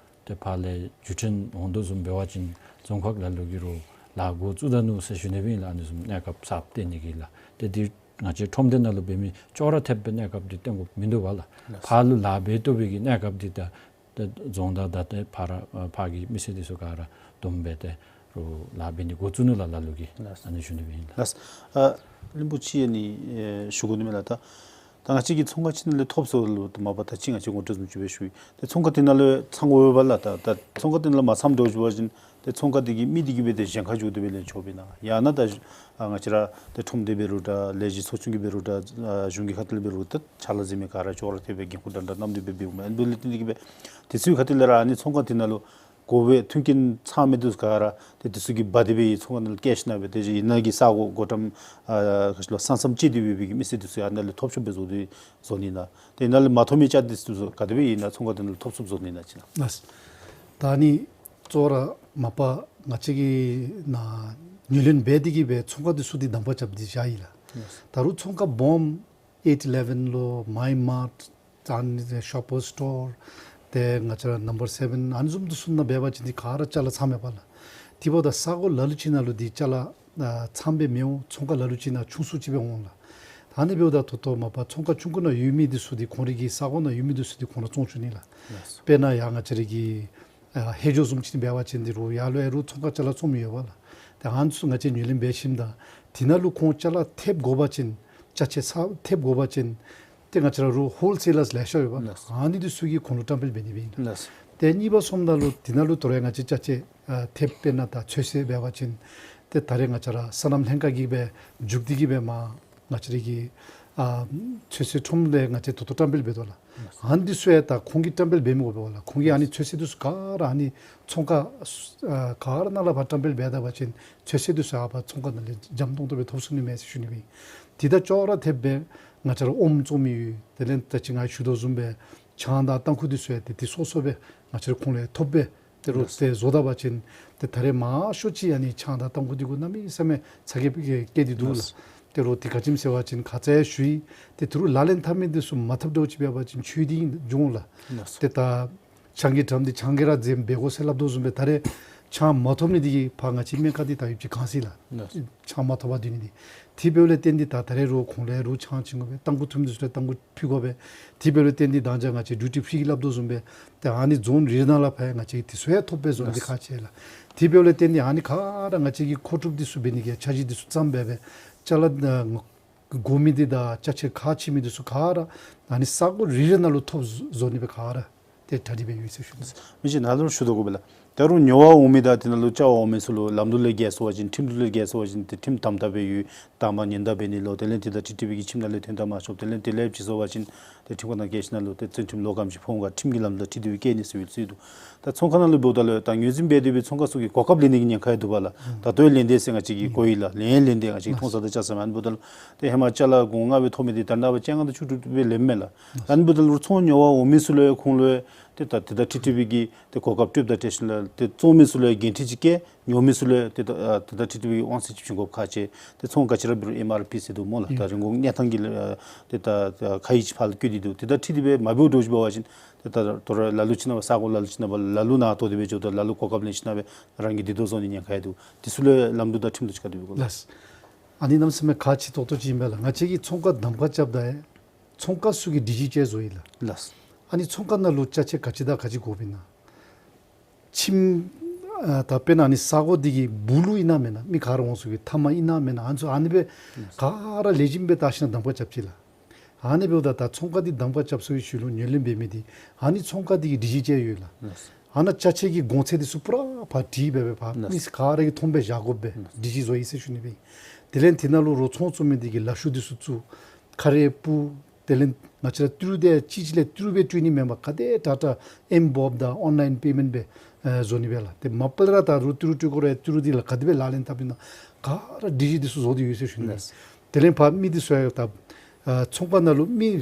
ཏེ་ཕར་ལས་བརྒྱུད་འཕྲིན་འོང་དོ་བཟུམ་འབད་བ་ཅིན་རྫོང་ཁག་ལ་ལུ་གིས་རུང་ལཱ་འགོ་བཙུགས་ད་ནུག་ཟེར་ཞུ་ནི་སྦེ་ཨིན་ལགས། ཨ་ནི་བཟུམ་གནས་སྐབས་གསརཔ་སྟོན་ནི་གི་ལགས། ཏེ་འདི་ང་བཅས་ཁྲོམ་སྡེ་ནང་ལུ་འབད་མི་ཅོག་ར་འཐདཔ་སྦེ་གནས་སྐབས་འདི་སྟོན་དགོཔ་མིན་འདུག་པ་ལགས། ལགས། ཕར་ལུ་ལཱ་འབད་བཏུབ་པའི་གི་གནས་སྐབས་འདི་ད་ཏེ་རྫོང་བདག་དང་ཏེ་ཕར་ར་ཕར་གྱི་མི་སེར་འདི་ཚུ་ག་ར་བསྡོམས་སྦེ་ཏེ་རུང་ལཱ་འབད་ནི་འགོ་བཙུགས་ནུག་ལགས། ལ་ལུ་གིས། ལགས། ཨ་ནི་ཞུ་ནི་སྦེ་ཨིན་ལགས། ལགས། ཨ་རིན་པོ་ཆེ་ཨ་ནི་ཨེ་ཞུ་དགོ་ནི་མས་ལགས། ད་ད་ང་བཅས་ཀྱིས་ཚོང་ཁང་ཅིག་ནང་ལས་ཐོབ་སོ་ལོ། ད་མ་པ་ད་ཅི་ང་བཅས་ངོ་སྤྲོད་བཟུམ་ཅིག་སྦེ་ཞུ་ཡི། ཏེ་ཚོང་ཁང་དེ་ནང་ལུ་ཚང་དགོ་པས་ལགས། ད་ད་ཚོང་ཁང་དེ་ནང་ལུ་མ་ཚངམ་འདྲཝ་ཅིག་འབད་བ་ཅིན་ཏེ་ཚོང་ཁང་དེ་གི་མི་དེ་གིས་འབད་དེ་གཞན་ཁར་འགྱོ་སྟེ་སྦེ་ལེན་ཆོག་པས་ན། ཡང་ན་ད་ཨ་ང་བཅས་ར་ཏེ་ཁྲོམ་སྡེ་འབད་རུང་འདྲ་ལས་བྱེད་ཚོགས་ཆུང་གིས་འབད་རུང་འདྲ་ཨ་གཞུང་གི་ཁ་ཐུག་ལས་འབད་རུང་ད་ཕྱག་ལཱ་མཛད་མི་ག་ར་ཅོག་ར་འཐདཔ་སྦེ་འགན་ཁུར་འདྲ་འདྲ་བསྣམས་ཏེ་སྦེ་འབདཝ་མས། ཨ་ནི་འབདཝ་ལས་བརྟེན་ཏེ་གིས་སྦེ་དེ་ཚུ་གི་ཁ་ཐུག་ལས་ར་ཨ་ནི་ཚོང་ཁང་དེ་ནང་ལུ་དགོ་པའི་མཐུན་རྐྱེན་ཚང་མི་འདི་ཚུ་ག་ར་ཏེ་དེ་ཚུ་གིས་འབག་སྟེ་སྦེ་ཚོང་ཁང་ནང་ལུ་བསྐྱལ་ཞིན་ན་སྦེ་ཏེ་ཨ་ནཱ་གི་ས་གོ་སྒོ་འགྲམ་ཨ་ག་ཅི་ལོ་ས་མཚམས་བཅད་དེ་སྦེ་འབད་བའི་གི་མི་སེར་འདི་ཚུ་ཨ་ནཱ་ལས་ཐོབ་ཤོར་སྦེ་བཟོ་སྟེ་བཟོ་ནི་ན། ཏེ་ཨ་ནཱ་ལས་མ་ཐོབ་མི་ཅ་འདི་ཚུ་ག་དེ་སྦེ་ཨིན་ན་ཚོང་ཁང་དེ་ནང་ལུ་ཐོབ་ཚུགསཔ་བཟོ་ནི་ན་ཅིག་ལགས། ལགས། ད་ཨ་ནི་གཙོ་བོ་ར་མ་པ་ང་བཅས་ཀྱིས་ནཱ་ངོས་ལེན་འབད་དེ་གིས་སྦེ་ཚོང་ཁང་འདི་ཚུ་འདི་དམ་ཁ་རྐྱབ་སྟེ་བཞག་ཡི་ལགས། ལགས། ད་རུང་ཚོང་ཁང་སྦོམ་ཨེཊ་ཨི་ལེ་བཱན་ལོ་མའི་མཱརཊ་ཨ་ནི་ཤོ་པར་སི་ཊོར་ཏེ་ང་བཅས་ར་ནམ་བར་སེ་བཱན་ཨ་ནི་བཟུམ་འདི་ཚུ་ནང་འབད་བ་ཅིན་འདི་ག་ར་ཅ་ལ་ཚང་མས་པ་ལགས། དེ་འབདཝ་ད་ས་གོ་ལ་ལུ་ཅིག་ནང་ལུ་འདི་ཅ་ལ་ཨ་ཚངམ་སྦེ་མི་འོང་། ཚོང་ཁང་ལ་ལུ་ཅིག་ནང་ཆུང་སུ་ཅིག་སྦེ་འོང་ལགས། ད་ཨ་ནི་འབདཝ་ད་ད་ལྟོ་མ་པ་ཚོང་ཁང་ཆུང་ཀུ་ནང་ཡོད་མི་འདི་ཚུ་འདི་ཁོང་རའི་གི་ས་གོ་ནང་ཡོད་མི་འདི་ཚུ་འདི་ཁོང་ར་བཙོང་བཅུག་ནི་ལགས། ལགས། དཔེར་ན་ཡར་ང་བཅས་རའི་གི་ཨ་ཧེ་ཇོ་བཟུམ་ཅིག་འབད་བ་ཅིན་འདི་རུང་ཡར་ལུ་ཡང་རུང་ཚོང་ཁང་ཅ་ལ་བཙོང་མི་ཡོད་པ་ལགས། ཏེ་ཨ་ནི་ཚུ་ང་བཅས་ངོས་ལེན་འབད་ཞིནམ་ད་དེ་ནང་ལུ་ཁོང་ཅ་ལ་ཐེབས་དགོ་པ་ཅིན་ཅ་ཆས་ཚུ་ཐེབས་དགོ་པ་ཅིན་ཏེ་ང་བཅས་ར་རུང་ཧོལ་སེ་ལརསི་ལེ་ཤ་ཡོད་པ། ལགས། ཨ་ནི་འདི་ཚུ་གིས་ཁོང་ལུ་བཀྲམ་སྤེལ་འབད་ནི་སྦེ་ཨིན། ལགས། ཏེ་གཉིས་པ་སོངམ་ད་ལུ་དེ་ནང་ལུ་དོ་རུང་ང་བཅས་ཅ་ཆས་ཨ་ཐེབས་དཔེར་ན་ད་ཚོད་བསྲེ་འབད་བ་ཅིན་ཏེ་ད་རེས་ང་བཅས་ར་སོ་ནམ་ལྷན་ཁག་གིས་སྦེ་མཇུག་བསྡུ་གིས་སྦེ་མར་ང་བཅས་རའི་གི་ཨ་ཚོད་བསྲེ་ཁྲོམ་ལས་ང་བཅས་ད་ལྟོ་བཀྲམ་སྤེལ་འབད་དོ་ལགས། ཨ་ནི་འདི་ཚུ་ཡང་ད་ཁོང་གིས་བཀྲམ་སྤེལ་འབད་མི་དགོ་པས་ལགས། ཁོང་གིས་ཨ་ནི་ཚོད་བསྲེ་འདི་ཚུ་ག་ར་ཨ་ནི་ཚོང་ཁང་ཨ་ག་ར་ནང་ལས་ཕར་བཀྲམ་སྤེལ་འབད་ད་པ་ཅིན་ཚོད་བསྲེ་འདི་ཚུ་ཨ་ཕར་ཚོང་ཁང་ནང་ལས་འཇམ་ཏོང་ཏོ་སྦེ་ཐོབ་ཚུགས་ནི་མས་ཟེར་ཞུ་ནི་སྦེ། དེ་དང་ཅོག་ར་འཐདཔ་སྦེ་ང་བཅས་ར་ཨོམ་བཙོང་མི་ཡོད། དེ་ལས་ད་ཅི་ང་ཞུ་དོ་བཟུམ་སྦེ་ཆང་དང་ཏམ་ཁུ་འདི་ཚུ་ཡང་ཏེ་དེ་སོ་སོ་སྦེ་ང་བཅས་ར་ཁོང་ལས་ཐོབ་སྦེ་ཏེ་རུང་ཏེ་བཟོ་ད་པ་ཅིན་ཏེ་ད་རེས་མང་ཤོས་ཅིག་ཨ་ནི་ཆང་དང་ཏམ་ཁུ་འདི་གུ་གནམ་མེད་ས་མེད་ཚ་གྱང་བཀལ་ཏེ་འདུག་ལགས། ཏེ་རུང་ཏེ་ག་ཅི་སྨོ་ཟེར་བ་ཅིན་ཁ་ཙ་ཡང་ཞུ་ཡི། ཏེ་ད་རུང་ལག་ལེན་འཐབ་མི་འདི་ཚུ་མ་འཐབ་འདྲཝ་ཅིག་འབད་བ་ཅིན་ཆོས་འདི་འགྱོ་འོང་ལགས། ཏེ་ད་ཆང་གི་ཌམ་འདི་ཆང་གིས་ར་འཛེམ་འབད་དགོ་ཟེར་སླབ་དོ་བཟུམ་སྦེ་ད་རེས་ཆང་མ་ཐོབ་ནི་འདི་གིས་ཕར་ང་བཅས་སྨན་ཁང་འདི་ད་ཡོདཔ་ཅིག་གང་སྲིད་ལགས། ཆང་མ་ཐོབ་པར་སྡོད་ནི་འདི། དེ་འབདཝ་ལས་བརྟེན་ཏེ་ད་ད་རེས་རུང་ཁོང་ལས་རུང་ཆང་བྱིན་དགོ་པས། ཏམ་ཁུ་འཐུང་མི་འདི་ཚུ་ལུ་ཏམ་ཁུ་ཕུལ་དགོ་པས། དེ་འབདཝ་ལས་བརྟེན་ཏེ་ད་ཅི་ང་བཅས་ཌིའུ་ཊི་ཕི་རི་གིས་སླབ་དོ་བཟུམ་སྦེ་ཏེ་ཨ་ནི་རྫོང་རེ་རེ་ནང་ལས་ཕར་ང་བཅས་ཀྱིས་དེ་ཚུ་ཡང་ཐོབ་སྦེ་བཟོ་ནི་འདི་ཁག་ཆེ་ལགས། དེ་འབདཝ་ལས་བརྟེན་ཏེ་ཨ་ནི་ག་ར་ང་བཅས་ཀྱིས་མཁོ་སྒྲུབ་འདི་ཚུ་འབད་ནི་གི་འཆར་གཞི་འདི་ཚུ་བརྩམས་སྦེ་སྦེ་ཅ་ལ་ཨ་དགོ་མི་འདི་དང་ཅ་ཆས་ཁག་ཆེ་མི་འདི་ཚུ་ག་ར་ཨ་ནི་ས་གོ་རེ་རེ་ནང་ལུ་ཐོབ་བཟོ་ནི་སྦེ་ག་ར་ཏེ་གྲ་སྒྲིག་འབད་ཡོད་ཟེར་ཞུ་ནི། མི་ཅིག་ནཱ་ལུ་ཞུ་དོ་དགོ་པས་ལགས། ད་རུང་ཉོ་བར་འོང་མི་དང་དེ་ནང་ལུ་བཅར་བར་འོང་མི་ཚུ་ལུ་ལམ་འགྲོ་ལས་འགལ་སོང་བ་ཅིན་ཁྲིམས་ལུགས་ལས་འགལ་སོང་བ་ཅིན་ཏེ་ཁྲིམས་དམ་དྲག་འབད་ཡོད། དང་པ་ཉེན་བརྡ་འབད་ནི་ལོ། དེ་ལས་ཏེ་ད་ཊི་ཊི་པི་གི་ཁྱིམ་ནང་ལས་ཐོན་ད་མ་ཆོགཔ། དེ་ལས་དེ་ལས་ཅིག་སོང་བ་ཅིན་ཏེ་ཁྲིམས་ཁང་ནང་བསྐྱལ་ཞིནམ་ལས་ཏེ་བཙོན་ཁྲིམས་ལོ་ག་དེམ་ཅིག་ཕོག་འོང་ག་ཁྲིམས་ཀྱི་ལམ་ལུགས་དང་འཁྲིལ་ཏེ་སྦེ་བཀལ་ནི་ཟེར་བའི་ཚུལ་འདུག། ད་ཚོང་ཁང་ནང་ལུ་འབདཝ་ད་ལུ་ད་ངོས་འཛིན་འབད་དེ་སྦེ་ཚོང་ཁང་ཚུ་གིས་གོ་སྐབས་ལེན་ནི་གི་ཉེན་ཁ་ཡང་འདུག་པ་ལགས། ད་ལྟོ་ལེན་ཏེ་ཟེར་ང་བཅས་ཀྱིས་གོ་ཡི་ལགས། ལེན་ལེན་ཏེ་ང་བཅས་ཀྱིས་མཐོང་ས་དང་བཅར་ས་མེད། ཨ་ནི་འབདཝ་ད་ལུ་ཏེ་ཧེ་མ་ཅ་ལ་གོང་ལྔ་སྦེ་ཐོབ་མི་འདི་ད་རེས་ནངས་པ་བཅོ་ལྔ་དང་བཅུ་དྲུག་སྦེ་ལེནམ་མས་ལགས། ཨ་ནི་འབདཝ་ད་ལུ་ཚོང་ཉོ་བར་འོང་མི་ཚུ་ལུ་ཡང་ཁོང་ལུ་ཡང་ཏེ་ད་ཏེ་ད་ཊི་ཊི་པི་གིས་ཏེ་གོ་སྐབས་སྤྲོདཔ་དང་འཁྲིལ་ཞིནམ་ལས་ཏེ་བཙོང་མི་ཚུ་ལུ་ཡང་འགན་འཁྲི་ཅིག་བཀལ། ཉོ་མི་ཚུ་ལུ་ཡང་ཏེ་ད་ཨ་ཏེ་ད་ཊི་ཊི་པི་གི་དབང་ཚད་ཅིག་བྱིན་དགོཔ་ཁག་ཆེ། ཏེ་ཚོང་ག་ཅི་ར་འབད་རུང་ཨེམ་ཨར་པི་ཟེར་འདུག་སྨོ་ལགས། ད་རིན་གོང་གནས་ཐང་གི་ཨ་ཏེ་ད་ཁ་ཡིག་ཅིག་ཕར་ལུ་བཀོད་དེ་འདུག། ཏེ་ད་འཁྲིལ་ཏེ་སྦེ་མ་འབདཝ་འདྲཝ་ཅིག་འབད་བ་ཅིན་ཏེ་ད་དོ་རུང་ལ་ལུ་ཅིག་ནང་ཕར་ས་གོ་ལ་ལུ་ཅིག་ནང་ཕར་ལ་ལུ་ནང་དོག་སྟེ་སྦེ་འགྱོཝ་ད་ལ་ལུ་གོ་སྐབས་ལེན་ཞིནམ་སྦེ་རང་གི་བདེ་དོན་བཟུང་ནི་ཉེན་ཁ་ཡང་འདུག། དེ་ཚུ་ལུ་ལམ་ལུགས་དང་ཁྲིམས་ལུགས་ཅིག་ག་དེ་སྦེ་གོ་ལགས། ལགས། ཨ་ནི་གནམ་མེད་ས་མེད་ཁག་ཆེ་ཏོག་ཏོ་ཅིག་ཨིན་པས་ལགས། ང་བཅས་ཀྱིས་ཚོང་ཁང་གདམ་ཁ་རྐྱབ་ད་ཡང་ཚོང་ཁང་ཚུ་གིས་སྒྲིག་གཞི་ཅིག་བཟོ་ཡི་ལགས། ལགས། ཨ་ནི་ཚོང་ཁང་ནང་ལུ་ཅ་ཆས་ག་ཅི་དང་ག་ཅི་དགོཔ་ཨིན་ན། ཁྱིམ་ཨ་ད་དཔེར་ན་ཨ་ནི་ས་གོ་འདི་གི་སྦུག་ལུ་ཨིན་ན་མེན་ན། མི་ག་ར་འོང་ས་གི་མཐའ་མ་ཨིན་ན་མེན་ན། ཨ་ནི་ཚུ་ཨ་ནི་སྦེ་ག་ར་ལེགས་ཤོམ་སྦེ་བལྟ་ཞིནམ་གདམ་ཁ་རྐྱབ་ཅི་ལགས། ཨ་ནི་འབདཝ་ད་ད་ཚོང་ཁང་འདི་གདམ་ཁ་རྐྱབ་ཚར་བའི་ཤུལ་ལུ་ངོས་ལེན་འབད་མི་འདི་ཨ་ནི་ཚོང་ཁང་འདི་གི་སྒྲིག་གཞི་ཅིག་ཡོད་ལགས། ཨ་ནཱ་ཅ་ཆས་ཀྱི་གོང་ཚད་འདི་ཚུ་པུ་ར་ཕར་བྲིས་སྦེ་སྦེ་ཕར་མི་ག་ར་གིས་མཐོང་སྦེ་བཞག་དགོཔ་སྦེ་སྒྲིག་གཞི་བཟོ་ཡི་ཟེར་ཞུ་ནི་སྦེ། དེ་ལས་དེ་ནང་ལུ་རོགས་ཚོང་བཙུགས་མི་འདི་གིས་ལག་ཤུབས་འདི་ཚུ་བཙུགས། ཁ་རས་སྤུ། དེ་ལས་ང་བཅས་ར་ཏི་རུ་འདི་གཅིག་གཅིག་ལས་ཏི་རུ་སྦེ་སྤྲོད་ནི་མེན་པར་ག་དེ་དྲག་དྲག་ཨེམ་བོབ་དང་ཨོན་ལའིན་པེ་མེནཊ་སྦེ་ཨེ་བཟོ་ནི་སྦེ་ལགས། ཏེ་མ་པ་ལས་ར་ད་རུང་ཏི་རུ་སྤྲོད་དགོ་རུང་ཏི་རུ་འདི་ལགས་ག་དེ་སྦེ་ལག་ལེན་འཐབ་ཨིན་ན་ག་ར་སྒྲིག་གཞི་འདི་ཚུ་བཟོ་སྟེ་ཡོད་ཟེར་ཞུ་ནི་སྦེ། ལགས། དེ་ལས་ཕར་མི་འདི་ཚུ་ཡང་ད་ཨ་ཚོང་པ་ནང་ལུ་མི་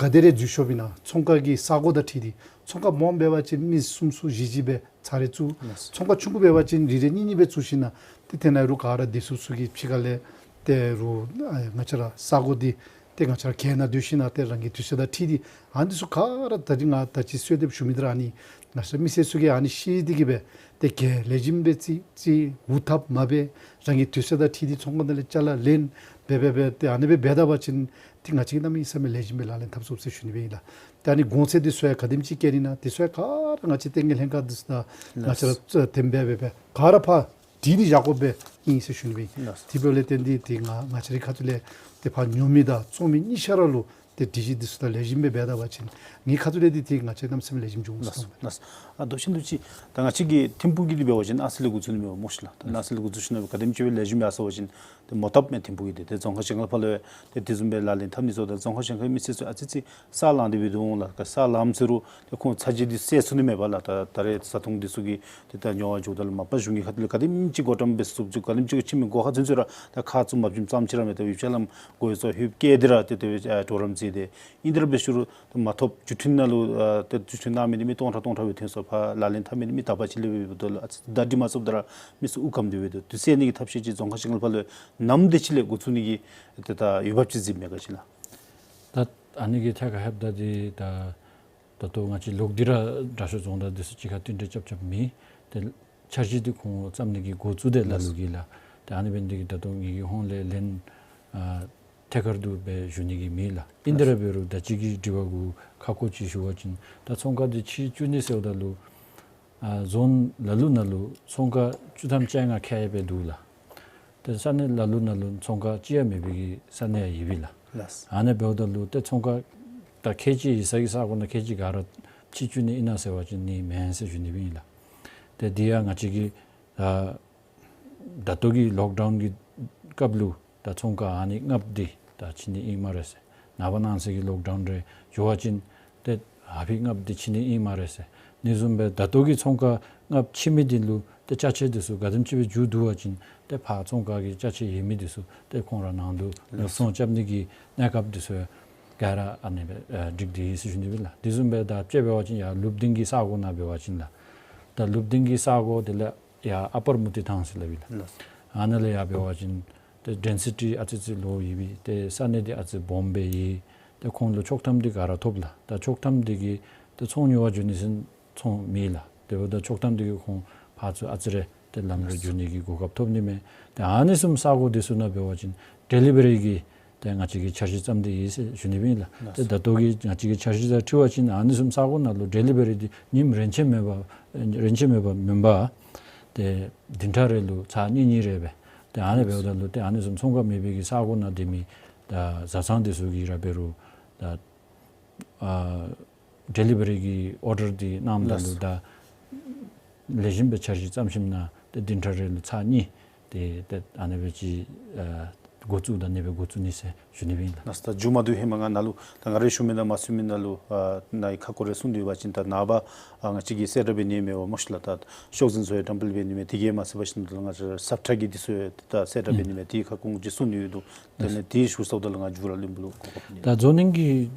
ག་དེ་རེ་འཛུལ་ཤོར་བ་ཨིན་ན་ཚོང་ཁང་གི་ས་གོ་དང་འཁྲིལ་ཏེ་ཚོང་ཁང་སྦོམ་འབད་བ་ཅིན་མི་གསུམ་གསུམ་བཞི་བཞི་སྦེ་ཚར་རེ་བཙུགས། ལགས། ཚོང་ཁང་ཆུང་ཀུ་འབད་བ་ཅིན་རེ་རེ་གཉིས་གཉིས་སྦེ་བཙུགས་ཞིནམ་ལས་ཏེ་དེ་ནང་རུ་ག་ར་བདེ་སྲུངཔ་ཚུ་གིས་ཕྱི་ཁ་ལས་ཏེ་རུ་ཨ་ང་བཅས་ར་ས་གོ་འདི་ཏེ་ང་བཅས་ར་གྱལ་ནང་སྡོད་ཞིནམ་ལས་ཏེ་རང་གི་དུས་ཚོད་དང་འཁྲིལ་ཏེ་ཨ་ནི་ཚུ་ག་ར་ད་རིས་ང་ད་ཅི་གསོལ་འདེབས་ཞུ་མི་འདི་ར་ཨ་ནི་ང་བཅས་མི་སེར་ཚུ་གིས་ཨ་ནི་ཤེས་ཏེ་གིས་སྦེ་ཏེ་གྱལ་ལེགས་ཤོམ་སྦེ་རྩིས་རྩིས་འུ་ཐབ་མ་འབད་རང་གི་དུས་ཚོད་དང་འཁྲིལ་ཏེ་ཚོང་ཁང་ནང་ལས་ཅ་ལ་ལེན་འབད་འབད་འབད་ཏེ་ཨ་ནི་སྦེ་འབད་ད་པ་ཅིན་ཏེ་ང་བཅས་ཀྱིས་གནམ་མེད་ས་མེད་ལེགས་ཤོམ་སྦེ་ལག་ལེན་འཐབ་ཚུགས་ཟེར་ཞུ་ནི་སྦེ་ཨིན་ལགས། ཏེ་ཨ་ནི་གོང་ཚད་འདི་ཚུ་ཡང་ག་དེམ་ཅིག་བཀལ་ནི་ཨིན་ན་འདི་ཚུ་ཡང་ག་ར་ང་བཅས་ལྟས་ངན་ལྷན་ཁག་འདི་ཚུ་དང་ང་བཅས་ར་ལགས། ཚུ་དེམ་སྦེ་འབད་འབད་ག་ར་ཕར་དྲིས་ཏེ་བཞག་དགོཔ་སྦེ་ཨིན་ཟེར་ཞུ་ནི་སྦེ་ཨིན། ལགས། དེ་འབདཝ་ལས་བརྟེན་ཏེ་ཏེ་ང་ང་བཅས་རའི་ཁ་ཐུག་ལས་ཏེ་ཕར་ཉོ་མི་དང་བཙོང་མི་གཉིས་ཆ་ར་ལུ་ཏེ་སྒྲིག་གཞི་འདི་ཚུ་དང་ལེགས་ཤོམ་སྦེ་འབད་ད་པ་ཅིན་ངེའི་ཁ་ཐུག་ལས་འདི་ཏེ་ང་བཅས་གནམ་མེད་ས་མེད་ལེགས་ཤོམ་འགྱོ་འོང་ཟེར་ལགས། ལགས། ཨ་དོ་ཤིན་དུ་ཅིག་ད་ང་བཅས་ཀྱི་ཐིམ་ཕུག་གི་འདི་འབད་བ་ཅིན་ཨ་ཙི་ལས་འགོ་བཙུགས་ནི་མས་སྨོ་ཤིག་ལགས། ད་ཨ་ཙི་ལས་འགོ་བཙུགས་ཞིནམ་ལས་ག་དེམ་ཅིག་སྦེ་ལེགས་ཤོམ་ཡར་སོང་པ་ཅིན་ཏེ་མོ་བཏབ་མས་ཐིམ་ཕུག་གི་འདི། ཏེ་རྫོང་ཁག་གཞན་ཁར་ལུ་ཡང་ཏེ་དེ་བཟུམ་སྦེ་ལག་ལེན་འཐབ་ནི་ཚུ་དང་རྫོང་ཁག་གཞན་ཁའི་མི་སེར་ཚུ་ཨ་ཙི་ཅིག་ས་ལངས་ཏེ་འབད་དོ་འོང་ལགས། ག་ས་ལངམ་ཟེར་རུང་ཏེ་ཁོང་ཚ་གྱང་འདི་བསལ་ཚུགས་ནི་མས་པ་ལགས། ད་ད་རེས་བཟའ་འཐུང་འདི་ཚུ་གི་ཏེ་ད་ཉོ་བར་འགྱོཝ་ད་ལུ་མ་པ་གཞུང་གི་ཁ་ཐུག་ལས་ག་དེམ་ཅིག་གོ་བཀྲམ་སྦེ་བཙུགས་བཙུགས་ག་དེམ་ཅིག་ཁྱིམ་གྱི་སྒོ་ཁར་ཚུན་ཚོད་ར་ད་ཁ་བཙུམ་མ་བཙུམ་ཙམ་ཅིག་ར་མེད། ད་ཡུདཔ་ཅིག་ལམ་སྒོ་ཡོད་ཚད་ཧུབ་བཀལ་ཏེ་ར་ཏེ་ཏེ་ཨ་གྲོགས་རམ་བརྩིས་ཏེ་ཨིན་དེ་ར་འབད་ཞུ་རུང་ད་མ་ཐོབ་བརྒྱུད་འཕྲིན་ནང་ལུ་ཨ་ཏེ་བརྒྱུད་འཕྲིན་གནང་མི་འདི་མི་སྟོང་ཕྲག་སྟོང་ཕྲག་སྦེ་ཐོན་སོང་། ཕར་ལག་ལེན་འཐབ་མི་འདི་མི་དག་པ་ཅིག་ལས་འབདཝ་ད་ལུ་ཨ་ཙི་བརྡ་འདི་མ་ཚུགསཔ་ད་ར་མི་ཚུ་དབུགས་སྐམ་སྟེ་འབདཝ་ད་འདི་སེལ་ནི་གི་ཐབས་ཤེས་ཅིག་རྫོང་ཁག་གཞན་ཁར་ལུ་ནམ་དེ་ཅིག་ལས་འགོ་བཙུགས་ནི་གི་ཏེ་ད་འོས་འབབ་ཅིག་གཟིགས་མས་ག་ཅི་ལགས། ད་ཨ་ནི་གི་ཐད་ཁར་ལྷོདཔ་ད་འདི་ད་ད་ལྟོ་ང་བཅས་ལོག་སྟེ་ར་དྲག་ཤོས་རྫོང་བདག་འདི་ཚུ་གཅིག་ཁར་བསྟུན་གྲོས་རྐྱབ་རྐྱབ་མེད། ཏེ་འཆར་གཞི་འདི་ཁོང་བརྩམ་ནི་གི་འགོ་བཙུགས་ཏེ་ལ་ལུ་གིས་ལགས། ཏེ་ཨ་ནི་འབད་ནི་འདི་གིས་ད་ལྟོ་ངེ་གི་ཧོངས་ལས་ལན་ཨ་ཐད་ཀར་དུ་སྦེ་ཞུ་ནི་གི་མེད་ལགས། ཨིན་དེ་ར་འབད་རུང་ད་ཅི་གི་དྲི་བ་གུ་ཁ་སྐོང་ཅིག་ཞུ་བ་ཅིན་ད་ཚོང་ཁང་འདི་ཕྱེ་བཅུག་ནི་ཟེརཝ་ད་ལུ་ཨ་རྫོང་ལ་ལུ་ནང་ལུ་ཚོང་ཁང་བཅུ་ཐམ་བཅོ་ལྔ་ཁལ་སྦེ་འདུག་ལགས། ཏེ་ས་གནས་ལ་ལུ་ནང་ལུ་ཚོང་ཁང་ཅིག་ཡང་མེད་པའི་གི་ས་གནས་ཡང་ཡོད་པས་ལགས། ལགས། ཨ་ནི་འབདཝ་ད་ལུ་ཏེ་ཚོང་ཁང་ད་ཁལ་གཅིག་ཡོད་ས་གི་ས་གོ་ནང་ཁལ་གཅིག་ག་ར་ཕྱེ་བཅུག་ནི་ཨིན་ན་ཟེར་བ་ཅིན་ནི་མེན་ཟེར་ཞུ་ནི་སྦེ་ཨིན་ལགས། ཏེ་འདི་ཡང་ང་བཅས་ཀྱི་ཨ་ད་ལྟོ་གི་ལོག་ཌའུན་གྱི་སྐབས་ལུ་ད་ཚོང་ཁང་ཨ་ནི་ལྔ་པོ་འདི་ད་ཕྱེ་ནི་ཨིན་སྨ་རེ་ཟེར། ནངས་པ་གནངས་ཚེ་གི་ལོག་ཌའུན་རེ་འགྱོ་བ་ཅིན་ཏེ་ཨ་ཕི་ལྔ་པོ་འདི་ཕྱེ་ནི་ཨིན་སྨ་རེ་ཟེར། ཨ་ནི་བཟུམ་སྦེ་ད་ལྟོ་གི་ཚོང་ཁང་ལྔ་པོ་ཕྱེ་མི་འདི་ལུ་ཏེ་ཅ་ཆས་འདི་ཚུ་ག་དེམ་ཅིག་སྦེ་འགྱོ་འདུག་པ་ཅིན་ཏེ་ཕར་ཚོང་ཁང་གི་ཅ་ཆས་ཡོད་མི་འདི་ཚུ་ཏེ་ཁོང་ར་ནང་དུ་ཉོ་ཚོང་རྐྱབ་ནི་གི་གནས་སྐབས་འདི་ཚུ་ག་ར་ཨ་ནི་སྦེ་ཨ་འགྲིག་སྟེ་ཡོད་ཟེར་ཞུ་ནི་སྦེ་ལགས། དེ་བཟུམ་སྦེ་ད་དཔྱེ་འབད་བ་ཅིན་ཡར་ལུབ་རྡིང་གི་ས་གོ་ནང་འབད་བ་ཅིན་ལགས། ད་ལུབ་རྡིང་གི་ས་གོ་དེ་ལས་ཡར་ཨ་པར་མུ་ཏི་ཐང་ཟེར་སླབ་ཨིན་ལགས། ཨ་ནཱ་ལས་ཡར་འབད་བ་ཅིན་ཏེ་ཌེན་སི་ཊི་ཨ་ཙི་ཙི་ལོ་ཡོད་པས། ཏེ་ས་གནས་འདི་ཨ་ཙི་སྦོམ་སྦེ་ཡོད། ཏེ་ཁོང་ལུ་ཆོག་ཐམ་འདི་ག་ར་ཐོབ་ལགས། ད་ཆོག་ཐམ་འདི་གིས་ཏེ་ཚོང་ཉོ་བར་འགྱོ་ནི་ཟེར་ཚོང་མེད་ལགས། དེ་འབདཝ་ད་ཆོག་ཐམ་འདི་གིས་ཁོང་ཕར་ཚུར་ཨ་ཙི་རེ་ཏེ་ལམ་རེ་འགྱོ་ནི་གི་གོ་སྐབས་ཐོབ་ནི་མས། ཏེ་ཨ་ནི་བཟུམ་ས་གོ་འདི་ཚུ་ནང་འབད་བ་ཅིན་ཌེ་ལི་བ་རི་གི་ཏེ་ང་བཅས་ཀྱིས་འཆར་གཞི་བརྩམས་ཏེ་ཡོད་ཟེར་ཞུ་ནི་སྦེ་ཨིན་ལགས། ཏེ་ད་ལྟོ་གི་ང་བཅས་ཀྱི་འཆར་གཞི་དང་འཁྲིལ་བ་ཅིན་ཨ་ནི་བཟུམ་ས་གོ་ནང་ལུ་ཌེ་ལི་བ་རི་འདི་ཉིནམ་རེ་ཆད་མེད་པར་རེ་ཆད་མེད་པར་མེན་པར་ཏེ་བདུན་ཕྲག་རེ་ལུ་ཚར་གཉིས་གཉིས་རེ་སྦེ་ཏེ་ཨ་ནི་འབདཝ་ད་ལུ་ཏེ་ཨ་ནི་བཟུམ་ཚོང་ཁང་མེད་པའི་གི་ས་གོ་ནང་སྡོད་མི་ད་བཟའ་ཚང་འདི་ཚུ་གིས་ར་འབད་རུང་ད་ཨ་ཌེ་ལི་བ་རི་གི་ཨོར་ཌར་འདི་གནངམ་ད་ལུ་ད་ལེགས་ཤོམ་སྦེ་འཆར་གཞི་བརྩམས་ཞིནམ་ལས་ཏེ་བདུན་ཕྲག་རེ་ལུ་ཚར་གཉིས་ཏེ་ཏེ་ཨ་ནི་སྦེ་ཅིག་ཨ་འགོ་བཙུགས་ད་ཨ་ནི་སྦེ་འགོ་བཙུགས་ནི་ཟེར་ཞུ་ནི་སྦེ་ཨིན་ལགས། ལགས་སོ། ད་མཇུག་མ་དུ་ཧེ་མ་ང་ནཱ་ལུ་ད་ང་རའི་ཞུ་མི་ནང་མ་གསུང་མི་ནང་ལུ་ཨ་ནཱ་ཁ་སྐོར་རེ་གསུང་དོ་ཡོད་པ་ཅིན་ད་ནངས་པ་ཨ་ང་བཅས་ཀྱིས་གསལ་བསྒྲགས་འབད་ནི་མས་པ་སྨོ་ཤིག་ལགས། ད་ཤོག་འཛིན་ཚུ་ཡང་བཀྲམ་སྤེལ་འབད་ནི་མས། དེ་གིས་མ་ཚད་པ་ཅིན་ད་ང་བཅས་སབ་ཊ་གི་འདི་ཚུ་ཡང་ད་གསལ་བསྒྲགས་འབད་ནི་མས། དེ་ཁ་སྐོང་ཅིག་གསུང་ནི་ཡོད་དོ། དེ་ལས་དེ་ཞུ་ཚརཝ་ད་ལུ་ང་མཇུག་ར་བློན་པོ་ལུ་གོ་སྐབས་ནི། ད་རྫོང་གླིང་གི་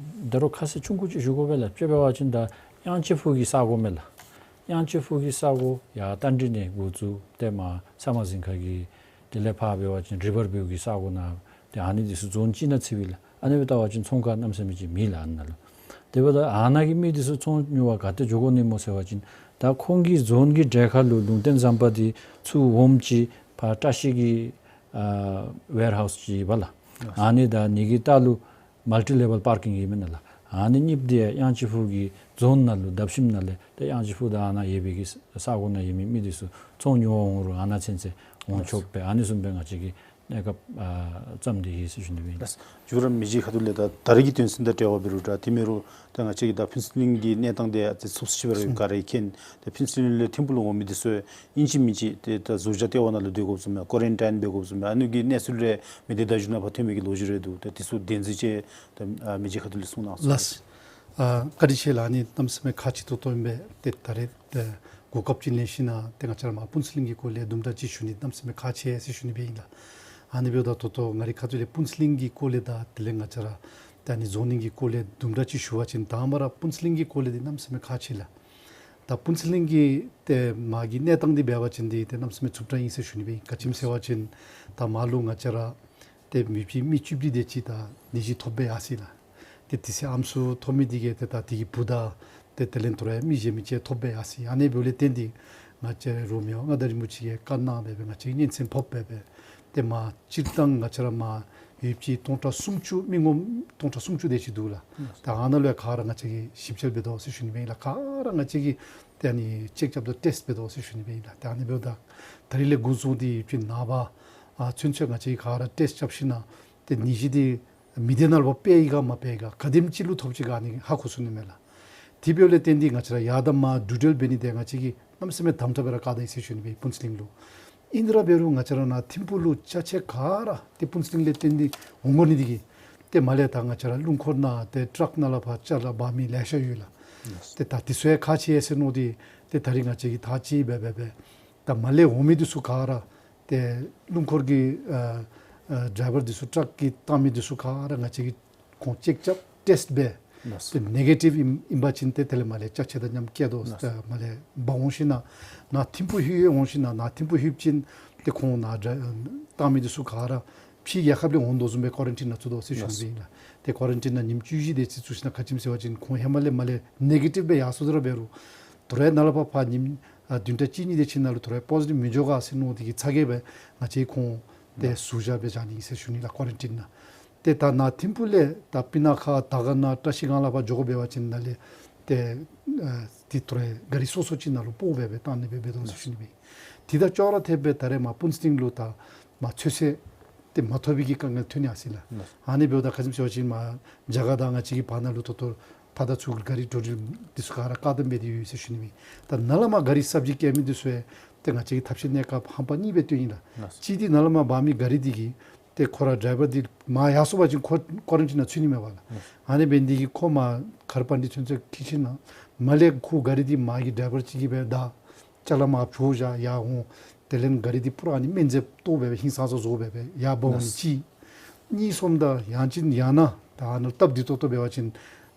ད་རུང་ཁ་གསལ་ཆུང་ཀུ་ཅིག་ཞུ་དགོ་པས་ལགས། དཔྱེ་འབད་བ་ཅིན་ད་དབྱངས་ཅན་ཕུག་གི་ས་གོ་མས་ལགས། དབྱངས་ཅན་ཕུག་གི་ས་གོ་ཡར་རྟ་མགྲིན་ནས་འགོ་བཙུགས་ཏེ་མར་ས་དམར་རྫིང་ཁ་གི་དེ་ལས་ཕར་འབད་བ་ཅིན་རི་བར་བེའུ་གི་ས་གོ་ནང་ཏེ་ཨ་ནི་འདི་ཚུ་རྫོང་གཅིག་ནང་ཚུད་པས་ལགས། ཨ་ནི་སྦེ་བལྟ་བ་ཅིན་ཚོང་ཁང་གནམ་མེད་ས་མེད་ཅིག་མེད་ལགས་ཨ་ནཱ་ལུ། དེ་འབདཝ་ད་ཨ་ནཱ་གི་མི་འདི་ཚུ་ཚོང་ཉོ་བར་ག་ཏེ་འགྱོ་དགོ་ནི་སྨོ་ཟེར་བ་ཅིན་ད་ཁོང་གི་རྫོང་གི་གྲལ་ཁར་ལུ་ལུང་བསྟན་ཟམ་པ་འདི་ཚུར་འོངམ་ཅིག་ཕར་བཀྲ་ཤིས་ཀྱི་ཨ་ཝེར་ཧའུསི་ཅིག་ཡོད་པས་ལགས། ཨ་ནི་དང་ཨ་ནི་གི་ལྟག་ལུ་མལ་ཊི་ལེ་བཱལ་པར་ཀིང་ཡོད་མེན་ན་ལགས། ཨ་ནི་གཉིས་འདི་ཡང་དབྱངས་ཅན་ཕུག་གི་རྫོང་ནང་ལུ་བརྡབ་ཞིནམ་ལས་ཏེ་དབྱངས་ཅན་ཕུག་དང་ཨ་ནཱ་ཡོད་པའི་གི་ས་གོ་ནང་ཡོད་མི་མི་འདི་ཚུ་ཚོང་ཉོ་བར་འོང་རུང་ཨ་ནཱ་ཚུན་ཚོད་འོང་ཆོགཔ་སྦེ་ཨ་ནི་བཟུམ་སྦེ་ང་བཅས་ཀྱིས་གནས་སྐབས་ཨ་བརྩམས་ཏེ་ཡོད་ཟེར་ཞུ་ནི་སྦེ་ཨིན། ལགས། མཇུག་ར་མི་རྗེ་ཁ་ཐུག་ལས་ད་ད་རེས་ཀྱི་དོན་ཚན་དང་འབྲེལ་བ་འབད་རུང་འདྲ་དེ་མེན་རུང་ད་ང་བཅས་ཀྱི་ད་ཕུན་ཚོགས་གླིང་གི་གནས་སྟངས་དེ་ཨ་ཙི་ཚུབ་ཅིག་སྦེ་ར་ག་ར་མཁྱེན། ད་ཕུན་ཚོགས་གླིང་ལས་ཐིམ་ཕུག་ལུ་འོང་མི་འདི་ཚུ་ཨིན་ཅི་མིན་ཅི་ཏེ་ད་ཟུར་བཞག་ལྟེ་བ་ནང་ལུ་སྡོད་དགོཔ་བཟུམ་ཡང་ཀོ་རེན་ཊིན་འབད་དགོཔ་བཟུམ་ཡང་ཨ་ནི་གི་གནས་ཚུལ་རེ་མི་སྡེ་བརྡ་བརྒྱུད་ནང་ཕར་ཐོན་མི་གི་ལོ་རྒྱུས་རེ་འདུག། ད་དེ་ཚུ་བདེན་རྫུན་ཅིག་ད་ཨ་མི་རྗེ་ཁ་ཐུག་ལས་གསུང་གནང་། ལགས། ཨ་བཀའ་དྲིན་ཆེ་ལགས། ཨ་ནི་གནམ་མེད་ས་མེད་ཁག་ཆེ་ཏོག་ཏོ་ཨིན་པས། ཏེ་ད་རེས་ཏེ་གོ་སྐབས་ཅིག་ལེན་ཞིནམ་ལས་ཏེ་ང་བཅས་ར་མར་ཕུན་ཚོགས་གླིང་གི་སྐོར་ལས་དུམ་གྲ་ཅིག་ཞུ་ནི་གནམ་མེད་ས་མེད་ཁག་ཆེ་ཟེར་ཞུ་ནི་སྦེ་ཨིན་ལགས། ཨ་ནི་འབདཝ་ད་ད་ལྟོ་ང་རའི་ཁ་ཐུག་ལས་ཕུན་ཚོགས་གླིང་གི་སྐོར་ལས་དང་དེ་ལས་ང་བཅས་ར་ ད་ཨ་ནི་རྫོང་གླིང་གི་སྐོར་ལས་དུམ་གྲ་ཅིག་ཞུ་བ་ཅིན་དང་པ་ར་ཕུན་ཚོགས་གླིང་གི་སྐོར་ལས་འདི་གནམ་མེད་ས་མེད་ཁག་ཆེ་ལགས། ད་ཕུན་ཚོགས་གླིང་གི་ཏེ་མ་གི་གནས་སྟངས་འདི་འབད་བ་ཅིན་འདི་ཏེ་གནམ་མེད་ས་མེད་རྩུབ་དྲགས་ཨིན་ཟེར་ཞུ་ནི་སྦེ་ཨིན། ག་ཅི་སྨོ་ཟེར་བ་ཅིན་ད་མ་ལུ་ང་བཅས་ར་ཏེ་མི་ཕྱི་མི་བཅུ་བདུན་དེ་ཅིག་ད་ནད་གཞི་ཐོབ་སྦེ་ཡར་སོ་ཡི་ལགས། ཏེ་དེ་ཚེ་ཨམ་སྲུ་ཐོབ་མི་འདི་གིས་ཏེ་ད་དེ་གི་བུ་དང་ཏེ་དེ་ལས་དོ་རུང་མི་གཞན་མི་ཅིག་ཐོབ་སྦེ་ཡར་སོ་ཡི། ཨ་ནི་འབདཝ་ལས་བརྟེན་ཏེ་ང་བཅས་ར་རོགས་མི་དབང་མངའ་བདག་རིན་པོ་ཆེ་གིས་བཀའ་གནང་སྦེ་སྦེ་ང་བཅས་ཀྱིས་གཉན་ཚད་ཕབ་སྦེ་སྦེ་ཏེ་མ་སྤྱིར་བཏང་ང་བཅས་ར་མ་ཡོདཔ་ཅིག་སྟོང་ཕྲག་སུམ་ཅུ་མི་ངོམ་སྟོང་ཕྲག་སུམ་ཅུ་དེ་ཅིག་འདུག་ལགས། ད་ཨ་ནཱ་ལུ་ཡང་ག་ར་ང་བཅས་ཀྱིས་ཞིབ་དཔྱད་འབད་དོ་ཟེར་ཞུ་ནི་སྦེ་ཨིན་ལགས། ག་ར་ང་བཅས་ཀྱིས་ཏེ་ཨ་ནི་ཅེཀ་རྐྱབ་དོ་ཊེསཊ་འབད་དོ་ཟེར་ཞུ་ནི་སྦེ་ཨིན་ལགས། ཏེ་ཨ་ནི་འབདཝ་ད་ད་རིས་ལས་འགོ་བཟུང་སྟེ་ཡོདཔ་ཅིག་ནངས་པ་ཨ་ཚུན་ཚོད་ང་བཅས་ཀྱིས་ག་ར་ཊེསཊ་རྐྱབ་ཞིན་ན་ཏེ་ནད་གཞི་འདི་མི་སྡེ་ནང་ལུ་སྤེལ་ཡི་ག་མ་སྤེལ་ཡི་ག་ག་དེམ་ཅིག་ལུ་ཐོབ་ཅི་ག་ཨ་ནི་ཧ་གོ་ཚུགས་ནི་མས་ལགས། དེ་འབདཝ་ལས་བརྟེན་ཏེ་ང་བཅས་ར་ཡར་དང་མར་འགྲུལ་འགྲུལ་འབད་ནི་དེ་ང་བཅས་ཀྱིས་གནམ་མེད་ས་མེད་དམ་དྲགས་སྦེ་ར་བཀག་ད་ཡི་ཟེར་ཞུ་ནི་སྦེ་ཕུན་ཚོགས་གླིང་ལུ། ཨིན་དེ་ར་འབད་རུང་ང་བཅས་ར་ནཱ་ཐིམ་ཕུག་ལུ་ཅ་ཆས་ག་ར་ཏེ་ཕུན་ཚོགས་གླིང་ལས་བརྟེན་ཏེ་འོང་དགོ་ནི་དེ་གིས་ཏེ་མར་ལས་ད་ང་བཅས་ར་རླུང་འཁོར་ནང་ཏེ་ཊཱརཀ་ནང་ལས་ཕར་ཅ་ལ་འབག་མི་ལེ་ཤ་ཡོད་ལགས། ཏེ་ད་དེ་ཚུ་ཡང་ཁག་ཆེ་ཟེར་མནོ་སྟེ་ཏེ་ད་རིས་ང་བཅས་ཀྱིས་ཐག་བཅད་སྦེ་སྦེ་སྦེ་ད་མར་ལས་འོང་མི་འདི་ཚུ་ག་ར་ཏེ་རླུང་འཁོར་གྱི་ཨ་ཨ་ཌའི་བར་འདི་ཚུ་ཊཱརཀ་གི་བཏང་མི་འདི་ཚུ་ག་ར་ང་བཅས་ཀྱིས་ཁོང་ཅེཀ་རྐྱབ་ཊེསཊ་འབད། ལགས། ཏེ་ནེ་གེ་ཊིབ་ཨིན་ཨིན་པ་ཅིན་ཏེ་དེ་ལས་མར་ལས་ཅ་ཆས་དང་མཉམ་བསྐྱལ་དོ། ལགས། ཏེ་མར་ལས་འབག་འོང་ཞིན་ན་ནཱ་ཐིམ་ཕུག་ལྷོད་འོང་ཞིན་ན་ནཱ་ཐིམ་ཕུག་ལྷོདཔ་ཅིན་ཏེ་ཁོང་ནཱ་ཌའི་བར་བཏང་མི་འདི་ཚུ་ག་ར་ཕྱི་རྒྱལ་ཁབ་ལས་འོང་དོ་བཟུམ་སྦེ་ཀོ་རན་ཊིན་ནང་བཙུགས་དོ་ཟེར་ཞུ་ནི་སྦེ་ཨིན་ལགས། ཏེ་ཀོ་རན་ཊིན་ནང་ཉིནམ་བཅུ་བཞི་དེ་ཅིག་བཙུགས་ཞིན་ན་ག་ཅི་སྨོ་ཟེར་བ་ཅིན་ཁོང་ཧེ་མ་ལས་མར་ལས་ནེ་གེ་ཊིབ་སྦེ་ཡར་སོང་དེ་ར་འབད་རུང་དོ་རུང་ནཱ་ལས་ཕར་ཕར་ཉིནམ་ཨ་བདུན་ཕྲག་གཅིག་གཉིས་དེ་ཅིག་ནང་ལུ་དོ་རུང་པོ་ཟི་ཊིབ་མི་འགྱོ་ག་ཟེར་མནོ་སྟེ་གིས་ཚ་གྱང་སྦེ་ང་བཅས་ཁོང་ཏེ་ཟུར་བཞག་སྦེ་བཞག་ནི་ཨིན་ཟེར་ཞུ་ནི་ལགས་ཀོ་རན་ཊིན་ནང་། ཏེ་ད་ནཱ་ཐིམ་ཕུག་ལས་ད་སྤུ་ན་ཁ་དར་དཀར་ན་བཀྲ་ཤིས་སྒང་ལས་ཕར་འགྱོ་དགོ་པ་འབད་བ་ཅིན་ནཱ་ལས་ཏེ་ཨ་ཏེ་དོ་རུང་གཱ་རི་སོ་སོ་ཅིག་ནང་ལུ་སྤོ་སྦེ་སྦེ་བཏང་ནི་སྦེ་འབད་དོ་ཟེར་ཞུ་ནི་སྦེ། དེ་དང་ཅོག་ར་འཐདཔ་སྦེ་ད་རེས་མར་ཕུན་ཚོགས་གླིང་ལུ་ད་མར་ཚོད་བསྲེ་ཏེ་མ་ཐོབ་པའི་གི་དཀའ་ངལ་ཐོན་ཡར་སོ་ཡི་ལགས། ཨ་ནི་འབདཝ་ད་ག་ཅི་སྨོ་ཟེར་བ་ཅིན་མར་རྒྱ་གར་དང་ང་བཅས་ཀྱི་བར་ན་ལུ་ད་ལྟོ་ཕར་དང་ཚུར་གཱ་རི་འགྲོ་འགྲུལ་འདི་ཚུ་ག་ར་བཀག་དམ་འབད་དེ་ཡོད་ཟེར་ཞུ་ནི་སྦེ། ད་ནཱ་ལས་མར་གཱ་རི་གསརཔ་ཅིག་བསྐྱལ་མི་འདི་ཚུ་ཡང་ཏེ་ང་བཅས་ཀྱིས་ཐབས་ཤེས་གནས་སྐབས་ཧམ་པ་གཉིས་སྦེ་བཏོན་ཡི་ལགས། ལགས། གཅིག་འདི་ནཱ་ལས་མར་འབག་མི་གཱ་རི་འདི་གིས་ཏེ་ཁོ་ར་ཌའི་བར་འདི་མར་ཡར་སོང་པ་ཅིན་ཁོ་ཀོ་རན་ཊིན་ནང་ཚུད་ནི་མས་པ་ལགས། ཨ་ནི་འབད་ནི་འདི་གིས་ཁོ་མར་ཁར་པན་ཊི་ཚུན་ཚོད་འཁྱིད་ཞིན་ན་མར་ལས་ཁོ་གཱ་རི་འདི་མར་གྱི་ཌའི་བར་ཅིག་གིས་སྦེ་བདའ། ཅ་ལ་མར་བྱོག་བཞག་ཡར་འོང་། དེ་ལས་གཱ་རི་འདི་པུ་ར་ཨ་ནི་སྨན་རྫས་བཏོག་སྦེ་སྦེ་ཧིང་སངས་ས་བཟོ་སྦེ་སྦེ་ཡར་འབག་འོང་ནི་གཅིག། གཉིས་གསུམ་ད་ཡང་ཅིན་ཡང་ན་ད་ཨ་ནཱ་སྟབས་བདེ་ཏོག་ཏོ་འབད་བ་ཅིན་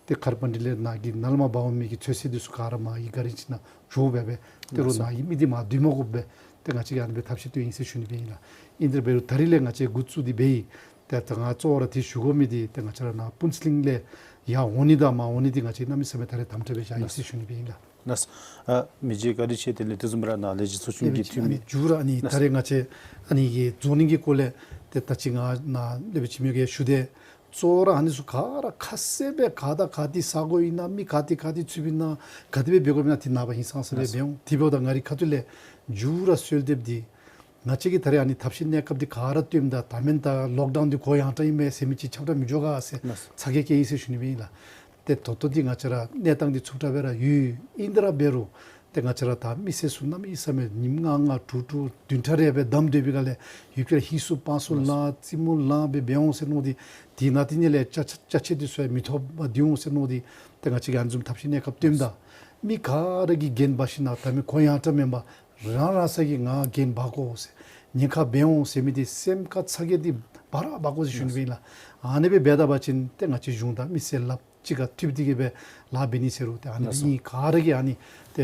ཏེ་ཁར་པན་ཊི་ལས་ནཱ་གི་ནཱ་ལས་མར་འབག་འོང་མི་གི་ཚོད་བསྲེ་འདི་ཚུ་ག་ར་མར་གྱི་གཱ་རི་ཅིག་ནང་བྱོག་སྦེ་སྦེ་དོ་རུང་ནཱ་གི་མི་འདི་མར་སྡོད་མ་དགོཔ་སྦེ་ཏེ་ང་བཅས་ཀྱིས་ཨ་ནི་སྦེ་ཐབས་ཤེས་བཏོན་ཡི་ཟེར་ཞུ་ནི་སྦེ་ཨིན་ལགས། ཨིན་དེ་འབད་རུང་ད་རིས་ལས་ང་བཅས་འགོ་བཙུགས་ཏེ་འབད་ཡི། ཏེ་ད་ང་གཙོ་བོ་ར་ཏེ་ཞུ་དགོ་མི་འདི་ཏེ་ང་བཅས་ར་ནཱ་ཕུན་ཚོགས་གླིང་ལས་ཡར་འོང་ནི་དང་མར་འོང་ནི་འདི་ང་བཅས་གནམ་མེད་ས་མེད་ད་རེས་དམ་དྲགས་སྦེ་བཞག་ཡི་ཟེར་ཞུ་ནི་སྦེ་ཨིན་ལགས། ལགས། ཨ་མི་རྗེ་བཀའ་དྲིན་ཆེ། དེ་ལས་དེ་བཟུམ་ར་ནཱ་ལས་ཅིག་ཚོགས་ཆུང་གི་འཐུས་མི་མཇུག་ར་ཨ་ནི་ད་རེས་ང་བཅས་ཨ་ནི་གི་རྫོང་གླིང་གི་སྐོར་ལས་ཏེ་ད་ཅི་ང་ནཱ་ལས་སྦེ་ཅིག་མི་གིས་ཞུ་དེ་གཙོ་བོ་ར་ཨ་ནི་ཚུ་ག་ར་ཁ་གསལ་སྦེ་ག་དང་ག་ཏེ་ཟ་དགོཔ་ཨིན་ན་མི་ག་ཏེ་ག་ཏེ་ཚུདཔ་ཨིན་ན་ག་དེ་སྦེ་འབད་དགོཔ་ཨིན་ན་ཏེ་ནངས་པ་ཧིང་སངས་ས་སྦེ་འབད་འོང་། དེ་འབདཝ་ད་ང་རའི་ཁ་ཐུག་ལས་མཇུག་ར་གསོལ་འདེབས་འདི་ང་བཅས་ཀྱིས་ད་རེས་ཨ་ནི་ཐབས་ཤེས་གནས་སྐབས་འདི་ག་ར་བཏོནམ་ད་ད་མེན་ད་ལོག་ཌའུན་འདི་གུ་ཡངས་དྲགས་ཨིན་མས་ཟེར་མི་ཅིག་ཁྱབ་བསྒྲགས་མི་འགྱོ་ག་ཟེར་ལགས། ཚ་གྱང་བསྐྱེད་ཡི་ཟེར་ཞུ་ནི་སྦེ་ཨིན་ལགས། ཏེ་ད་ལྟོ་འདི་ང་བཅས་ར་གནས་སྟངས་འདི་རྩུབ་དྲགས་སྦེ་ར་ཡོད། ཨིན་དེ་ར་འབད་རུང་ཏེ་ང་བཅས་ར་ད་མི་སེར་ཚུ་གནམ་མེད་ས་མེད་ཉིནམ་ལྔ་ལྔ་དྲུག་དྲུག་བདུན་ཕྲག་རེ་སྦེ་བསྡམས་སྡོད་པའི་སྒང་ལས་ཡུལ་གྱི་ཧིང་སུ་བང་སུ་ལངས་རྩེད་མོ་ལངས་སྦེ་འབད་འོང་ཟེར་མནོ་སྟེ་དེ་ནང་དེ་ནང་ལས་ཅ་ཅ་ཆས་འདི་ཚུ་ཡང་མི་ཐོབ་པར་སྡོད་འོང་ཟེར་མནོ་སྟེ་ཏེ་ང་བཅས་ཀྱིས་ཨ་ནི་བཟུམ་ཐབས་ཤེས་གནས་སྐབས་བཏོནམ་ད་མི་ག་ར་གིས་འགན་འབག་ཞིན་ན་ད་མི་གུ་ཡངས་དྲགས་མེན་པར་རང་རང་སོ་སོ་གིས་ང་འགན་འབག་དགོ་ཟེར་ཉེན་ཁ་འབད་འོང་ཟེར་མི་འདི་སེམས་ཁར་ཚ་གྱང་འདི་འབག་ར་འབག་དགོ་ཟེར་ཞུ་ནི་སྦེ་ཨིན་ལགས། ཨ་ནི་སྦེ་འབད་ད་པ་ཅིན་ཏེ་ང་བཅས་གཞུང་དང་མི་སེར་ལགཔ་གཅིག་ཁར་མཐུད་དེ་གིས་སྦེ་ལཱ་འབད་ནི་ཟེར་རུང་ཏེ་ཨ་ནི་ལགས་སོ། ཨིན་ག་ར་གིས་ཨ་ནི་ཏེ་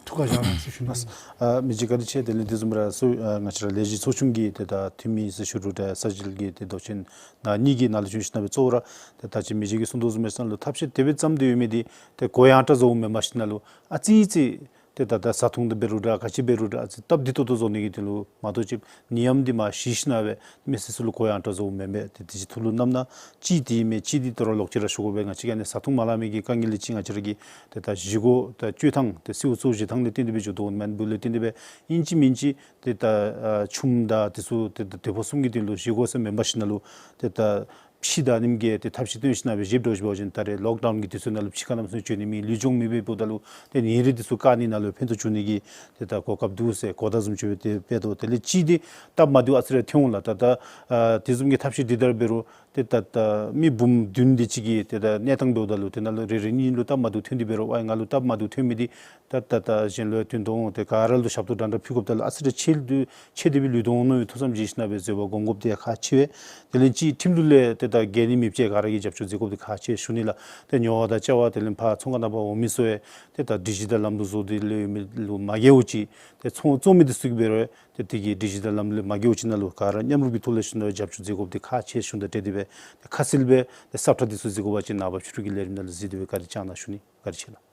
ཐུགས་ཁར་བཞག་གནང་ཟེར་ཞུ་ནི་ཨིན་ལགས། ཨ་མི་རྗེ་བཀའ་དྲིན་ཆེ། དེ་ལས་དེ་བཟུམ་ར་སུ་ཨ་ང་བཅས་ར་ལས་གཞི་ཚོགས་ཆུང་གི་ཏེ་ད་འཐུས་མི་ཟེར་ཞུ་རུང་ཏེ་ས་གཞི་གི་ཏེ་མདོ་ཆེན་ནཱ་གཉིས་ཀྱི་ནང་ལུ་བྱོན་ཞིན་ན་སྦེ་གཙོ་བོ་ར་ཏེ་ད་ཅི་མི་རྗེ་གིས་གསུངས་དོ་བཟུམ་སྦེ་ཞིན་ན་ལུ་ཐབས་ཤེས་དེ་སྦེ་བརྩམས་ཏེ་ཡོད་མི་འདི་ཏེ་གུ་ཡངས་དྲགས་བཟོཝ་མེན་པར་ཞིན་ན་ལུ་ཨ་ཙི་ཙི་ཏེ་ད་ད་བཟའ་འཐུང་འདི་འབད་རུང་ར་ག་ཅི་འབད་རུང་ར་ཨ་ཙི་སྟབས་བདེ་ཏོག་ཏོ་བཟོ་ནི་གི་དོན་ལུ་མ་གཏོགས་ཅིག་ནད་ཡམས་འདི་མར་ཞི་ཞིན་ན་སྦེ་མི་སེར་ཚུ་ལུ་གུ་ཡངས་དྲགས་བཟོཝ་མེན་པས། ཏེ་དེ་ཅིག་ཐུགས་ལུ་བསྣམས་གནང་། གཅིག་འདི་ཨིན་མས། གཅིག་འདི་དོ་རུང་ལོག་ཅི་ར་ཞུ་དགོ་པས། ང་བཅས་ཀྱིས་ཨ་ནི་བཟའ་འཐུང་མ་ལང་མི་གི་དཀའ་ངལ་ལས་ཅིག་ང་བཅས་ར་གི་ཏེ་ད་བཞེས་སྒོ་ད་སྤྱོད་ཐངས་ཏེ་གསོལཝ་གཙོ་བཞེས་ཐངས་ལས་བརྟེན་ཏེ་སྦེ་འགྱོ་དོ་མེན་པ་ལས་བརྟེན་ཏེ་སྦེ་ཨིན་ཅི་མིན་ཅི་ཏེ་ད་ཨ་ཆུམ་དང་དེ་ཚུ་ཏེ་ད་དེ་ཕོ་གསུམ་གྱི་དོན་ལུ་བཞེས་སྒོ་ཟེར་མེན་པར་ཞིན་ན་ལུ་ཏེ་ད་ཕྱེ་དང་ཨ་ནེམ་གྱི་ཏེ་ཐབས་ཤེས་བཏོན་ཞིན་ན་སྦེ་བཞེས་འགྱོ་བཞིན་ད་རེས་ལོག་ཌའུན་གྱི་དུས་ཚོད་ནང་ལུ་ཕྱི་ཁ་གནམ་ས་བྱོན་ནི་མེད། ལུས་སྦྱོང་མེད་པའི་འབདཝ་ད་ལུ་ཏེ་ཉིན་རེ་དེ་ཚུ་བཀག་ནི་ནང་ལུ་ཕན་ཐོགས་བྱུང་ནི་གི་ཏེ་ད་གོ་སྐབས་འདུག་ཟེར་གོ་བརྡ་བཟུམ་ཅིག་སྦེ་ཏེ་འབད་དོ། དེ་ལས་གཅིག་འདི་སྟབས་མ་བདེཝ་ཨ་ཙི་རེ་ཐོན་འོང་ལགས། ད་ད་ཨ་དེ་བཟུམ་གྱི་ཐབས་ཤེས་འདི་ལྟར་འབད་རུང་ཏེ་ད་ད་མི་འབུམ་བདུན་དེ་ཅིག་གི་ཏེ་ད་གནས་སྟངས་འབདཝ་ད་ལུ་དེ་ནང་ལུ་རེ་རེ་གཉིས་ལུ་སྟབས་མ་བདེཝ་ཐོན་ཏེ་འབད་རུང་ཨ་ང་ལུ་སྟབས་མ་བདེཝ་ཐོན་མི་འདི་ད་ད་ད་གཞན་ལུ་ཡང་སྟོན་དོ་འོང་། ཏེ་ག་ར་ལུ་ཞབས་ཏོག་འདྲན་འདྲ་ཕུལ་དགོཔ་ད་ལུ་ཨ་ཙི་རེ་ཆེ་ལུ་ཆེ་དེ་སྦེ་ལུས་དོ་འོང་མནོ་བའི་ཐུགས་བསམ་བཞེས་ཞིན་ན་སྦེ་བཟོད་པ་སྒོམ་དགོཔ་འདི་ཡང་ཁག་ཆེ་བས། དེ་ལས་གཅིག་ཁྲིམས་ལུགས་ལས་ཏེ་ ད་རྒྱལ་ནི་མི་བཅས་ག་ར་གིས་རྒྱབ་སྐྱོར་མཛད་དགོཔ་འདི་ཁག་ཆེ་ཞུ་ནི་ལགས། ཏེ་ཉོ་བ་དང་བཅའ་བ་དེ་ལས་ཕར་ཚོང་ཁང་ནང་ཕར་འོང་མི་ཚུ་ཡང་ཏེ་ད་ཌི་ཇི་ཊལ་ལམ་ལུགས་བཟོ་སྟེ་ལུ་མི་ལུ་མ་འགལཝ་ཅིག་ཏེ་ཚོང་བཙོང་མི་འདི་ཚུ་གིས་འབད་རུང་ཏེ་དེ་གི་ཌི་ཇི་ཊལ་ལམ་ལུགས་མ་འགལཝ་ཅིག་ནང་ལུ་ག་ར་མཉམ་རུབ་ཀྱི་ཐོག་ལས་ཞུ་ནི་རྒྱབ་སྐྱོར་མཛད་དགོཔ་འདི་ཁག་ཆེ་ཞུ་ནི་དང་འབྲེལ་ཏེ་སྦེ་ཏེ་ཁ་གསལ་སྦེ་ཏེ་སབ་ཁྲ་འདི་ཚུ་གཟིགས་དགོ་པ་ཅིན་ནངས་པ་ཕྱི་རུ་གི་ལས་རིམ་ནང་ལུ་གཟིགས་ཏེ་སྦེ་བཀའ་དྲིན་བསྐྱང་གནང་ཞུ་ནི། བཀའ་དྲིན་ཆེ་ལགས།